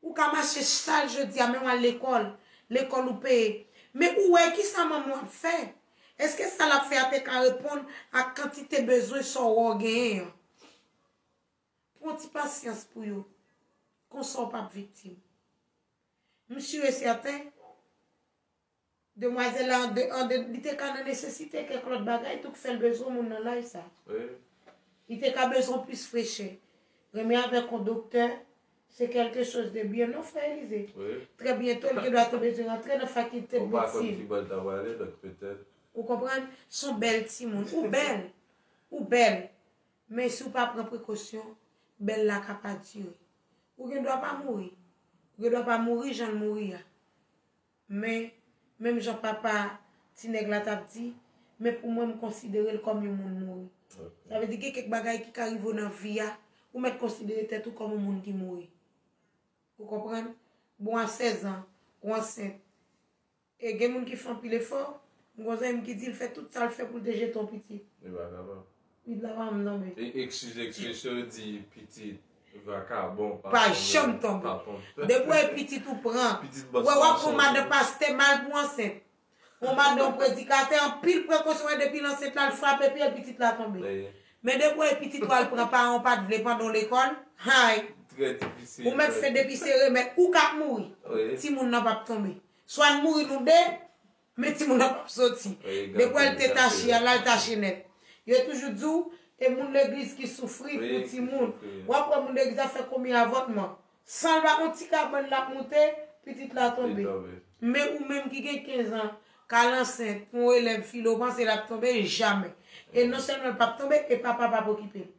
Ou ka mache sal jodi a, men w al lekòl. Lekòl ou peye. Men ou wè kisa manman w ap fè? Èske sa l ap fè a te ka reponn ak kantite bezwen sa w wè w genyen an? Pran ti pasyans pou yo. Konsa w p ap viktim. M si e sèten, demwazèl la, an de, an de, li te ka nan nesesite kèk lòt bagay tou k fè l bezwen moun nan laj sa. Wi. Li te ka bezwen plis frechè. Renmen avèk yon doktè, se quelque chose de bien, non, frè Elize? Wi. Trè byento, l gen dwa te bezwen rantre nan fakilte de medsin. Ou pa konn ki bò l ta prale, donk petèt. Ou konprann? Se yon bèl timoun. Ou bèl. Ou bèl. Men si w pa pran prekosyon, bèl la ka pa dire. Ou gen dwa pa mouri. Ou gen dwa pa mouri jan l mouri a. Men, menm jan papa ti nèg la t ap di, men pou mwen, m konsidere l kòm yon moun mouri. Ok. Sa vle di, gen kèk bagay ki ka rive w nan vi a, ou mèt konsidere tèt ou kòm yon moun ki mouri. Ou konprann? Bon, a sèz an, ou ansent. E gen moun ki fè anpil efò. M gon zanmi m ki di l fè tout sa l fè pou l te jete yon pitit. Li pa kapab. Pitit la pa janm tonbe. E, eskize ekspresyon yo di pitit vakabon pa janm tonbe. Depi w wè pitit ou pran, ou wè w ap pran madan pastè mal pou ansent. Yon madan predikatè, anpil prekosyon, wè depi l ansent la, l frape pye l, pitit la tonbe. Men depi w wè pitit ou al pran paran w pa t vle pandan w lekòl, hay! Ou mèt fè depi se remèd, ou k ap mouri. Timoun nan p ap tonbe. Swa n mouri nou de, men timoun nan p ap soti. Depi w wè l te tache a, la l tache nèt. Yo toujou di w, e moun legliz ki soufri pou timoun. W ap wè moun legliz la fè konbyen avòtman. San l pa yon ti kabann l ap moute, pitit la tonbe. Men ou menm ki gen kenz an, k al ansent pou yon elèv filo, w panse l ap tonbe? Jamè. E non sèlman l p ap tonbe, e papa p ap okipe l.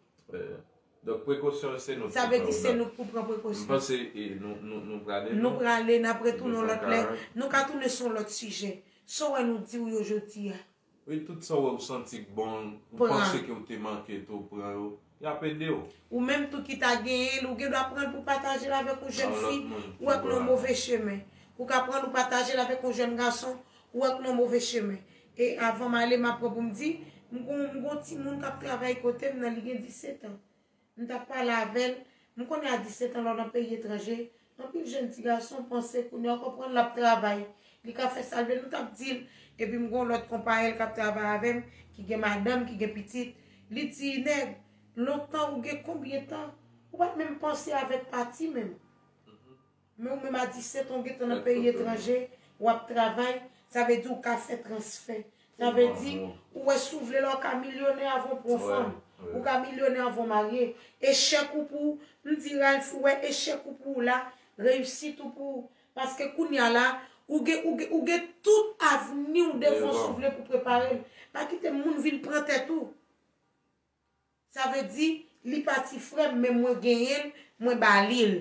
Donk, prekosyon se nou ki pou pran. Sa vle di se nou ki pou pran prekosyon. M panse, e, nou, nou, nou prale, nou prale, n ap retounen yon lòt lè. Nou ka tounen sou yon lòt sijè. Sa w wè nou di w yo jodi a? Wi, tout sa w wè w santi k bon, ou panse ke w te manke tou, pran yo, y ap ede w. Ou menm tou ki ta genyen l, ou gen dwa pran l pou pataje l avèk yon jèn fi, ou wè k nan yon move chemen. Ou ka pran l ou pataje l avèk yon jèn gason, ou wè k nan yon move chemen. E avan m ale, m ap pran pou m di, m gon, m gon timoun k ap travay kote m nan, li gen disèt an. M t ap pale avè l. M konnen a disèt an, lè w nan peyi etranje, anpil jèn ti gason panse kounye a, w konprann, l ap travay. Li ka fè sa l vle, nou t ap di l. Epi m gen yon lòt konpayèl k ap travay avè m, ki gen madanm, ki gen pitit. Li di, "Nèg, lontan ou gen konbyen tan? Ou pa t menm panse avèk pati menm." Men ou menm a disèt an, ou gentan nan peyi etranje, w ap travay, sa vle di ou ka fè transfè. Sa vle di, ou wè si w vle la, ou ka milyonè avan w pran fanm. Ou ka milyonè avan w marye. Echèk ou pou, m di Ralph, ou wè echèk ou pou w la, reyisit ou pou ou. Paske kounye a la, ou gen, ou gen, ou gen tout avni w devan w si w vle pou prepare l. Pa kite moun vin pran tèt ou. Sa vle di, li pati frè m, men mwen genyen l, mwen ba li l.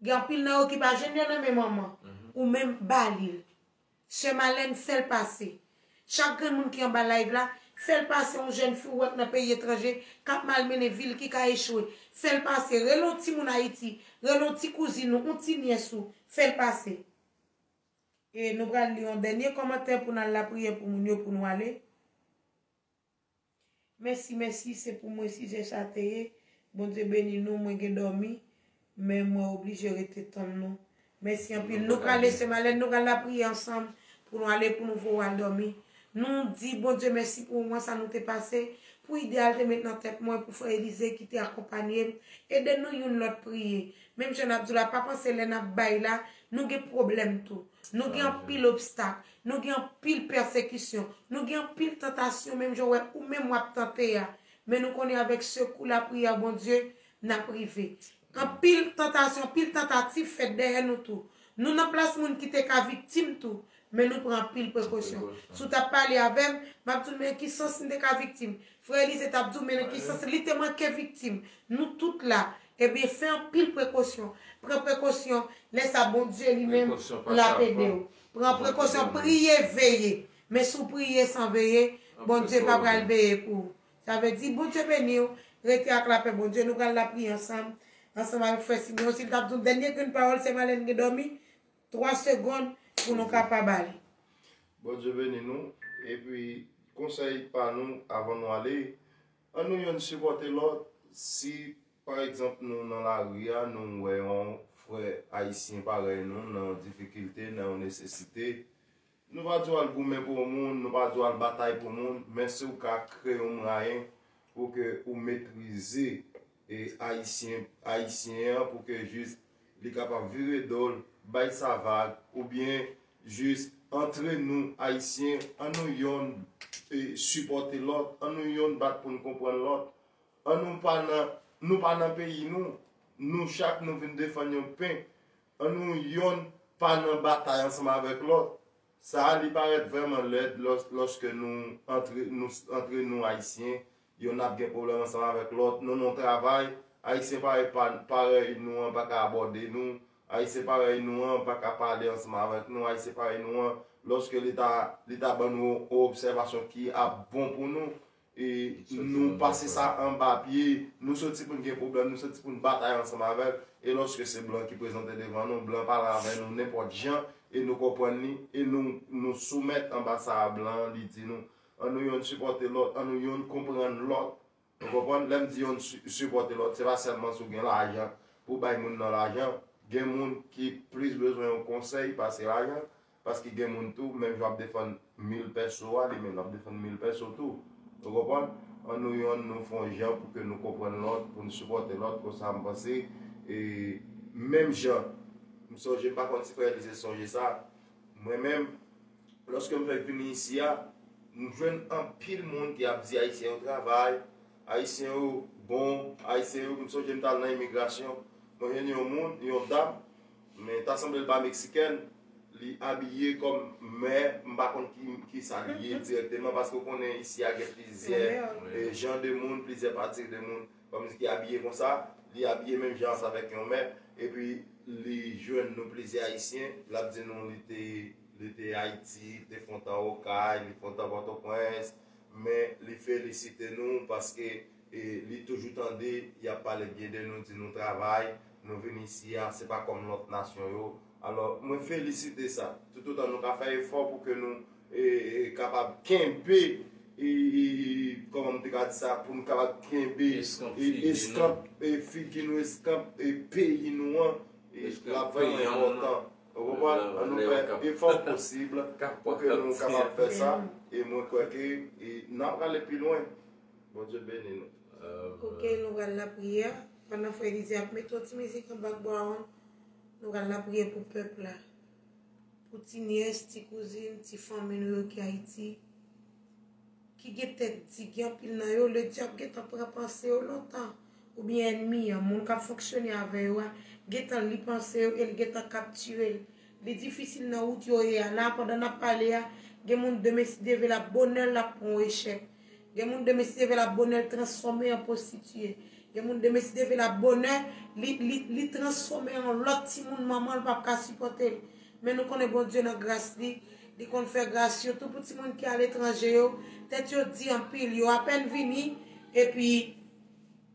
Gen anpil nan yo ki pa jwenn yo nan men manman. ou menm ba li l. Sè Malèn, fè l pase. Chak grenn moun ki anba live la, fè l pase. Yon jèn fi ou wè k nan peyi etranje, k ap malmennen vi l, ki ka echwe, fè l pase. Rele yon timoun Ayiti, rele yon ti kouzin ou, yon ti nyès ou, fè l pase. E nou pral li yon dènye kòmantè pou n al lapriyè pou moun yo, pou nou ale. Mèsi, mèsi, se pou mwen sizè sa te ye. Bondye beni nou, mwen gen dòmi, men mwen oblije rete tann nou. Mèsi anpil. Nou prale, sè Malèn, nou pral lapriyè ansanm pou nou ale, pou nou voye w al dòmi. Nou di Bondye mèsi pou moman sa nou te pase, pou ide a l te met nan tèt mwen, pou frè Elize ki te akonpaye m. Ede nou youn lòt priye. Menm jan n ap di w la, pa panse lè n ap bay la, nou gen pwoblèm tou. Nou gen anpil obstak. Nou gen anpil pèsekisyon. Nou gen anpil tantasyon, menm jan w wè ou menm w ap tante a. Men nou konnen avèk sekou lapriyè Bondye, n ap rive. Anpil tantasyon, anpil tantativ fèt dèyè nou tou. Nou nan plas moun ki te ka viktim tou, men nou pran anpil prekosyon. Si w t ap pale avè m, m ap di w, men ki sans m te ka viktim. Frè Elize t ap di w, men nan ki sans li te manke viktim. Nou tout la. Ebyen, fè anpil prekosyon. Pran prekosyon. Lè sa, Bondye li menm, l ap ede w. Pran prekosyon, priye, veye. Men si w priye san veye, Bondye pa pral veye pou ou. Sa vle di, Bondye beni w. Rete ak lapè Bondye. Nou pral lapriyè ansanm. Ansanm avèk frè Simeon. Si l t ap di yon dènye grenn pawòl, sè Malèn gen dòmi. Twa segonn pou nou kapab ale. Bondye beni nou. Epi, konsèy pa nou, avan nou ale, ann nou yonn sipòte lòt. Si, pa egzanp, nou nan lari a, nou wè yon frè ayisyen parèy nou nan yon difikilte, nan yon nesesite, nou pa di w al goumen pou yon moun, nou pa di w al batay pou moun, men si w ka kreye yon mwayen pou ke ou metrize e ayisyen, ayisyen an, pou ke jis li kapab vire do l, bay sa vag, oubyen jis antre nou ayisyen, ann nou yonn e, sipòte lòt, ann nou yonn bat pou n konprann lòt. Ann nou pa nan, nou pa nan peyi nou, nou chak nou vin defann yon pen, ann nou yonn pa nan batay ansanm avèk lòt. Sa a, li parèt vrèman lèd lòs-, lòske nou antre, nou s-, antre nou ayisyen, yonn ap gen pwoblèm ansanm avèk lòt. Nou nan yon travay, ayisyen parèy pa, parèy nou an pa ka abòde nou, ayisyen parèy nou an pa ka pale ansanm avèk nou, ayisyen parèy nou an, lòske li ta, li ta ban nou yon obsèvasyon ki ap bon pou nou, e nou pase sa anba pye, nou soti pou n gen pwoblèm, nou soti pou n batay ansanm avè l, e lòske se blan ki prezante devan nou, blan pale avè nou nenpòt jan, e nou konprann li, e nou, nou soumèt anba sa a blan an, li di nou, ann nou yonn sipòte lòt, ann nou yonn konprann lòt. Ou konprann? Lè m di yonn si-, sipòte lòt, se pa sèlman si w gen lajan pou w bay moun nan lajan. Gen moun ki plis bezwen yon konsèy pase lajan. Paske gen moun tou, menm jan w ap defann mil pèso a, li menm l ap defann mil pèso tou. Ou konprann? Ann nou yonn, nou fè yon jan pou ke nou konprann lòt, pou n sipòte lòt, konsa m panse. E menm jan, m sonje, m pa konn si frè Elize sonje sa, mwen menm, lòske m fèk vini isi a, m jwenn anpil moun ki ap di Ayisyen yo travay, Ayisyen yo bon, Ayisyen yo, m sonje m t al nan imigrasyon, mwen jwenn yon moun, yon dam, men ta sanble l pa meksikèn, li abiye kòm mè, m pa konn ki, ki sa li ye dirèkteman, paske w konnen isi a gen plizyè, e, jan de moun, plizyè pati de moun, kòmsi ki abiye konsa, li abiye menm jan ansanm avèk yon mè, epi li jwenn nou plizyè Ayisyen, l ap di nou li te, li te Ayiti, li te fè yon tan Okay, li fè yon tan Pòtoprens, men li felisite nou paske, e, li toujou tande y ap pale byen de nou, di nou travay, nou vin isi a, se pa kòm lòt nasyon yo. Alò, mwen felisite sa. Toutotan nou ka fè efò pou ke nou, e, e, kapab kenbe, e, e, e, kòman m te ka di sa, pou nou kapab kenbe, e, eskanp, e, figi nou, eskanp, e, peyi nou an, e, l ap vrèman enpòtan. Ou konprann? Ann nou fè efò posib pou ke nou kapab fè sa. E mwen kwè ke, e, n ap prale pi lwen. Bondye beni nou. Ok, nou pral lapriyè. Pandan frè Elizè ap mete yon ti mizik an background, nou pral lapriyè pou pèp la. Pou ti nyès, ti kouzin, ti fanmi nou yo ki Ayiti, ki gen tèt di, gen anpil nan yo, ledyab gentan pran panse yo lontan. Oubyen ènmi an, moun k ap fonksyone avè yo a, gentan li panse yo e l gentan kaptire l. Li difisil nan wout yo ye a. La, pandan n ap pale a, gen moun demen si Dye vle l ap bonè, l ap pran yon echèk. Gen moun demen si Dye vle l ap bonè, l transfòme an pwostitiye. Gen moun demen si Dye vle l ap bonè, li, li, li transfòme an lòt timoun, manman l p ap ka sipòte l. Men nou konnen Bondye nan gras li, li konn fè gras, sitou pou timoun ki aletranje yo, tèt yo di anpil, yo apèn vini, epi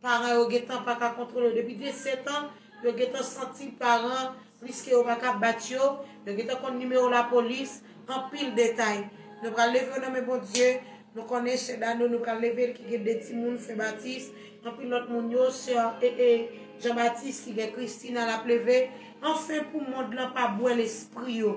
paran yo gentan pa ka kontwole yo. Depi de sèt an, yo gentan santi paran, pliske yo pa ka bat yo, yo gentan konn nimewo lapolis, anpil detay. Nou pral leve yo nan men Bondye, nou konnen sè Dano, nou pral leve l ki gen de timoun, frè Batis, anpil lòt moun yo, sè e, e, Jean Baptiste ki gen Christina l ap leve. Anfen, pou mond lan pa bwè lespri yo,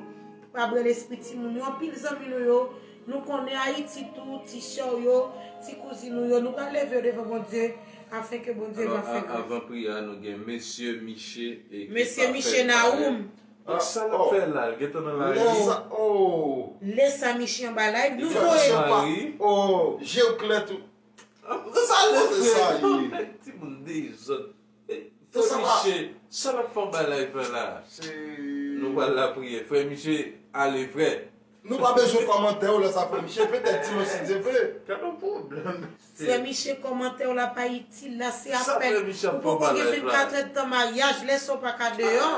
pa bwè lespri timoun yo. Anpil zanmi nou yo, nou konnen Ayiti tou, ti sè w yo, ti kouzin nou yo, nou pral leve yo devan Bondye, afin ke Bondye va fè gras. Avan priyè a, nou gen Mesye Miche e ki Mesye pa Miche fè Naoum. Donk sa l ap fè la, l gentan nan lari. Lè sa, oh. Lè sa Miche anba live, nou voye. Miche pa, oh, je w klè tou. Sa l ap fè? Timoun dezòd. Frè Miche, sa l ap fè anba live la? Nou pral lapriyè. Frè Miche, ale frè. Nou pa bezwen kòmantè w lè sa, frè Miche. Petèt dimanch, si Dye vle. Gad yon pwoblèm. Frè Miche, kòmantè w la pa itil la, se apèl. Ou poko gen vennkatrè tan maryaj, lè sa w pa ka deyò.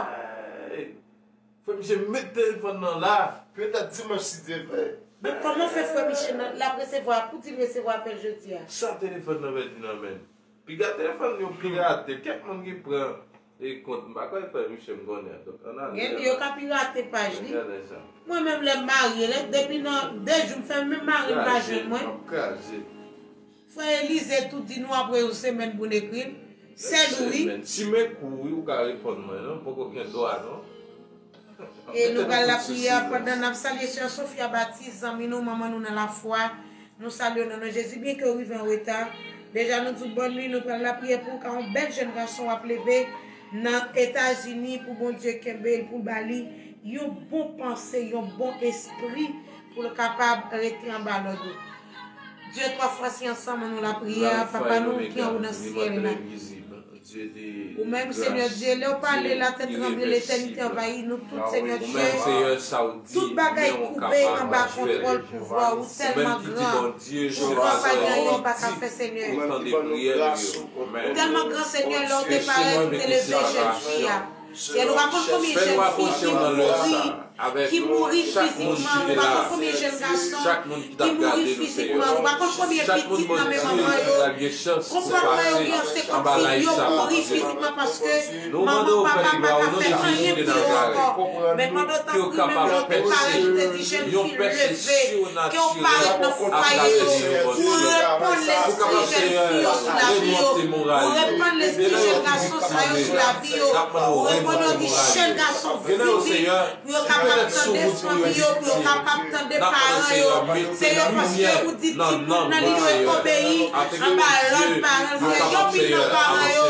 Frè Miche, met telefòn nan la. Petèt dimanch, si Dye vle. Men kòman fè frè Miche nan, l ap resevwa, pou di l resevwa apèl jodi a? Sa telefòn nan pèdi nan men l? Piga telefòn yo pirate. Kèk moun ki pran e kont, m pa kwè frè Miche m konnen. Donk, ann ale. Gen yo ka pirate paj li. Mwen menm lè m marye, lè, depi nan de jou m fè, menm mari m pa jwenn mwen. Kraze, m ap kraze. Frè Elize tou di nou apre yon semèn pou n ekri l. Sè Louis. Semèn. Si m ekri w, wi, ou ka reponn mwen, non? M poko gen dwa, non? E nou pral lapriyè pandan n ap salye sè Sofia Batis, zanmi nou, manman nou nan lafwa. Nou salye w nan non Jezi, byenke w rive an reta. Deja nou di w bòn nwi, nou pral lapriyè pou w, ka yon bèl jèn gason w ap leve nan Etazini pou Bondye kenbe l, pou l ba li yon bon panse, yon bon espri pou l kapab rete anba lòd ou. Dye twa fwa sen ansanm, ann nou lapriyè, Papa nou ki anwo nan syèl la. Ou menm, Senyè Dye, lè w pale, latè tranble, letènite anvayi nou tout, Senyè Dye. Tout bagay koube anba kontwòl pouvwa ou, tèlman gran. Pouvwa pa gen anyen w pa ka fè, Senyè. Ou tèlman gran, Senyè, lè w te parèt, ou te leve jèn fi a. E nou pa konn konbyen jèn fi ki mouri, ki mouri fizikman, nou pa konn konbyen jèn gason ki mouri fizikman, nou pa konn konbyen pitit nan men manman yo, konpòtman yo gen, se kòmsi yo mouri fizikman paske manman, papa pa ka fè anyen pou yo ankò. Men pandan w t ap priye, lè w te parèt, ou te di, jèn fi, leve, ke w parèt nan fwaye yo, ou reponn lespri jèn fi yo sou lavi yo, ou reponn lespri jèn gason sa yo sou lavi yo, ou reponn yo di, jèn gason, vini, pou yo kapab tande fanmi yo, pou yo kapab tande paran yo. Senyè, paske ou di timoun nan li dwe obeyi anba lòd paran l. Senyè, gen anpil nan paran yo,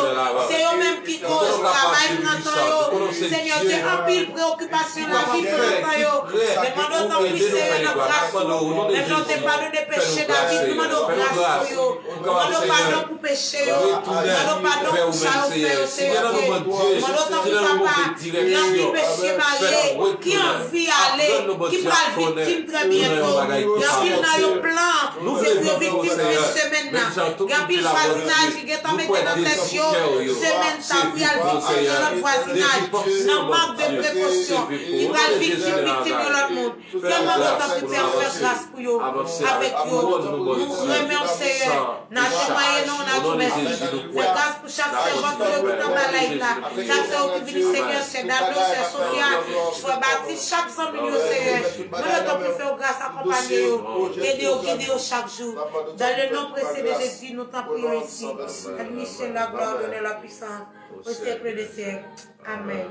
se yo menm ki koz travay pran tan yo. Senyè, gen anpil preokipasyon lavi pran tan yo. Men pandan w t ap priye, Senyè, nan gras ou, menm jan w te padone peche David, nou mande w gras pou yo. Nou mande w padon pou peche yo. Nou mande w padon pou sa yo fè yo, Senyè Dye. Nou mande w tanpri, papa, gen anpil mesye marye ki anvi ale, ki pral viktim trè byento. Gen anpil nan yo plan, se pou yo viktim fen semèn nan. Gen anpil vwazinaj ki gentan mete nan tèt yo, semèn sa pou y al viktim yon lòt vwazinaj, nan mank de prekosyon, ki pral viktim, viktim yon lòt moun. Sèlman nou tanpri, Pè, fè gras pou yo, avèk yo. Nou renmen w, Senyè. N a temwaye non w, n a di w mèsi. Fè gras pou chak sèvant ou yo ki t anba live la. Chak sè yo ki vini, Senyè, sè Dado, sè Sofia, frè Batis, chak zanmi yo, Senyè. Mande w tanpri fè yo gras, akonpanye yo, ede yo, gide yo chak jou. Dans le nom précieux de Jésus, nou tanpri yo isi. Admisyon la gloire, l'honneur, la puissance, au siècle des siècles. Amèn.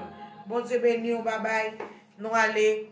Bondye beni w, babay. Nou ale.